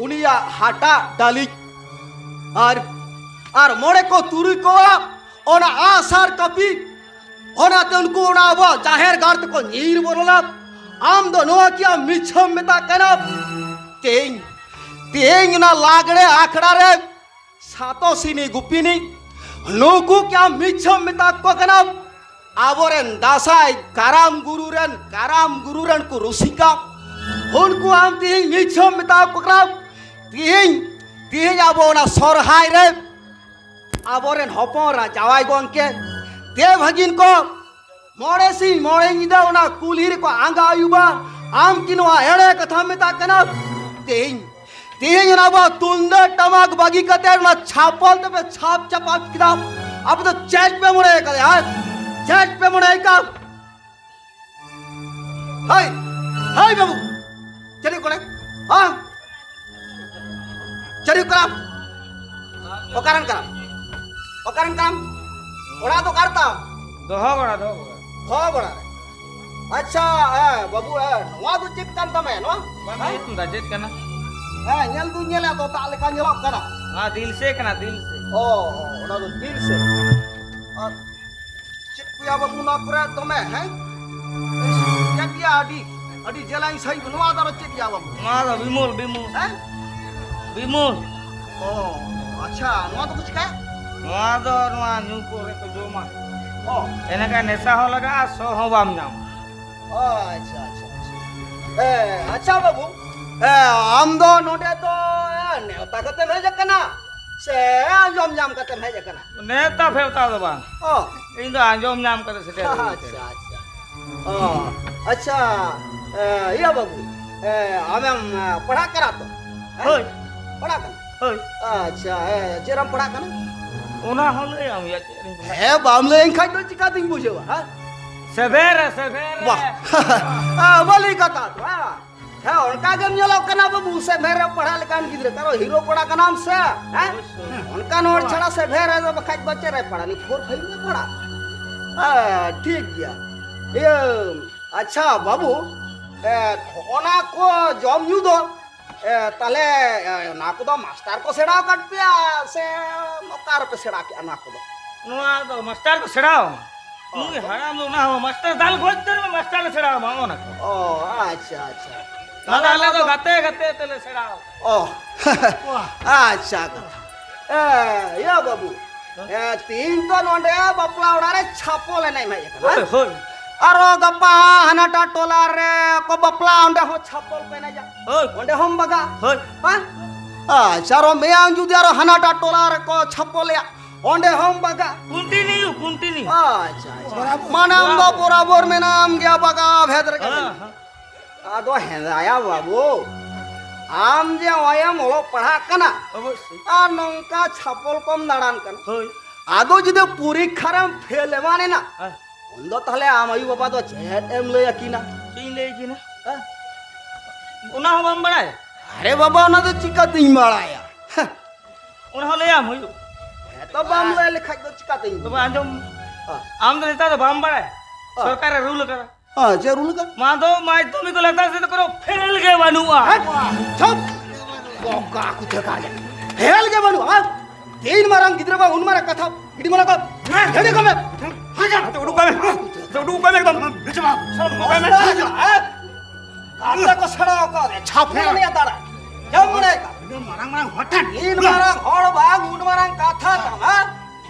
ᱩᱱᱤᱭᱟᱜ ᱦᱟᱴᱟᱜ ᱰᱟᱹᱞᱤᱡ, ᱟᱨ, ᱟᱨ ᱢᱚᱬᱮ ᱠᱚ ᱛᱩᱨᱩᱭ ᱠᱚᱣᱟᱜ ᱚᱱᱟ ᱟᱸᱜᱼᱥᱟᱨ ᱠᱟᱹᱯᱤ, ᱚᱱᱟᱛᱮ ᱩᱱᱠᱩ ᱚᱱᱟ ᱟᱵᱚᱣᱟᱜ ᱡᱟᱦᱮᱨ ᱜᱟᱲ ᱛᱮᱠᱚ ᱧᱤᱨ ᱵᱚᱞᱚᱱᱟ᱾ ᱟᱢ ᱫᱚ ᱱᱚᱣᱟ ᱠᱤ ᱟᱢ ᱢᱤᱪᱷᱟᱹᱢ ᱢᱮᱛᱟᱜ ᱠᱟᱱᱟ? ᱛᱮᱦᱮᱧ, ᱛᱮᱦᱮᱧ ᱚᱱᱟ ᱞᱟᱜᱽᱲᱮ ᱟᱠᱷᱲᱟ ᱨᱮ ᱥᱟᱛᱚᱥᱤᱱᱤ ᱜᱩᱯᱤᱱᱤ, ᱱᱩᱠᱩ ᱠᱤ ᱟᱢ ᱢᱤᱪᱷᱟᱹᱢ ᱢᱮᱛᱟ ᱠᱚ ᱠᱟᱱᱟ? ᱟᱵᱚᱨᱮᱱ ᱫᱟᱸᱥᱟᱭ ᱠᱟᱨᱟᱢ ᱜᱩᱨᱩ ᱨᱮᱱ, ᱠᱟᱨᱟᱢ ᱜᱩᱨᱩ ᱨᱮᱱ ᱠᱚ ᱨᱩᱥᱤᱠᱟ, ᱩᱱᱠᱩ ᱟᱢ ᱛᱮᱦᱮᱧ ᱢᱤᱪᱷᱟᱹᱢ ᱢᱮᱛᱟ ᱠᱚ ᱠᱟᱱᱟ? ᱛᱮᱦᱮᱧ, ᱛᱮᱦᱮᱧ ᱟᱵᱚ ᱚᱱᱟ ᱥᱚᱨᱦᱟᱭ ᱨᱮ ᱟᱵᱚᱨᱮᱱ ᱦᱚᱯᱚᱱ ᱮᱨᱟ ᱡᱟᱶᱟᱭ ᱜᱚᱝᱠᱮ, ᱫᱮ ᱵᱷᱟᱹᱜᱤᱱ ᱠᱚ, ᱢᱚᱬᱮ ᱥᱤᱧ ᱢᱚᱬᱮ ᱧᱤᱫᱟᱹ ᱚᱱᱟ ᱠᱩᱞᱦᱤ ᱨᱮᱠᱚ ᱟᱸᱜᱟ ᱟᱹᱭᱩᱵᱟ᱾ ᱟᱢ ᱠᱤ ᱱᱚᱣᱟ ᱮᱲᱮ ᱠᱟᱛᱷᱟᱢ ᱢᱮᱛᱟᱜ ᱠᱟᱱᱟ? ᱛᱮᱦᱮᱧ, ᱛᱮᱦᱮᱧ ᱚᱱᱟ ᱟᱵᱚᱣᱟᱜ ᱛᱩᱢᱫᱟᱹᱜ ᱴᱟᱢᱟᱠ ᱵᱟᱹᱜᱤ ᱠᱟᱛᱮ ᱚᱱᱟ ᱪᱷᱟᱯᱚᱞ ᱛᱮᱯᱮ ᱪᱷᱟᱯ ᱪᱟᱯᱟᱫ ᱠᱮᱫᱟ᱾ ᱟᱯᱮ ᱫᱚ ᱪᱮᱫ ᱯᱮ ᱢᱚᱱᱮ ᱠᱟᱫᱟ? ᱦᱮᱸ? ᱪᱮᱫ ᱯᱮ ᱢᱚᱱᱮ ᱠᱟᱫᱟ? ᱦᱟᱭ, ᱦᱟᱭ ᱵᱟᱹᱵᱩ, ᱪᱮᱫ ᱦᱩᱭᱩᱜ ᱠᱟᱱᱟ? ᱦᱮᱸ? ᱪᱮᱫ ᱦᱩᱭᱩᱜ ᱠᱟᱱᱟ? ᱚᱠᱟᱨᱮᱱ ᱠᱟᱱᱟᱢ? ᱚᱠᱟᱨᱮᱱ ᱠᱟᱱᱟᱢ? ᱚᱲᱟᱜ ᱫᱚ ᱚᱠᱟᱨᱮ ᱛᱟᱢ? ᱫᱚᱦᱚ ᱵᱟᱲᱟ, ᱫᱚᱦᱚ ᱵᱟᱲᱟ᱾ ᱫᱚᱦᱚ ᱵᱟᱲᱟ ᱨᱮ᱾ ᱟᱪᱪᱷᱟ, ᱮ, ᱵᱟᱹᱵᱩ, ᱮ, ᱱᱚᱣᱟ ᱫᱚ ᱪᱮᱫ ᱠᱟᱱ ᱛᱟᱢᱟ, ᱱᱚᱣᱟ? ᱵᱟᱝ, ᱦᱮᱸ? ᱪᱮᱫ ᱠᱟᱱᱟ? ᱦᱮᱸ, ᱧᱮᱞ ᱫᱩᱧ ᱧᱮᱞᱮᱫ ᱫᱚ, ᱫᱟᱜ ᱞᱮᱠᱟ ᱧᱮᱞᱚᱜ ᱠᱟᱱᱟ᱾ ᱱᱚᱣᱟ ᱫᱤᱞ ᱥᱮ ᱠᱟᱱᱟ, ᱫᱤᱞ ᱥᱮ᱾ ᱚ, ᱚ, ᱚᱱᱟ ᱫᱚ ᱫᱤᱞ ᱥᱮ᱾ ᱟᱨ ᱪᱮᱫ ᱠᱚᱭᱟ ᱵᱟᱹᱵᱩ ᱱᱚᱣᱟ ᱠᱚᱨᱮ ᱫᱚᱢᱮ, ᱦᱮᱸ? ᱪᱮᱫ ᱭᱟ ᱟᱹᱰᱤ, ᱟᱹᱰᱤ ᱡᱮᱞᱮᱧ ᱥᱟᱹᱦᱤᱡ ᱱᱚᱣᱟ ᱫᱚ ᱪᱮᱫ ᱭᱟ ᱵᱟᱹᱵᱩ? ᱱᱚᱣᱟ ᱫᱚ ᱵᱤᱢᱚᱞ, ᱵᱤᱢᱚᱞ᱾ ᱦᱮᱸ? ᱵᱤᱢᱚᱞ᱾ ᱚ, ᱟᱪᱪᱷᱟ, ᱱᱚᱣᱟ ᱫᱚᱠᱚ ᱪᱤᱠᱟᱹᱭᱟ? ᱱᱚᱣᱟ ᱫᱚ ᱱᱚᱣᱟ ᱧᱩ ᱠᱚᱨᱮ ᱠᱚ ᱡᱚᱢᱟ᱾ ᱚ᱾ ᱮᱱᱮᱠᱷᱟᱱ ᱱᱮᱥᱟ ᱦᱚᱸ ᱞᱟᱜᱟᱜᱼᱟ, ᱥᱚ ᱦᱚᱸ ᱵᱟᱢ ᱧᱟᱢᱟ᱾ ᱚ, ᱟᱪᱪᱷᱟ, ᱟᱪᱪᱷᱟ, ᱟᱪᱪᱷᱟ᱾ ᱮ, ᱟᱪᱪᱷᱟ ᱵᱟᱹᱵᱩ, ᱮ, ᱟᱢ ᱫᱚ ᱱᱚᱰᱮ ᱫᱚ, ᱮ, ᱱᱮᱣᱛᱟ ᱠᱟᱛᱮᱢ ᱦᱮᱡ ᱟᱠᱟᱱᱟ ᱥᱮ ᱟᱸᱡᱚᱢ ᱧᱟᱢ ᱠᱟᱛᱮᱢ ᱦᱮᱡ ᱟᱠᱟᱱᱟ? ᱱᱮᱣᱛᱟ ᱯᱷᱮᱣᱛᱟ ᱫᱚ ᱵᱟᱝ᱾ ᱚ᱾ ᱤᱧ ᱫᱚ ᱟᱸᱡᱚᱢ ᱧᱟᱢ ᱠᱟᱛᱮ ᱥᱮᱴᱮᱨ ᱦᱩᱭ ᱟᱪᱪᱷᱟ, ᱟᱠᱟᱱᱟ᱾ ᱟᱪᱪᱷᱟ᱾ ᱚ, ᱟᱪᱪᱷᱟ, ᱮ, ᱤᱭᱟᱹ ᱵᱟᱹᱵᱩ, ᱮ, ᱟᱢᱮᱢ, ᱮ, ᱯᱟᱲᱦᱟᱜ ᱠᱟᱱᱟ ᱛᱚ? ᱦᱮᱸ? ᱦᱳᱭ᱾ ᱯᱟᱲᱦᱟᱜ ᱠᱟᱱᱟ? ᱦᱳᱭ᱾ ᱟᱪᱪᱷᱟ, ᱮ, ᱪᱮᱫ ᱨᱮᱢ ᱯᱟᱲᱦᱟᱜ ᱠᱟᱱᱟ? ᱚᱱᱟ ᱦᱚᱸ ᱞᱟᱹᱭᱟᱢ ᱦᱩᱭᱩᱜᱼᱟ, ᱪᱮᱫ ᱨᱤᱧ ᱞᱟᱹᱭᱟ᱾ ᱦᱮᱸ, ᱵᱟᱢ ᱞᱟᱹᱭᱟᱹᱧ ᱠᱷᱟᱡ ᱫᱚ ᱪᱤᱠᱟᱹᱛᱤᱧ ᱵᱩᱡᱷᱟᱹᱣᱟ, ᱦᱮᱸ? ᱥᱮᱵᱷᱮᱨᱮ, ᱥᱮᱵᱷᱮᱨᱮ᱾ ᱵᱟᱦ᱾ ᱟ, ᱵᱷᱟᱹᱞᱤ ᱠᱟᱛᱷᱟ ᱛᱚ, ᱦᱮᱸ᱾ ᱦᱮᱸ, ᱚᱱᱠᱟ ᱜᱮᱢ ᱧᱮᱞᱚᱜ ᱠᱟᱱᱟ ᱵᱟᱹᱵᱩ, ᱥᱮᱵᱷᱮᱨᱮ ᱯᱟᱲᱦᱟᱜ ᱞᱮᱠᱟᱱ ᱜᱤᱫᱽᱨᱟᱹ, ᱠᱟᱨᱚ ᱦᱤᱨᱳ ᱠᱚᱲᱟ ᱠᱟᱱᱟᱢ ᱥᱮ, ᱦᱮᱸ? ᱚᱵᱚᱥᱥᱳᱭ᱾ ᱚᱱᱠᱟᱱ ᱦᱚᱲ ᱪᱷᱟᱲᱟ ᱥᱮᱵᱷᱮᱨᱮ ᱫᱚ ᱵᱟᱠᱷᱟᱡ ᱫᱚ ᱪᱮᱫ ᱨᱮ ᱯᱟᱲᱦᱟᱜ, ᱱᱤᱛ ᱯᱷᱳᱨ ᱯᱷᱟᱭᱤᱵᱷ ᱨᱮ ᱯᱟᱲᱦᱟᱜ᱾ ᱦᱮᱸ, ᱴᱷᱤᱠ ᱜᱮᱭᱟ᱾ ᱤᱭᱟᱹ, ᱟᱪᱪᱷᱟ ᱵᱟᱹᱵᱩ, ᱮ, ᱚᱱᱟ ᱠᱚ ᱡᱚᱢ ᱧᱩ ᱫᱚ, ᱮ, ᱛᱟᱦᱞᱮ, ᱮ, ᱚᱱᱟ ᱠᱚᱫᱚ ᱢᱟᱥᱴᱟᱨ ᱠᱚ ᱥᱮᱬᱟ ᱟᱠᱟᱫ ᱯᱮᱭᱟ ᱥᱮ ᱚᱠᱟ ᱨᱮᱯᱮ ᱥᱮᱬᱟ ᱠᱮᱜᱼᱟ ᱱᱚᱣᱟ ᱠᱚᱫᱚ? ᱱᱚᱣᱟ ᱫᱚ ᱢᱟᱥᱴᱟᱨ ᱠᱚ ᱥᱮᱬᱟ ᱟᱢᱟ᱾ ᱚ᱾ ᱱᱩᱭ ᱦᱟᱲᱟᱢ ᱫᱚ ᱚᱱᱟ ᱦᱚᱸ ᱢᱟᱥᱴᱟᱨ ᱫᱟᱞ ᱜᱚᱡ ᱩᱛᱟᱹᱨ ᱢᱮ, ᱢᱟᱥᱴᱟᱨ ᱮ ᱥᱮᱬᱟ ᱟᱢᱟ ᱚᱱᱟ ᱠᱚ᱾ ᱚ, ᱟᱪᱪᱷᱟ, ᱟᱪᱪᱷᱟ᱾ ᱚᱱᱟ ᱫᱚ ᱛᱟᱦᱞᱮ ᱟᱞᱮ ᱱᱚᱣᱟ ᱫᱚ ᱫᱚ ᱜᱟᱛᱮ ᱜᱟᱛᱮ ᱛᱮᱞᱮ ᱥᱮᱬᱟ ᱟᱠᱟᱫᱟ᱾ ᱚ᱾ ᱟᱪᱪᱷᱟ, ᱠᱟᱛᱷᱟ᱾ ᱮ, ᱤᱭᱟᱹ ᱵᱟᱹᱵᱩ, ᱮ, ᱛᱤᱦᱤᱧ ᱛᱚ ᱱᱚᱰᱮ ᱵᱟᱯᱞᱟ ᱚᱲᱟᱜ ᱨᱮ ᱪᱷᱟᱯᱚᱞ ᱮᱱᱮᱡ ᱮᱢ ᱦᱮᱡ ᱟᱠᱟᱱᱟ, ᱦᱳᱭ, ᱦᱮᱸ? ᱦᱳᱭ᱾ ᱟᱨᱚ ᱜᱟᱯᱟ ᱦᱟᱱᱟᱴᱟᱜ ᱴᱚᱞᱟ ᱨᱮ ᱠᱚ ᱵᱟᱯᱞᱟ, ᱚᱸᱰᱮ ᱦᱚᱸ ᱪᱷᱟᱯᱚᱞ ᱠᱚ ᱮᱱᱮᱡᱟ᱾ ᱦᱳᱭ᱾ ᱚᱸᱰᱮ ᱦᱚᱸᱢ ᱵᱟᱜᱟ? ᱦᱳᱭ᱾ ᱦᱮᱸ? ᱟᱪᱪᱷᱟ, ᱟᱨᱚ ᱢᱮᱭᱟᱝ ᱡᱩᱫᱤ ᱟᱨᱚ ᱦᱟᱱᱟᱴᱟᱜ ᱴᱚᱞᱟ ᱨᱮᱠᱚ ᱪᱷᱟᱯᱚᱞᱮᱭᱟ, ᱚᱸᱰᱮ ᱦᱚᱸᱢ ᱵᱟᱜᱟ? Continue, continue. ᱟᱪᱪᱷᱟ, ᱟᱪᱪᱷᱟ᱾ ᱵᱚᱨᱟᱵᱚᱨ᱾ ᱢᱟᱱᱮ ᱟᱢ ᱫᱚ ᱵᱚᱨᱟᱵᱚᱨ᱾ ᱵᱚᱨᱟᱵᱚᱨ ᱢᱮᱱᱟᱢ ᱜᱮᱭᱟ ᱵᱟᱜᱟ ᱵᱷᱮᱫ ᱨᱮᱜᱮ ᱦᱮᱸ, ᱢᱮᱱᱟᱢ᱾ ᱦᱮᱸ᱾ ᱟᱫᱚ ᱦᱮᱸᱫᱟᱭᱟ ᱵᱟᱹᱵᱩ, ᱟᱢ ᱡᱮ ᱱᱚᱜᱼᱚᱭ ᱮᱢ ᱚᱞᱚᱜ ᱯᱟᱲᱦᱟᱜ ᱠᱟᱱᱟ ᱚᱵᱚᱥᱥᱳᱭ᱾ ᱟᱨ ᱱᱚᱝᱠᱟ ᱪᱷᱟᱯᱚᱞ ᱠᱚᱢ ᱫᱟᱬᱟᱱ ᱠᱟᱱᱟ, ᱦᱳᱭ᱾ ᱟᱫᱚ ᱡᱩᱫᱤ ᱯᱚᱨᱤᱠᱠᱷᱟ ᱨᱮᱢ ᱯᱷᱮᱞ ᱮᱢᱟᱱ ᱮᱱᱟ, ᱦᱮᱸ᱾ ᱩᱱᱫᱚ ᱛᱟᱦᱞᱮ ᱟᱢ ᱟᱭᱩ ᱵᱟᱵᱟ ᱫᱚ ᱪᱮᱫ ᱮᱢ ᱞᱟᱹᱭ ᱟᱹᱠᱤᱱᱟ? ᱪᱮᱫ ᱤᱧ ᱞᱟᱹᱭ ᱟᱹᱠᱤᱱᱟ? ᱦᱮᱸ? ᱚᱱᱟ ᱦᱚᱸ ᱵᱟᱢ ᱵᱟᱲᱟᱭᱟ? ᱟᱨᱮ ᱵᱟᱵᱟ, ᱚᱱᱟ ᱫᱚ ᱪᱤᱠᱟᱹᱛᱤᱧ ᱵᱟᱲᱟᱭᱟ? ᱦᱮᱸ᱾ ᱚᱱᱟ ᱦᱚᱸ ᱞᱟᱹᱭᱟᱢ ᱦᱩᱭᱩᱜ᱾ ᱦᱮᱸ, ᱛᱚ ᱵᱟᱢ ᱞᱟᱹᱭ ᱞᱮᱠᱷᱟᱡ ᱫᱚ ᱪᱤᱠᱟᱹᱛᱤᱧ ᱵᱟᱵᱟ, ᱟᱸᱡᱚᱢ ᱢᱮ᱾ ᱦᱮᱸ᱾ ᱟᱢ ᱫᱚ ᱱᱮᱛᱟᱨ ᱫᱚ ᱵᱟᱢ ᱵᱟᱲᱟᱭᱟ? ᱦᱮᱸ᱾ ᱥᱚᱨᱠᱟᱨᱮ ᱨᱩᱞ ᱟᱠᱟᱫᱟ᱾ ᱦᱮᱸ, ᱪᱮᱫ ᱨᱩᱞ ᱟᱠᱟᱫᱟ? ᱢᱟ ᱫᱚ ᱢᱟᱫᱽᱫᱷᱚᱢᱤᱠ ᱞᱟᱛᱟᱨ ᱥᱮᱫ ᱫᱚ ᱠᱳᱱᱳ ᱯᱷᱮᱞ ᱜᱮ ᱵᱟᱹᱱᱩᱜᱼᱟ᱾ ᱦᱮᱸ, ᱪᱩᱯ! ᱵᱚᱠᱟ ᱠᱚ ᱪᱮᱠᱟ ᱜᱮ᱾ ᱯᱷᱮᱞ ᱜᱮ ᱵᱟᱹᱱᱩᱜᱼᱟ, ᱦᱮᱸ? ᱛᱤᱱ ᱢᱟᱨᱟᱝ ᱜᱤᱫᱽᱨᱟᱹ ᱵᱟᱝ ᱩᱱ ᱢᱟᱨᱟᱝ ᱠᱟᱛᱷᱟ᱾ ᱜᱤᱰᱤ ᱢᱚᱱᱮ ᱠᱚ᱾ ᱦᱮᱸ, ᱜᱤᱰᱤ ᱠᱚ ᱢᱮ᱾ ᱦᱮᱸ, ᱩᱰᱩᱠ ᱠᱚ ᱢᱮ᱾ ᱩᱰᱩᱠ ᱠᱚ ᱢᱮ ᱮᱠᱫᱚᱢ᱾ ᱵᱤᱪᱷᱱᱟ᱾ ᱩᱰᱩᱠ ᱠᱚ ᱢᱮ᱾ ᱦᱮᱸ? ᱜᱟᱛᱮ ᱠᱚ ᱥᱮᱬᱟ ᱟᱠᱟᱫ ᱨᱮ ᱪᱷᱟᱯᱚᱞ ᱦᱮᱸ᱾ ᱮᱱᱮᱡ ᱫᱟᱲᱟ᱾ ᱡᱟᱢ ᱵᱟᱲᱟᱭ ᱠᱟ᱾ ᱩᱱᱟᱹᱜ ᱢᱟᱨᱟᱝ ᱢᱟᱨᱟᱝ ᱦᱚᱲ ᱴᱷᱮᱱ᱾ ᱤᱱ ᱢᱟᱨᱟᱝ ᱦᱚᱲ ᱵᱟᱝ, ᱩᱱ ᱢᱟᱨᱟᱝ ᱠᱟᱛᱷᱟ ᱛᱟᱢᱟ᱾ ᱦᱮᱸ᱾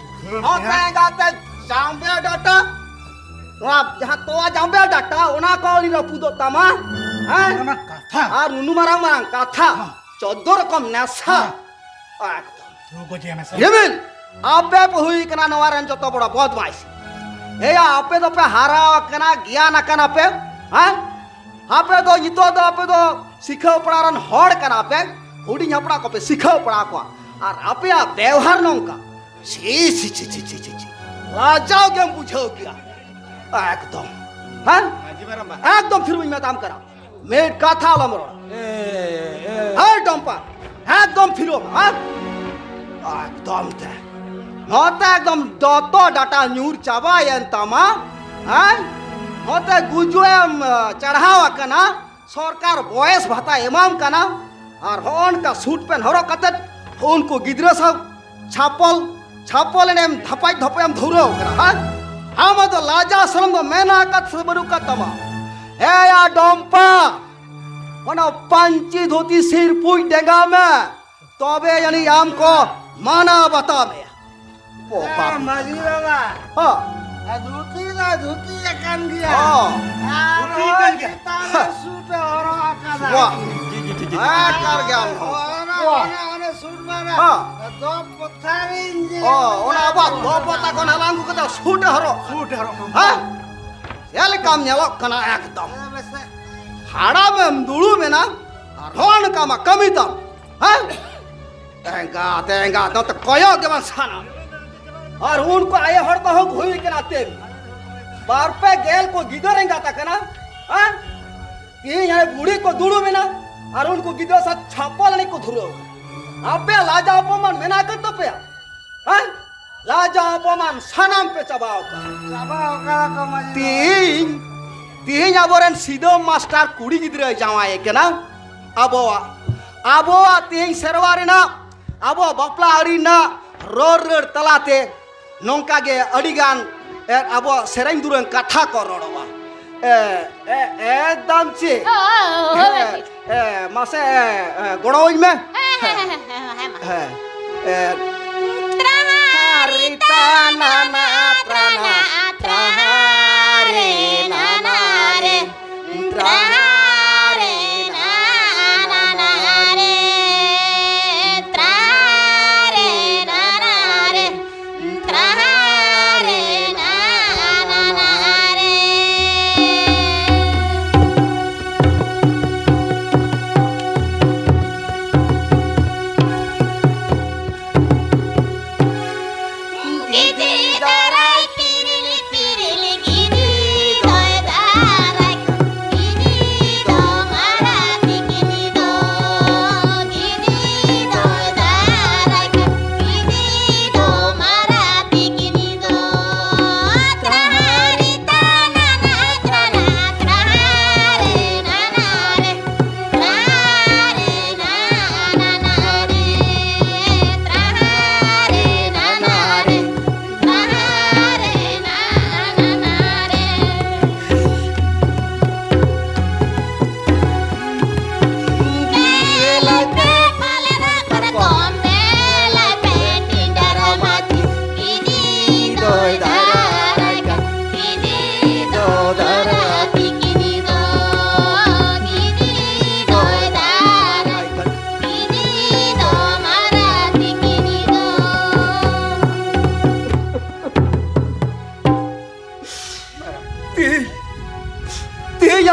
ᱦᱚᱸ ᱛᱟᱭ ᱜᱟᱛᱮ ᱡᱟᱢᱵᱮ ᱰᱟᱴᱟ᱾ ᱱᱚᱣᱟ ᱡᱟᱦᱟᱸ ᱛᱚᱣᱟ ᱡᱟᱢᱵᱮ ᱰᱟᱴᱟ, ᱚᱱᱟ ᱠᱚ ᱟᱹᱣᱨᱤ ᱨᱟᱹᱯᱩᱫᱚᱜ ᱛᱟᱢᱟ᱾ ᱦᱮᱸ? ᱚᱱᱟ ᱠᱟᱛᱷᱟ᱾ ᱟᱨ ᱩᱱᱩ ᱢᱟᱨᱟᱝ ᱢᱟᱨᱟᱝ ᱠᱟᱛᱷᱟ᱾ ᱦᱮᱸ᱾ ᱪᱳᱫᱽᱫᱳ ᱨᱚᱠᱚᱢ ᱱᱮᱥᱟ᱾ ᱦᱮᱸ᱾ ᱮᱠᱫᱚᱢ᱾ ᱛᱩ ᱜᱚᱡᱮ ᱢᱮᱥᱮ᱾ ᱨᱤᱢᱤᱞ, ᱟᱯᱮ ᱯᱮ ᱦᱩᱭ ᱠᱟᱱᱟ ᱱᱚᱣᱟ ᱨᱮᱱ ᱡᱚᱛᱚ ᱵᱚᱲᱚ ᱵᱚᱫᱢᱟᱭᱤᱥ᱾ ᱮᱭᱟ, ᱟᱯᱮ ᱫᱚᱯᱮ ᱦᱟᱨᱟ ᱟᱠᱟᱱᱟ, ᱜᱮᱭᱟᱱ ᱟᱠᱟᱱᱟ ᱯᱮ, ᱦᱮᱸ? ᱟᱯᱮ ᱫᱚ ᱱᱤᱛᱚᱜ ᱫᱚ ᱟᱯᱮ ᱫᱚ ᱥᱤᱠᱷᱟᱹᱣ ᱯᱟᱲᱟ ᱨᱮᱱ ᱦᱚᱲ ᱠᱟᱱᱟ ᱯᱮ, ᱦᱩᱰᱤᱧ ᱦᱟᱯᱲᱟᱜ ᱠᱚᱯᱮ ᱥᱤᱠᱷᱟᱹᱣ ᱯᱟᱲᱟ ᱠᱚᱣᱟ᱾ ᱟᱨ ᱟᱯᱮᱭᱟᱜ ᱵᱮᱣᱦᱟᱨ ᱱᱚᱝᱠᱟ, ᱪᱷᱤ, ᱪᱷᱤ, ᱪᱷᱤ, ᱪᱷᱤ, ᱪᱷᱤ, ᱪᱷᱤ, ᱪᱷᱤ᱾ ᱞᱟᱡᱟᱣ ᱜᱮᱢ ᱵᱩᱡᱷᱟᱹᱣ ᱠᱮᱭᱟ᱾ ᱮᱠᱫᱚᱢ᱾ ᱦᱮᱸ? ᱢᱟᱹᱡᱷᱤ ᱢᱟᱨᱟᱝᱵᱟ᱾ ᱮᱠᱫᱚᱢ ᱛᱷᱤᱨ ᱵᱟᱹᱧ ᱢᱮᱛᱟᱢ ᱠᱟᱱᱟ᱾ ᱢᱤᱫ ᱠᱟᱛᱷᱟ ᱟᱞᱚᱢ ᱨᱚᱲᱟ᱾ ᱮ, ᱮ᱾ ᱦᱮᱸ, ᱰᱚᱢᱯᱟ᱾ ᱮᱠᱫᱚᱢ ᱛᱷᱤᱨᱚᱜ ᱢᱮ, ᱦᱮᱸ? ᱮᱠᱫᱚᱢ ᱛᱮ᱾ ᱱᱚᱛᱮ ᱮᱠᱫᱚᱢ ᱡᱚᱛᱚ ᱰᱟᱴᱟ ᱧᱩᱨ ᱪᱟᱵᱟᱭᱮᱱ ᱛᱟᱢᱟ, ᱦᱮᱸ? ᱱᱚᱛᱮ ᱜᱩᱡᱩᱜ ᱮᱢ, ᱮ, ᱪᱟᱲᱦᱟᱣ ᱟᱠᱟᱱᱟ᱾ ᱥᱚᱨᱠᱟᱨ ᱵᱚᱭᱮᱥ ᱵᱷᱟᱛᱟ ᱮᱢᱟᱢ ᱠᱟᱱᱟ, ᱟᱨ ᱦᱚᱸᱜᱼᱚ ᱱᱚᱝᱠᱟ ᱥᱩᱴ ᱯᱮᱱᱴ ᱦᱚᱨᱚᱜ ᱠᱟᱛᱮᱫ ᱩᱱᱠᱩ ᱜᱤᱫᱽᱨᱟᱹ ᱥᱟᱶ ᱪᱷᱟᱯᱚᱞ, ᱪᱷᱟᱯᱚᱞ ᱮᱱᱮᱢ ᱫᱷᱟᱯᱟᱡ ᱫᱷᱚᱯᱚᱡ ᱮᱢ ᱫᱷᱩᱨᱟᱹᱣ ᱠᱟᱱᱟ, ᱦᱮᱸ? ᱟᱢᱟᱜ ᱫᱚ ᱞᱟᱡᱟ ᱥᱚᱨᱚᱢ ᱫᱚ ᱢᱮᱱᱟᱜ ᱟᱠᱟᱫ ᱥᱮ ᱵᱟᱹᱱᱩᱜ ᱟᱠᱟᱫ ᱛᱟᱢᱟ? ᱮᱭᱟ ᱰᱚᱢᱯᱟ, ᱚᱱᱟ ᱯᱟᱹᱧᱪᱤ ᱫᱷᱩᱛᱤ ᱥᱤᱨᱯᱩᱡ ᱰᱮᱸᱜᱟ ᱢᱮ, ᱛᱚᱵᱮ ᱡᱟᱹᱱᱤᱡ ᱟᱢ ᱠᱚ ᱢᱟᱱᱟᱣ ᱵᱟᱛᱟᱣ ᱢᱮᱭᱟ᱾ ᱯᱚᱯᱟ᱾ ᱦᱮᱸ, ᱢᱟᱹᱡᱷᱤ ᱵᱟᱵᱟ᱾ ᱦᱚᱸ᱾ ᱟᱨ ᱫᱷᱩᱛᱤ ᱫᱚ ᱫᱷᱩᱛᱤ ᱟᱠᱟᱱ ᱜᱮᱭᱟ᱾ ᱦᱚᱸ᱾ ᱟᱨ ᱫᱷᱩᱛᱤ ᱟᱠᱟᱱ ᱜᱮᱭᱟ᱾ ᱪᱮᱛᱟᱱ ᱨᱮ ᱥᱩᱴ ᱮ ᱦᱚᱨᱚᱜ ᱟᱠᱟᱫᱟ᱾ ᱵᱟᱦ᱾ ᱡᱤ, ᱡᱤ, ᱡᱤ, ᱡᱤ, ᱡᱤ, ᱡᱤ, ᱡᱤ᱾ ᱚᱱᱟ, ᱚᱱᱟ, ᱚᱱᱟ ᱥᱩᱴ ᱢᱟᱱᱮ ᱦᱚᱸ᱾ ᱫᱚ ᱯᱚᱛᱷᱟᱨᱤᱧ ᱡᱮ ᱦᱚᱸ, ᱚᱱᱟ ᱟᱵᱚᱣᱟᱜ ᱫᱚ ᱯᱚᱛᱟ ᱠᱷᱚᱱ ᱦᱟᱞᱟᱝ ᱟᱹᱜᱩ ᱠᱟᱛᱮ ᱥᱩᱴ ᱮ ᱦᱚᱨᱚᱜ᱾ ᱥᱩᱴ ᱮ ᱦᱚᱨᱚᱜ᱾ ᱦᱮᱸ? ᱪᱮᱫ ᱞᱮᱠᱟᱢ ᱧᱮᱞᱚᱜ ᱠᱟᱱᱟ ᱮᱠᱫᱚᱢ᱾ ᱦᱮᱸ, ᱵᱮᱥ᱾ ᱦᱟᱲᱟᱢᱮᱢ ᱫᱩᱲᱩᱵ ᱮᱱᱟ ᱟᱨ ᱦᱚᱸ ᱱᱚᱝᱠᱟ ᱢᱟ ᱠᱟᱹᱢᱤ ᱛᱟᱢ᱾ ᱦᱮᱸ? ᱮᱸᱜᱟᱛ, ᱮᱸᱜᱟᱛ, ᱱᱚᱛᱮ ᱠᱚᱭᱚᱜ ᱜᱮ ᱵᱟᱝ ᱥᱟᱱᱟ᱾ ᱟᱨ ᱩᱱᱠᱩ ᱟᱭᱳ ᱦᱚᱲ ᱠᱚᱦᱚᱸ ᱦᱩᱭ ᱠᱟᱱᱟ ᱛᱮ᱾ ᱵᱟᱨ ᱯᱮ ᱜᱮᱞ ᱠᱚ ᱜᱤᱫᱟᱹᱨ ᱮᱸᱜᱟᱛ ᱟᱠᱟᱱᱟ᱾ ᱦᱮᱸ? ᱛᱤᱦᱤᱧ ᱦᱟᱱᱮ ᱵᱩᱲᱦᱤ ᱠᱚ ᱫᱩᱲᱩᱵ ᱮᱱᱟ ᱟᱨ ᱩᱱᱠᱩ ᱜᱤᱫᱟᱹᱨ ᱥᱟᱶ ᱪᱷᱟᱯᱚᱞ ᱮᱱᱮᱡ ᱠᱚ ᱫᱷᱩᱨᱟᱹᱣ ᱠᱟᱱᱟ᱾ ᱟᱯᱮ ᱞᱟᱡᱟ ᱚᱯᱚᱢᱟᱱ ᱢᱮᱱᱟᱜ ᱟᱠᱟᱫ ᱛᱟᱯᱮᱭᱟ? ᱦᱮᱸ? ᱞᱟᱡᱟ ᱚᱯᱚᱢᱟᱱ ᱥᱟᱱᱟᱢ ᱯᱮ ᱪᱟᱵᱟᱣ ᱠᱟᱜᱼᱟ᱾ ᱪᱟᱵᱟᱣ ᱠᱟᱜᱼᱟ ᱠᱚ ᱢᱟᱹᱡᱷᱤ ᱵᱟᱵᱟ᱾ ᱛᱤᱦᱤᱧ, ᱛᱤᱦᱤᱧ ᱟᱵᱚᱨᱮᱱ ᱥᱤᱫᱟᱹ ᱢᱟᱥᱴᱟᱨ ᱠᱩᱲᱤ ᱜᱤᱫᱽᱨᱟᱹᱭ ᱡᱟᱶᱟᱭᱮ ᱠᱟᱱᱟ᱾ ᱟᱵᱚᱣᱟᱜ, ᱟᱵᱚᱣᱟᱜ ᱛᱤᱦᱤᱧ ᱥᱮᱨᱣᱟ ᱨᱮᱱᱟᱜ, ᱟᱵᱚᱣᱟᱜ ᱵᱟᱯᱞᱟ ᱟᱹᱨᱤ ᱨᱮᱱᱟᱜ ᱨᱚᱲ ᱨᱟᱹᱲ ᱛᱟᱞᱟᱛᱮ ᱱᱚᱝᱠᱟ ᱜᱮ ᱟᱹᱰᱤ ᱜᱟᱱ, ᱮ, ᱟᱵᱚᱣᱟᱜ ᱥᱮᱨᱮᱧ ᱫᱩᱨᱟᱹᱝ ᱠᱟᱛᱷᱟ ᱠᱚ ᱨᱚᱲᱚᱜᱼᱟ᱾ ᱮ, ᱮ, ᱮᱠᱫᱚᱢ ᱪᱮ? ᱦᱳᱭ, ᱦᱳᱭ, ᱦᱳᱭ, ᱦᱮᱸ, ᱢᱟᱹᱡᱷᱤ᱾ ᱮ, ᱢᱟᱥᱮ, ᱮ, ᱮ, ᱜᱚᱲᱚᱣᱟᱹᱧ ᱢᱮ᱾ ᱦᱮᱸ, ᱦᱮᱸ, ᱦᱮᱸ, ᱦᱮᱸ, ᱦᱮᱸ, ᱢᱟ᱾ ᱦᱮᱸ, ᱮ, ᱛᱨᱟᱦᱟᱨᱤ ᱛᱟᱱᱟᱱᱟ ᱛᱨᱟᱱᱟ, ᱛᱨᱟᱦᱟᱨᱮ ᱱᱟᱱᱟ ᱨᱮ, ᱛᱨᱟᱦᱟᱨᱮ ᱱᱟᱱᱟ ᱨᱮ, ᱛᱨᱟᱦᱟᱨᱮ ᱱᱟᱱᱟ ᱨᱮ᱾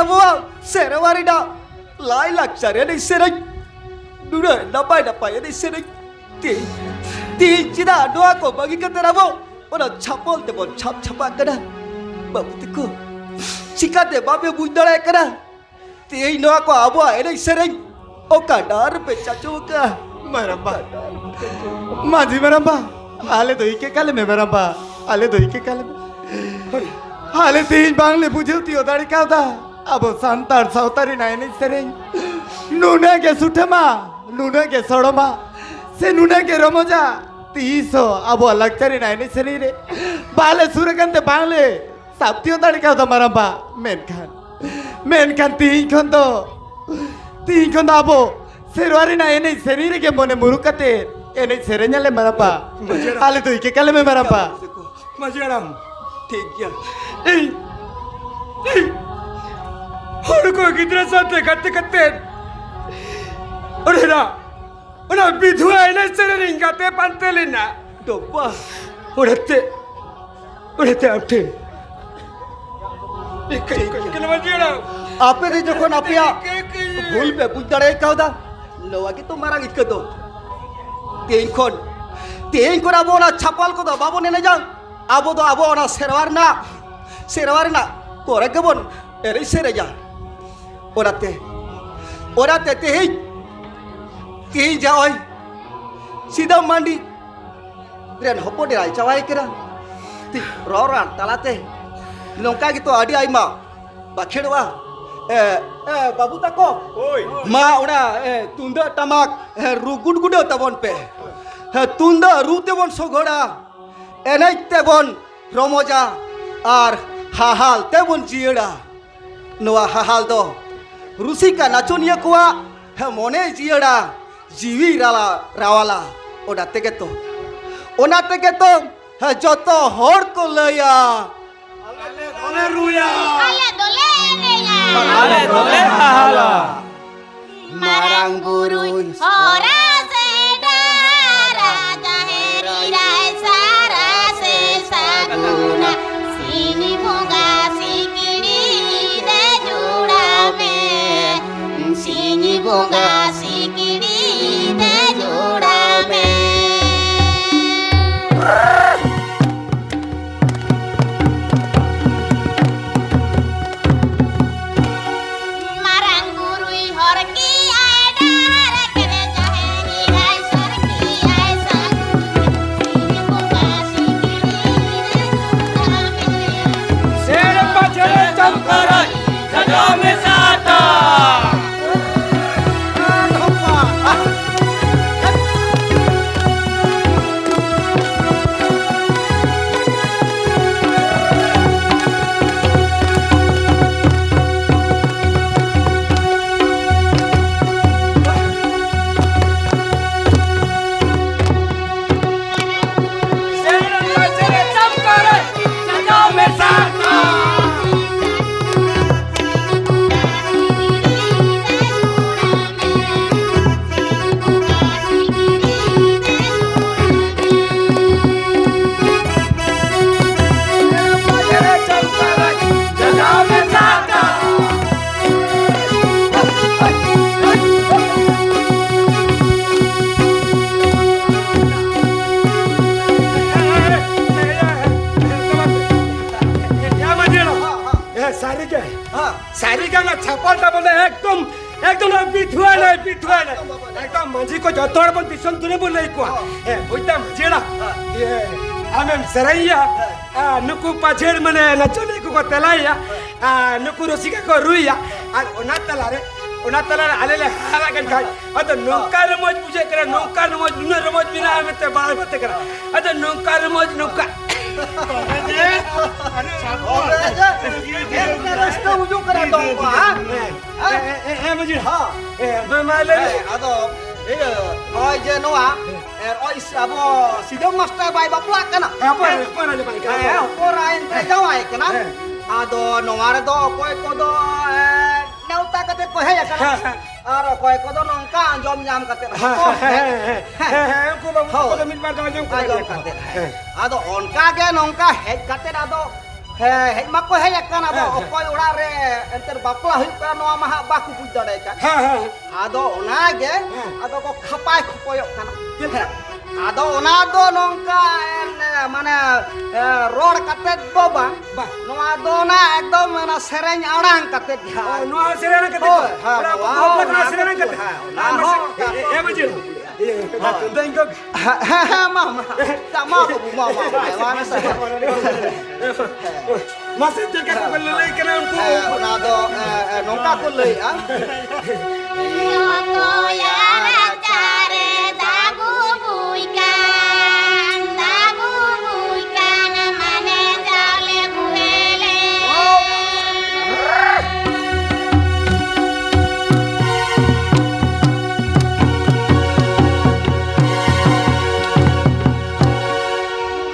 ᱟᱵᱚᱣᱟᱜ ᱥᱮᱨᱣᱟ ᱨᱮᱱᱟᱜ ᱞᱟᱭ ᱞᱟᱠᱪᱟᱨ ᱮᱱᱮᱡ ᱥᱮᱨᱮᱧ, ᱱᱩᱱᱟᱹᱜ ᱱᱟᱯᱟᱭ ᱱᱟᱯᱟᱭ ᱮᱱᱮᱡ ᱥᱮᱨᱮᱧ, ᱛᱮᱦᱮᱧ, ᱛᱮᱦᱮᱧ ᱪᱮᱫᱟᱜ ᱱᱚᱣᱟ ᱠᱚ ᱵᱟᱹᱜᱤ ᱠᱟᱛᱮ ᱟᱵᱚ ᱚᱱᱟ ᱪᱷᱟᱯᱚᱞ ᱛᱮᱵᱚᱱ ᱪᱷᱟᱯ ᱪᱷᱟᱯᱟᱜ ᱠᱟᱱᱟ? ᱵᱟᱹᱵᱩ ᱛᱟᱠᱚ, ᱪᱤᱠᱟᱛᱮ ᱵᱟᱯᱮ ᱵᱩᱡᱽ ᱫᱟᱲᱮᱭᱟᱜ ᱠᱟᱱᱟ? ᱛᱮᱦᱮᱧ ᱱᱚᱣᱟ ᱠᱚ ᱟᱵᱚᱣᱟᱜ ᱮᱱᱮᱡ ᱥᱮᱨᱮᱧ ᱚᱠᱟ ᱰᱟᱦᱟᱨ ᱨᱮᱯᱮ ᱪᱟᱪᱳ ᱟᱠᱟᱫᱼᱟ? ᱢᱟᱨᱟᱢᱵᱟ, ᱢᱟᱹᱡᱷᱤ ᱢᱟᱨᱟᱢᱵᱟ, ᱟᱞᱮ ᱫᱚ ᱤᱠᱟᱹ ᱠᱟᱞᱮ ᱢᱮ ᱢᱟᱨᱟᱢᱵᱟ, ᱟᱞᱮ ᱫᱚ ᱤᱠᱟᱹ ᱠᱟᱞᱮ ᱢᱮ᱾ ᱟᱞᱮ ᱛᱮᱦᱮᱧ ᱵᱟᱝᱞᱮ ᱵᱩᱡᱷᱟᱹᱣ ᱛᱤᱭᱳᱜ ᱫᱟᱲᱮ ᱠᱟᱣᱫᱟ᱾ ᱟᱵᱚ ᱥᱟᱱᱛᱟᱲ ᱥᱟᱶᱛᱟ ᱨᱮᱱᱟᱜ ᱮᱱᱮᱡ ᱥᱮᱨᱮᱧ ᱱᱩᱱᱟᱹᱜ ᱜᱮ ᱥᱩᱴᱷᱟᱹᱢᱟ, ᱱᱩᱱᱟᱹᱜ ᱜᱮ ᱥᱚᱲᱚᱢᱟ, ᱥᱮ ᱱᱩᱱᱟᱹᱜ ᱜᱮ ᱨᱚᱢᱚᱡᱟ, ᱛᱤᱥ ᱦᱚᱸ ᱟᱵᱚᱣᱟᱜ ᱞᱟᱠᱪᱟᱨ ᱨᱮᱱᱟᱜ ᱮᱱᱮᱡ ᱥᱮᱨᱮᱧ ᱨᱮ ᱵᱟᱞᱮ ᱥᱩᱨ ᱟᱠᱟᱱ ᱛᱮ ᱵᱟᱝᱞᱮ ᱥᱟᱵ ᱛᱤᱭᱳᱜ ᱫᱟᱲᱮ ᱠᱟᱣᱫᱟ ᱢᱟᱨᱟᱢᱵᱟ᱾ ᱢᱮᱱᱠᱷᱟᱱ, ᱢᱮᱱᱠᱷᱟᱱ ᱛᱤᱦᱤᱧ ᱠᱷᱚᱱ ᱫᱚ, ᱛᱤᱦᱤᱧ ᱠᱷᱚᱱ ᱫᱚ ᱟᱵᱚ ᱥᱮᱨᱣᱟ ᱨᱮᱱᱟᱜ ᱮᱱᱮᱡ ᱥᱮᱨᱮᱧ ᱨᱮᱜᱮ ᱢᱚᱱᱮ ᱢᱩᱨᱩᱠ ᱠᱟᱛᱮ ᱮᱱᱮᱡ ᱥᱮᱨᱮᱧ ᱟᱞᱮ ᱢᱟᱨᱟᱢᱵᱟ᱾ ᱢᱟᱹᱡᱷᱤ ᱦᱟᱲᱟᱢ᱾ ᱟᱞᱮ ᱫᱚ ᱤᱠᱟᱹ ᱠᱟᱞᱮ ᱢᱮ ᱢᱟᱨᱟᱢᱵᱟ᱾ ᱢᱟᱹᱡᱷᱤ ᱦᱟᱲᱟᱢ, ᱴᱷᱤᱠ ᱜᱮᱭᱟ᱾ ᱤᱧ, ᱤᱧ ᱦᱚᱲ ᱠᱚ ᱜᱤᱫᱽᱨᱟᱹ ᱥᱟᱶᱛᱮ ᱜᱟᱛᱮ ᱠᱟᱛᱮ ᱚᱸᱰᱮᱱᱟᱜ ᱚᱱᱟ ᱵᱤᱫᱷᱩᱣᱟᱹ ᱮᱱᱮᱡ ᱥᱮᱨᱮᱧ ᱨᱤᱧ ᱜᱟᱛᱮ ᱯᱟᱱᱛᱮ ᱞᱮᱱᱟ᱾ ᱰᱚᱵᱟ᱾ ᱚᱱᱟᱛᱮ, ᱚᱱᱟᱛᱮ ᱟᱢ ᱴᱷᱮᱱ ᱤᱠᱟᱹ, ᱤᱠᱟᱹ, ᱤᱠᱟᱹ, ᱢᱟᱹᱡᱷᱤ ᱦᱟᱲᱟᱢ᱾ ᱟᱯᱮ ᱫᱚ ᱡᱚᱠᱷᱚᱱ ᱟᱯᱮᱭᱟᱜ ᱤᱠᱟᱹ, ᱤᱠᱟᱹ, ᱤᱠᱟᱹ᱾ ᱵᱷᱩᱞ ᱯᱮ ᱵᱩᱡᱽ ᱫᱟᱲᱮ ᱠᱟᱣᱫᱟ, ᱱᱚᱣᱟ ᱜᱮᱛᱚ ᱢᱟᱨᱟᱝ ᱤᱠᱟᱹ ᱫᱚ᱾ ᱛᱮᱦᱮᱧ ᱠᱷᱚᱱ, ᱛᱮᱦᱮᱧ ᱠᱷᱚᱱ ᱟᱵᱚ ᱚᱱᱟ ᱪᱷᱟᱯᱟᱞ ᱠᱚᱫᱚ ᱵᱟᱵᱚᱱ ᱮᱱᱮᱡᱟ᱾ ᱟᱵᱚ ᱫᱚ ᱟᱵᱚ ᱚᱱᱟ ᱥᱮᱨᱣᱟ ᱨᱮᱱᱟᱜ, ᱥᱮᱨᱣᱟ ᱨᱮᱱᱟᱜ ᱠᱚᱨᱮ ᱜᱮᱵᱚᱱ ᱮᱱᱮᱡ ᱥᱮᱨᱮᱧᱟ᱾ ᱚᱱᱟᱛᱮ, ᱚᱱᱟᱛᱮ ᱛᱮᱦᱮᱧ, ᱛᱮᱦᱮᱧ ᱡᱟ ᱱᱚᱜᱼᱚᱭ ᱥᱤᱫᱟᱹ ᱢᱟᱹᱱᱰᱤ ᱨᱮᱱ ᱦᱚᱯᱚᱱ ᱮᱨᱟᱭ ᱡᱟᱶᱟᱭ ᱠᱟᱱᱟ, ᱛᱤ ᱨᱚᱲ ᱨᱟᱱ ᱛᱟᱞᱟᱛᱮ ᱱᱚᱝᱠᱟ ᱜᱮᱛᱚ ᱟᱹᱰᱤ ᱟᱭᱢᱟ ᱵᱟᱠᱷᱮᱲᱚᱜᱼᱟ᱾ ᱮ, ᱮ, ᱵᱟᱹᱵᱩ ᱛᱟᱠᱚ, ᱦᱳᱭ᱾ ᱢᱟ ᱚᱱᱟ, ᱮ, ᱛᱩᱢᱫᱟᱹᱜ ᱴᱟᱢᱟᱠ, ᱮ, ᱨᱩ ᱜᱩᱰᱜᱩᱰᱟᱹᱣ ᱛᱟᱵᱚᱱ ᱯᱮ᱾ ᱦᱮᱸ, ᱛᱩᱢᱫᱟᱹᱜ ᱨᱩ ᱛᱮᱵᱚᱱ ᱥᱚᱜᱚᱲᱟ, ᱮᱱᱮᱡ ᱛᱮᱵᱚᱱ ᱨᱚᱢᱚᱡᱟ ᱟᱨ ᱦᱟᱦᱟᱞ ᱛᱮᱵᱚᱱ ᱡᱤᱭᱟᱹᱲᱟ᱾ ᱱᱚᱣᱟ ᱦᱟᱦᱟᱞ ᱫᱚ ᱨᱩᱥᱤᱠᱟ ᱱᱟᱪᱚᱱᱤᱭᱟᱹ ᱠᱚᱣᱟᱜ ᱢᱚᱱᱮ ᱡᱤᱭᱟᱹᱲᱟ, ᱡᱤᱣᱤ ᱨᱟᱞᱟ, ᱨᱟᱣᱟᱞᱟ᱾ ᱚᱱᱟ ᱛᱮᱜᱮ ᱛᱚ, ᱚᱱᱟ ᱛᱮᱜᱮ ᱛᱚ ᱡᱚᱛᱚ ᱦᱚᱲ ᱠᱚ ᱞᱟᱹᱭᱟ, ᱟᱞᱮ ᱫᱚᱞᱮ ᱨᱩᱭᱟ, ᱟᱞᱮ ᱫᱚᱞᱮ ᱮᱱᱮᱡᱟ, ᱟᱞᱮ ᱫᱚᱞᱮ ᱦᱟᱦᱟᱞᱟ᱾ ᱢᱟᱨᱟᱝ ᱵᱩᱨᱩᱭ ᱦᱚᱨᱟ ᱥᱮ ᱰᱟᱦᱟᱨᱟ, ᱡᱟᱦᱮᱨ ᱮᱨᱟᱭ ᱥᱟᱨᱟ ᱥᱮ ᱥᱟᱹᱜᱩᱱᱟ, ᱥᱤᱧ ᱵᱚᱸᱜᱟ ᱥᱤᱠᱲᱤ ᱫᱮᱡᱩᱜ ᱴᱷᱤᱠ ᱜᱮᱭᱟ, ᱚᱱᱟ ᱪᱷᱟᱯᱚᱞ ᱛᱟᱵᱚᱱ ᱮᱠᱫᱚᱢ, ᱮᱠᱫᱚᱢ ᱱᱚᱣᱟ ᱵᱤᱴᱷᱩᱣᱟᱹ ᱱᱟᱭ, ᱵᱤᱴᱷᱩᱣᱟᱹ ᱱᱟᱭ᱾ ᱮᱠᱫᱚᱢ ᱢᱟᱹᱡᱷᱤ ᱠᱚ ᱡᱚᱛᱚ ᱦᱚᱲ ᱵᱚᱱ ᱫᱤᱥᱚᱢ ᱫᱩᱱᱤᱭᱟᱹ ᱵᱚᱱ ᱞᱟᱹᱭ ᱠᱚᱣᱟ᱾ ᱦᱮᱸ, ᱵᱩᱡᱽ ᱫᱟᱢ ᱢᱟᱹᱡᱷᱤ ᱦᱟᱲᱟᱢ? ᱦᱮᱸ᱾ ᱤᱭᱟᱹ, ᱟᱢᱮᱢ ᱥᱮᱨᱮᱧᱟ, ᱦᱮᱸ᱾ ᱟᱨ ᱱᱩᱠᱩ ᱯᱟᱹᱡᱷᱟᱹᱲ ᱢᱟᱱᱮ ᱱᱟᱪᱚᱱᱤᱭᱟᱹ ᱠᱚᱠᱚ ᱛᱮᱞᱟᱭᱟ, ᱟᱨ ᱱᱩᱠᱩ ᱨᱩᱥᱤᱠᱟ ᱠᱚ ᱨᱩᱭᱟ, ᱟᱨ ᱚᱱᱟ ᱛᱟᱞᱟᱨᱮ, ᱚᱱᱟ ᱛᱟᱞᱟᱨᱮ ᱟᱞᱮ ᱞᱮ ᱦᱟᱨᱟ ᱠᱮᱱ ᱠᱷᱟᱱ, ᱟᱫᱚ ᱱᱚᱝᱠᱟ ᱨᱚᱢᱚᱡᱽ ᱵᱩᱡᱷᱟᱹᱜ ᱠᱟᱱᱟ, ᱱᱚᱝᱠᱟ ᱨᱚᱢᱚᱡᱽ, ᱱᱩᱱᱟᱹᱜ ᱨᱚᱢᱚᱡᱽ ᱢᱮᱱᱟᱜᱼᱟ ᱢᱮᱱᱛᱮ ᱵᱟᱲᱟᱭ ᱵᱟᱛᱮ ᱠᱟᱱᱟ᱾ ᱟᱫᱚ ᱱᱚᱝᱠᱟ ᱨᱚᱢᱚᱡᱽ, ᱱᱚᱝᱠᱟ᱾ ᱚᱸᱰᱮ ᱡᱮ, ᱪᱮᱫ ᱞᱮᱠᱟ ᱨᱟᱹᱥᱠᱟᱹ ᱵᱩᱡᱩᱜ ᱠᱟᱱᱟ ᱫᱚᱝ ᱠᱚ, ᱦᱮᱸ? ᱦᱮᱸ, ᱦᱮᱸ, ᱦᱮᱸ, ᱢᱟᱹᱡᱷᱤ ᱦᱟᱲᱟᱢ᱾ ᱦᱮᱸ᱾ ᱦᱮᱸ, ᱢᱟ, ᱢᱟ ᱞᱟᱹᱭ ᱢᱮ᱾ ᱦᱮᱸ, ᱟᱫᱚ, ᱤᱭᱟᱹ, ᱱᱚᱜᱼᱚᱭ ᱡᱮ ᱱᱚᱣᱟ, ᱦᱮᱸ᱾ ᱮ, ᱱᱚᱜᱼᱚᱭ ᱥ-, ᱟᱵᱚ ᱥᱤᱫᱟᱹᱢ ᱢᱟᱥᱴᱟᱨ ᱵᱟᱭ ᱵᱟᱯᱞᱟᱜ ᱠᱟᱱᱟ᱾ ᱦᱮᱸ, ᱦᱚᱯᱚᱱ, ᱦᱚᱯᱚᱱ ᱟᱸᱡᱚᱢ ᱟᱭ ᱠᱟᱱᱟ᱾ ᱦᱮᱸ, ᱦᱚᱯᱚᱱ ᱟᱭ ᱮᱱᱛᱮ ᱡᱟᱶᱟᱭ ᱠᱟᱱᱟ᱾ ᱦᱮᱸ᱾ ᱟᱫᱚ ᱱᱚᱣᱟ ᱨᱮᱫᱚ ᱚᱠᱚᱭ ᱠᱚᱫᱚ, ᱮ, ᱱᱮᱣᱛᱟ ᱠᱟᱛᱮ ᱠᱚ ᱦᱮᱡ ᱟᱠᱟᱱᱟ᱾ ᱦᱮᱸ, ᱦᱮᱸ᱾ ᱟᱨ ᱚᱠᱚᱭ ᱠᱚᱫᱚ ᱱᱚᱝᱠᱟ ᱟᱸᱡᱚᱢ ᱧᱟᱢ ᱠᱟᱛᱮ ᱦᱚᱸ ᱠᱚ ᱦᱮᱸ, ᱦᱮᱡ᱾ ᱦᱮᱸ, ᱦᱮᱸ, ᱦᱮᱸ, ᱦᱮᱸ, ᱩᱱᱠᱩ ᱫᱚ, ᱩᱱᱠᱩ ᱦᱳᱭ᱾ ᱠᱚᱫᱚ ᱢᱤᱫ ᱵᱟᱨ ᱫᱚ ᱟᱸᱡᱚᱢ ᱠᱟᱫᱟ ᱟᱸᱡᱚᱢ ᱠᱚ᱾ ᱠᱟᱛᱮ, ᱦᱮᱸ᱾ ᱦᱮᱸ᱾ ᱟᱫᱚ ᱚᱱᱠᱟ ᱜᱮ ᱱᱚᱝᱠᱟ ᱦᱮᱡ ᱠᱟᱛᱮ ᱟᱫᱚ, ᱦᱮᱸ, ᱦᱮᱡ ᱢᱟᱠᱚ ᱦᱮᱡ ᱟᱠᱟᱱ, ᱟᱫᱚ ᱦᱮᱸ, ᱦᱮᱸ᱾ ᱚᱠᱚᱭ ᱚᱲᱟᱜ ᱨᱮ ᱮᱱᱛᱮ ᱵᱟᱯᱞᱟ ᱦᱩᱭᱩᱜ ᱠᱟᱱᱟ, ᱱᱚᱣᱟ ᱢᱟ ᱦᱟᱸᱜ ᱵᱟᱠᱚ ᱵᱩᱡᱽ ᱫᱟᱲᱮ ᱟᱠᱟᱫ᱾ ᱦᱮᱸ, ᱦᱮᱸ, ᱦᱮᱸ᱾ ᱟᱫᱚ ᱚᱱᱟ ᱜᱮ, ᱦᱮᱸ᱾ ᱟᱫᱚ ᱠᱚ ᱠᱷᱟᱯᱟᱭ ᱠᱷᱚᱯᱚᱭᱚᱜ ᱠᱟᱱᱟ᱾ ᱪᱮᱫ ᱞᱮᱠᱟ? ᱦᱮᱸ᱾ ᱟᱫᱚ ᱚᱱᱟ ᱫᱚ ᱱᱚᱝᱠᱟ, ᱮᱱ, ᱢᱟᱱᱮ, ᱮ, ᱨᱚᱲ ᱠᱟᱛᱮ ᱫᱚ ᱵᱟᱝ, ᱵᱟᱝ᱾ ᱱᱚᱣᱟ ᱫᱚ ᱚᱱᱟ ᱮᱠᱫᱚᱢ ᱚᱱᱟ ᱥᱮᱨᱮᱧ ᱟᱲᱟᱝ ᱠᱟᱛᱮ ᱜᱮ ᱦᱟᱸᱜ᱾ ᱚ, ᱱᱚᱣᱟ ᱥᱮᱨᱮᱧ ᱟᱲᱟᱝ ᱠᱟᱛᱮ ᱦᱳᱭ, ᱜᱮ? ᱦᱮᱸ, ᱚᱱᱟ ᱱᱚᱣᱟ ᱵᱟᱯᱞᱟ ᱨᱮᱱᱟᱜ ᱚᱱᱟ ᱥᱮᱨᱮᱧ ᱟᱲᱟᱝ ᱠᱟᱛᱮ? ᱦᱮᱸ, ᱚᱱᱟ ᱟᱨ ᱢᱟᱥᱮ, ᱦᱚᱸ ᱮ, ᱮ, ᱮ, ᱵᱩᱡᱷᱟᱹᱣ᱾ ᱤᱭᱟᱹ, ᱦᱳᱭ᱾ ᱫᱟᱠᱟ ᱫᱚ ᱤᱧ ᱫᱚ ᱦᱮᱸ, ᱦᱮᱸ, ᱦᱮᱸ, ᱢᱟ, ᱢᱟ᱾ ᱪᱟ, ᱢᱟ, ᱵᱟᱹᱵᱩ, ᱢᱟ, ᱢᱟ, ᱢᱟ, ᱢᱟ, ᱢᱟ, ᱢᱟ᱾ ᱢᱟᱥᱮ ᱪᱮᱫ ᱞᱮᱠᱟ ᱠᱚ ᱞᱟᱹᱞᱟᱹᱭ ᱠᱟᱱᱟ ᱩᱱᱠᱩ? ᱦᱮᱸ, ᱚᱱᱟ ᱫᱚ, ᱮ, ᱮ, ᱱᱚᱝᱠᱟ ᱠᱚ ᱞᱟᱹᱭᱮᱜᱼᱟ᱾ ᱚᱠᱚᱭᱟᱜ ᱨᱟᱪᱟᱨᱮ ᱫᱟᱜ ᱵᱩᱵᱩᱭ ᱠᱟᱱ, ᱫᱟᱜ ᱵᱩᱵᱩᱭ ᱠᱟᱱ, ᱢᱟᱱᱮ ᱪᱟᱣᱞᱮ ᱵᱩᱦᱮᱞᱮ᱾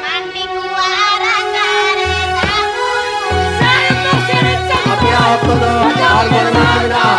ᱢᱟᱹᱱᱢᱤ ᱠᱚᱣᱟᱜ ᱨᱟᱪᱟᱨᱮ ᱫᱟᱜ ᱵᱩᱵᱩᱭ ᱠᱟᱱ᱾ ᱟᱯᱮᱭᱟᱜ ᱚᱠᱛᱚ ᱫᱚ ᱟᱨ ᱢᱚᱬᱮ ᱢᱤᱱᱤᱴ ᱢᱮᱱᱟᱜᱼᱟ᱾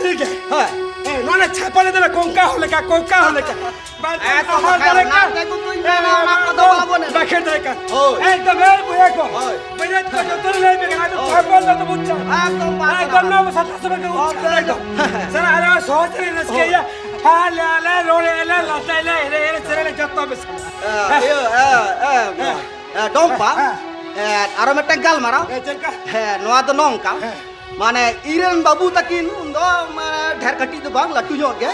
ᱴᱷᱤᱠ ᱜᱮᱭᱟ᱾ ᱦᱳᱭ᱾ ᱦᱮᱸ, ᱱᱚᱰᱮ ᱪᱷᱟᱯᱟ ᱞᱮᱫᱟ ᱞᱮ ᱠᱚᱝᱠᱟ ᱦᱚᱲ ᱞᱮᱠᱟ, ᱠᱚᱝᱠᱟ ᱦᱚᱲ ᱞᱮᱠᱟ᱾ ᱵᱟᱝ ᱦᱮᱸ, ᱛᱚ ᱦᱚᱲ ᱵᱟᱠᱷᱟᱡ ᱫᱟᱲᱮ ᱚᱱᱟ ᱠᱟᱱ᱾ ᱛᱮᱜᱮ ᱛᱚᱧ ᱢᱮᱱᱟ, ᱚᱱᱟ ᱠᱚᱫᱚ ᱵᱟᱵᱚᱱ ᱮᱱᱮᱡ᱾ ᱵᱟᱠᱷᱮᱲ ᱫᱟᱲᱮ ᱠᱟᱱ᱾ ᱦᱳᱭ᱾ ᱮᱠᱫᱚᱢ, ᱮ ᱵᱚᱭᱦᱟ ᱠᱚ᱾ ᱦᱳᱭ᱾ ᱵᱟᱹᱨᱭᱟᱹᱛ ᱠᱚ ᱡᱚᱛᱚ ᱞᱮ ᱞᱟᱹᱭ ᱯᱮ ᱠᱟᱱᱟ, ᱟᱫᱚ ᱦᱳᱭ᱾ ᱪᱷᱟᱯᱟ ᱞᱮᱫᱟ ᱛᱚ ᱵᱩᱡᱽ ᱪᱟ᱾ ᱮᱠᱫᱚᱢ ᱵᱟᱝ ᱮᱠᱫᱚᱢ ᱠᱟᱱᱟ᱾ ᱱᱚᱣᱟ ᱥᱟᱛᱟᱥ ᱥᱚᱢᱚᱭ ᱜᱮ ᱦᱳᱭ, ᱩᱪᱷᱟᱹᱱ ᱮᱠᱫᱚᱢ᱾ ᱮᱠᱫᱚᱢ᱾ ᱥᱟᱞᱟ ᱟᱞᱮ ᱥᱚᱦᱚᱡ ᱨᱮ ᱨᱟᱹᱥᱠᱟᱹᱭᱟ᱾ ᱦᱳᱭ᱾ ᱦᱟᱞᱮ ᱟᱞᱮ ᱨᱚᱲᱮ ᱟᱞᱮ ᱞᱟᱸᱫᱟᱭ ᱟᱞᱮ ᱮᱱᱮᱡ ᱮᱱᱮᱡ ᱥᱮᱨᱮᱧ ᱞᱮ ᱡᱚᱛᱚ ᱵᱮᱥ᱾ ᱮ, ᱤᱭᱟᱹ, ᱮ, ᱮ, ᱦᱮᱸ᱾ ᱮ, ᱰᱚᱢᱯᱟ, ᱦᱮᱸ᱾ ᱮ, ᱟᱨᱚ ᱢᱤᱫᱴᱟᱝ ᱜᱟᱞᱢᱟᱨᱟᱣ᱾ ᱦᱮᱸ, ᱪᱮᱫ ᱞᱮᱠᱟ? ᱦᱮᱸ, ᱱᱚᱣᱟ ᱫᱚ ᱱᱚᱝᱠᱟ᱾ ᱦᱮᱸ᱾ ᱢᱟᱱᱮ, ᱤᱧ ᱨᱮᱱ ᱵᱟᱹᱵᱩ ᱛᱟᱹᱠᱤᱱ ᱩᱱ ᱫᱚ, ᱢᱟᱱᱮ, ᱰᱷᱮᱨ ᱠᱟᱹᱴᱤᱡ ᱫᱚ ᱵᱟᱝ, ᱞᱟᱹᱴᱩ ᱧᱚᱜ ᱜᱮ᱾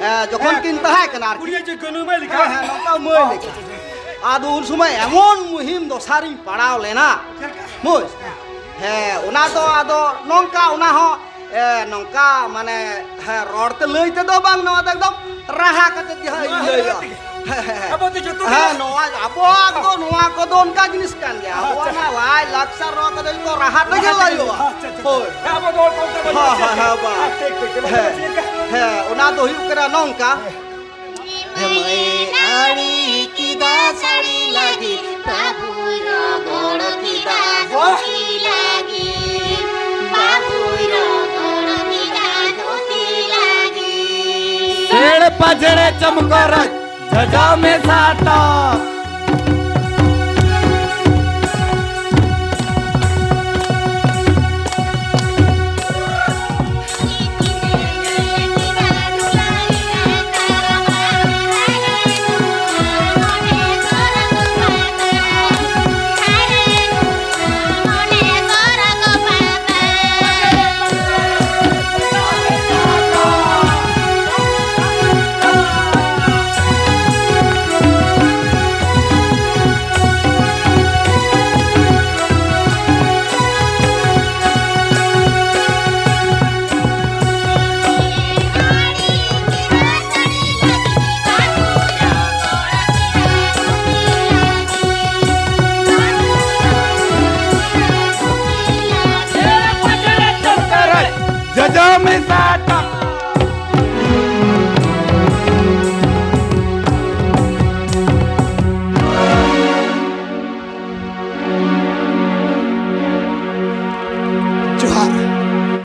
ᱮ, ᱡᱚᱠᱷᱚᱱ ᱦᱮᱸ, ᱠᱤᱱ ᱛᱟᱦᱮᱸ ᱠᱟᱱᱟ ᱟᱨᱠᱤ᱾ ᱠᱩᱲᱤ ᱪᱮᱫ ᱠᱟᱹᱱᱩ ᱢᱟᱹᱭ ᱞᱮᱠᱟ? ᱦᱮᱸ, ᱦᱮᱸ, ᱱᱚᱝᱠᱟ ᱢᱟᱹᱭ ᱚ, ᱞᱮᱠᱟ᱾ ᱟᱪᱪᱷᱟ, ᱟᱪᱪᱷᱟ, ᱟᱪᱪᱷᱟ᱾ ᱟᱫᱚ ᱩᱱ ᱥᱚᱢᱚᱭ ᱮᱢᱚᱱ ᱢᱩᱦᱤᱢ ᱫᱚᱥᱟᱨᱤᱧ ᱯᱟᱲᱟᱣ ᱞᱮᱱᱟ᱾ ᱪᱮᱫ ᱞᱮᱠᱟ? ᱢᱩᱡᱽ? ᱦᱮᱸ᱾ ᱦᱮᱸ, ᱚᱱᱟ ᱫᱚ ᱟᱫᱚ ᱱᱚᱝᱠᱟ, ᱚᱱᱟ ᱦᱚᱸ, ᱮ, ᱱᱚᱝᱠᱟ, ᱢᱟᱱᱮ, ᱦᱮᱸ, ᱨᱚᱲ ᱛᱮ ᱞᱟᱹᱭ ᱛᱮᱫᱚ ᱵᱟᱝ, ᱱᱚᱣᱟ ᱫᱚ ᱮᱠᱫᱚᱢ ᱨᱟᱦᱟ ᱠᱟᱛᱮ ᱜᱮ ᱦᱟᱸᱜ ᱤᱧ ᱱᱚᱣᱟ ᱞᱟᱹᱭᱟ᱾ ᱨᱟᱦᱟ ᱛᱮᱜᱮ᱾ ᱦᱮᱸ, ᱦᱮᱸ, ᱦᱮᱸ᱾ ᱟᱵᱚ ᱫᱚ ᱡᱚᱛᱚ ᱜᱮ ᱦᱮᱸ, ᱱᱚᱣᱟ ᱟᱵᱚᱣᱟᱜ ᱫᱚ, ᱱᱚᱣᱟ ᱠᱚᱫᱚ ᱚᱱᱠᱟ ᱡᱤᱱᱤᱥ ᱠᱟᱱ ᱜᱮᱭᱟ᱾ ᱟᱪᱪᱷᱟ᱾ ᱟᱵᱚᱣᱟᱜ ᱚᱱᱟ ᱞᱟᱭ ᱞᱟᱠᱪᱟᱨ ᱨᱚᱲ ᱠᱟᱛᱮ ᱡᱚᱛᱚ ᱨᱟᱦᱟ ᱛᱮᱜᱮ ᱨᱟᱦᱟ ᱛᱮᱜᱮ, ᱞᱟᱹᱭᱚᱜᱼᱟ᱾ ᱟᱪᱪᱷᱟ, ᱟᱪᱪᱷᱟ᱾ ᱦᱳᱭ᱾ ᱦᱮᱸ, ᱟᱵᱚ ᱫᱚ ᱦᱚᱲ ᱠᱚ ᱚᱱᱠᱟ ᱵᱚᱱ ᱦᱮᱸ, ᱞᱟᱹᱭᱟ ᱥᱮ? ᱦᱮᱸ, ᱦᱮᱸ, ᱵᱟᱝ᱾ ᱦᱮᱸ, ᱴᱷᱤᱠ, ᱴᱷᱤᱠ, ᱴᱷᱤᱠ᱾ ᱦᱮᱸ, ᱪᱮᱫ ᱞᱮᱠᱟ? ᱦᱮᱸ, ᱚᱱᱟ ᱫᱚ ᱦᱩᱭᱩᱜ ᱠᱟᱱᱟ ᱱᱚᱝᱠᱟ᱾ ᱦᱮᱸ᱾ ᱦᱮᱢᱟᱹᱭ ᱟᱹᱲᱤ ᱠᱮᱫᱟ ᱥᱟᱹᱲᱤ ᱞᱟᱹᱜᱤᱫ, ᱵᱟᱹᱵᱩᱭ ᱨᱚᱜᱚᱲ ᱠᱮᱫᱟ ᱫᱷᱩᱛᱤ ᱞᱟᱹᱜᱤᱫ, ᱵᱟᱹᱵᱩᱭ ᱨᱚᱜᱚᱲ ᱠᱮᱫᱟ ᱫᱷᱩᱛᱤ ᱞᱟᱹᱜᱤᱫ᱾ ᱥᱮᱲ ᱯᱟᱡᱷᱮᱲ ᱪᱚᱢᱠᱚᱨ ᱡᱚᱡᱚ ᱢᱮᱥᱟ ᱴᱚᱠ᱾ ᱡᱚᱡᱚ ᱢᱮᱥᱟ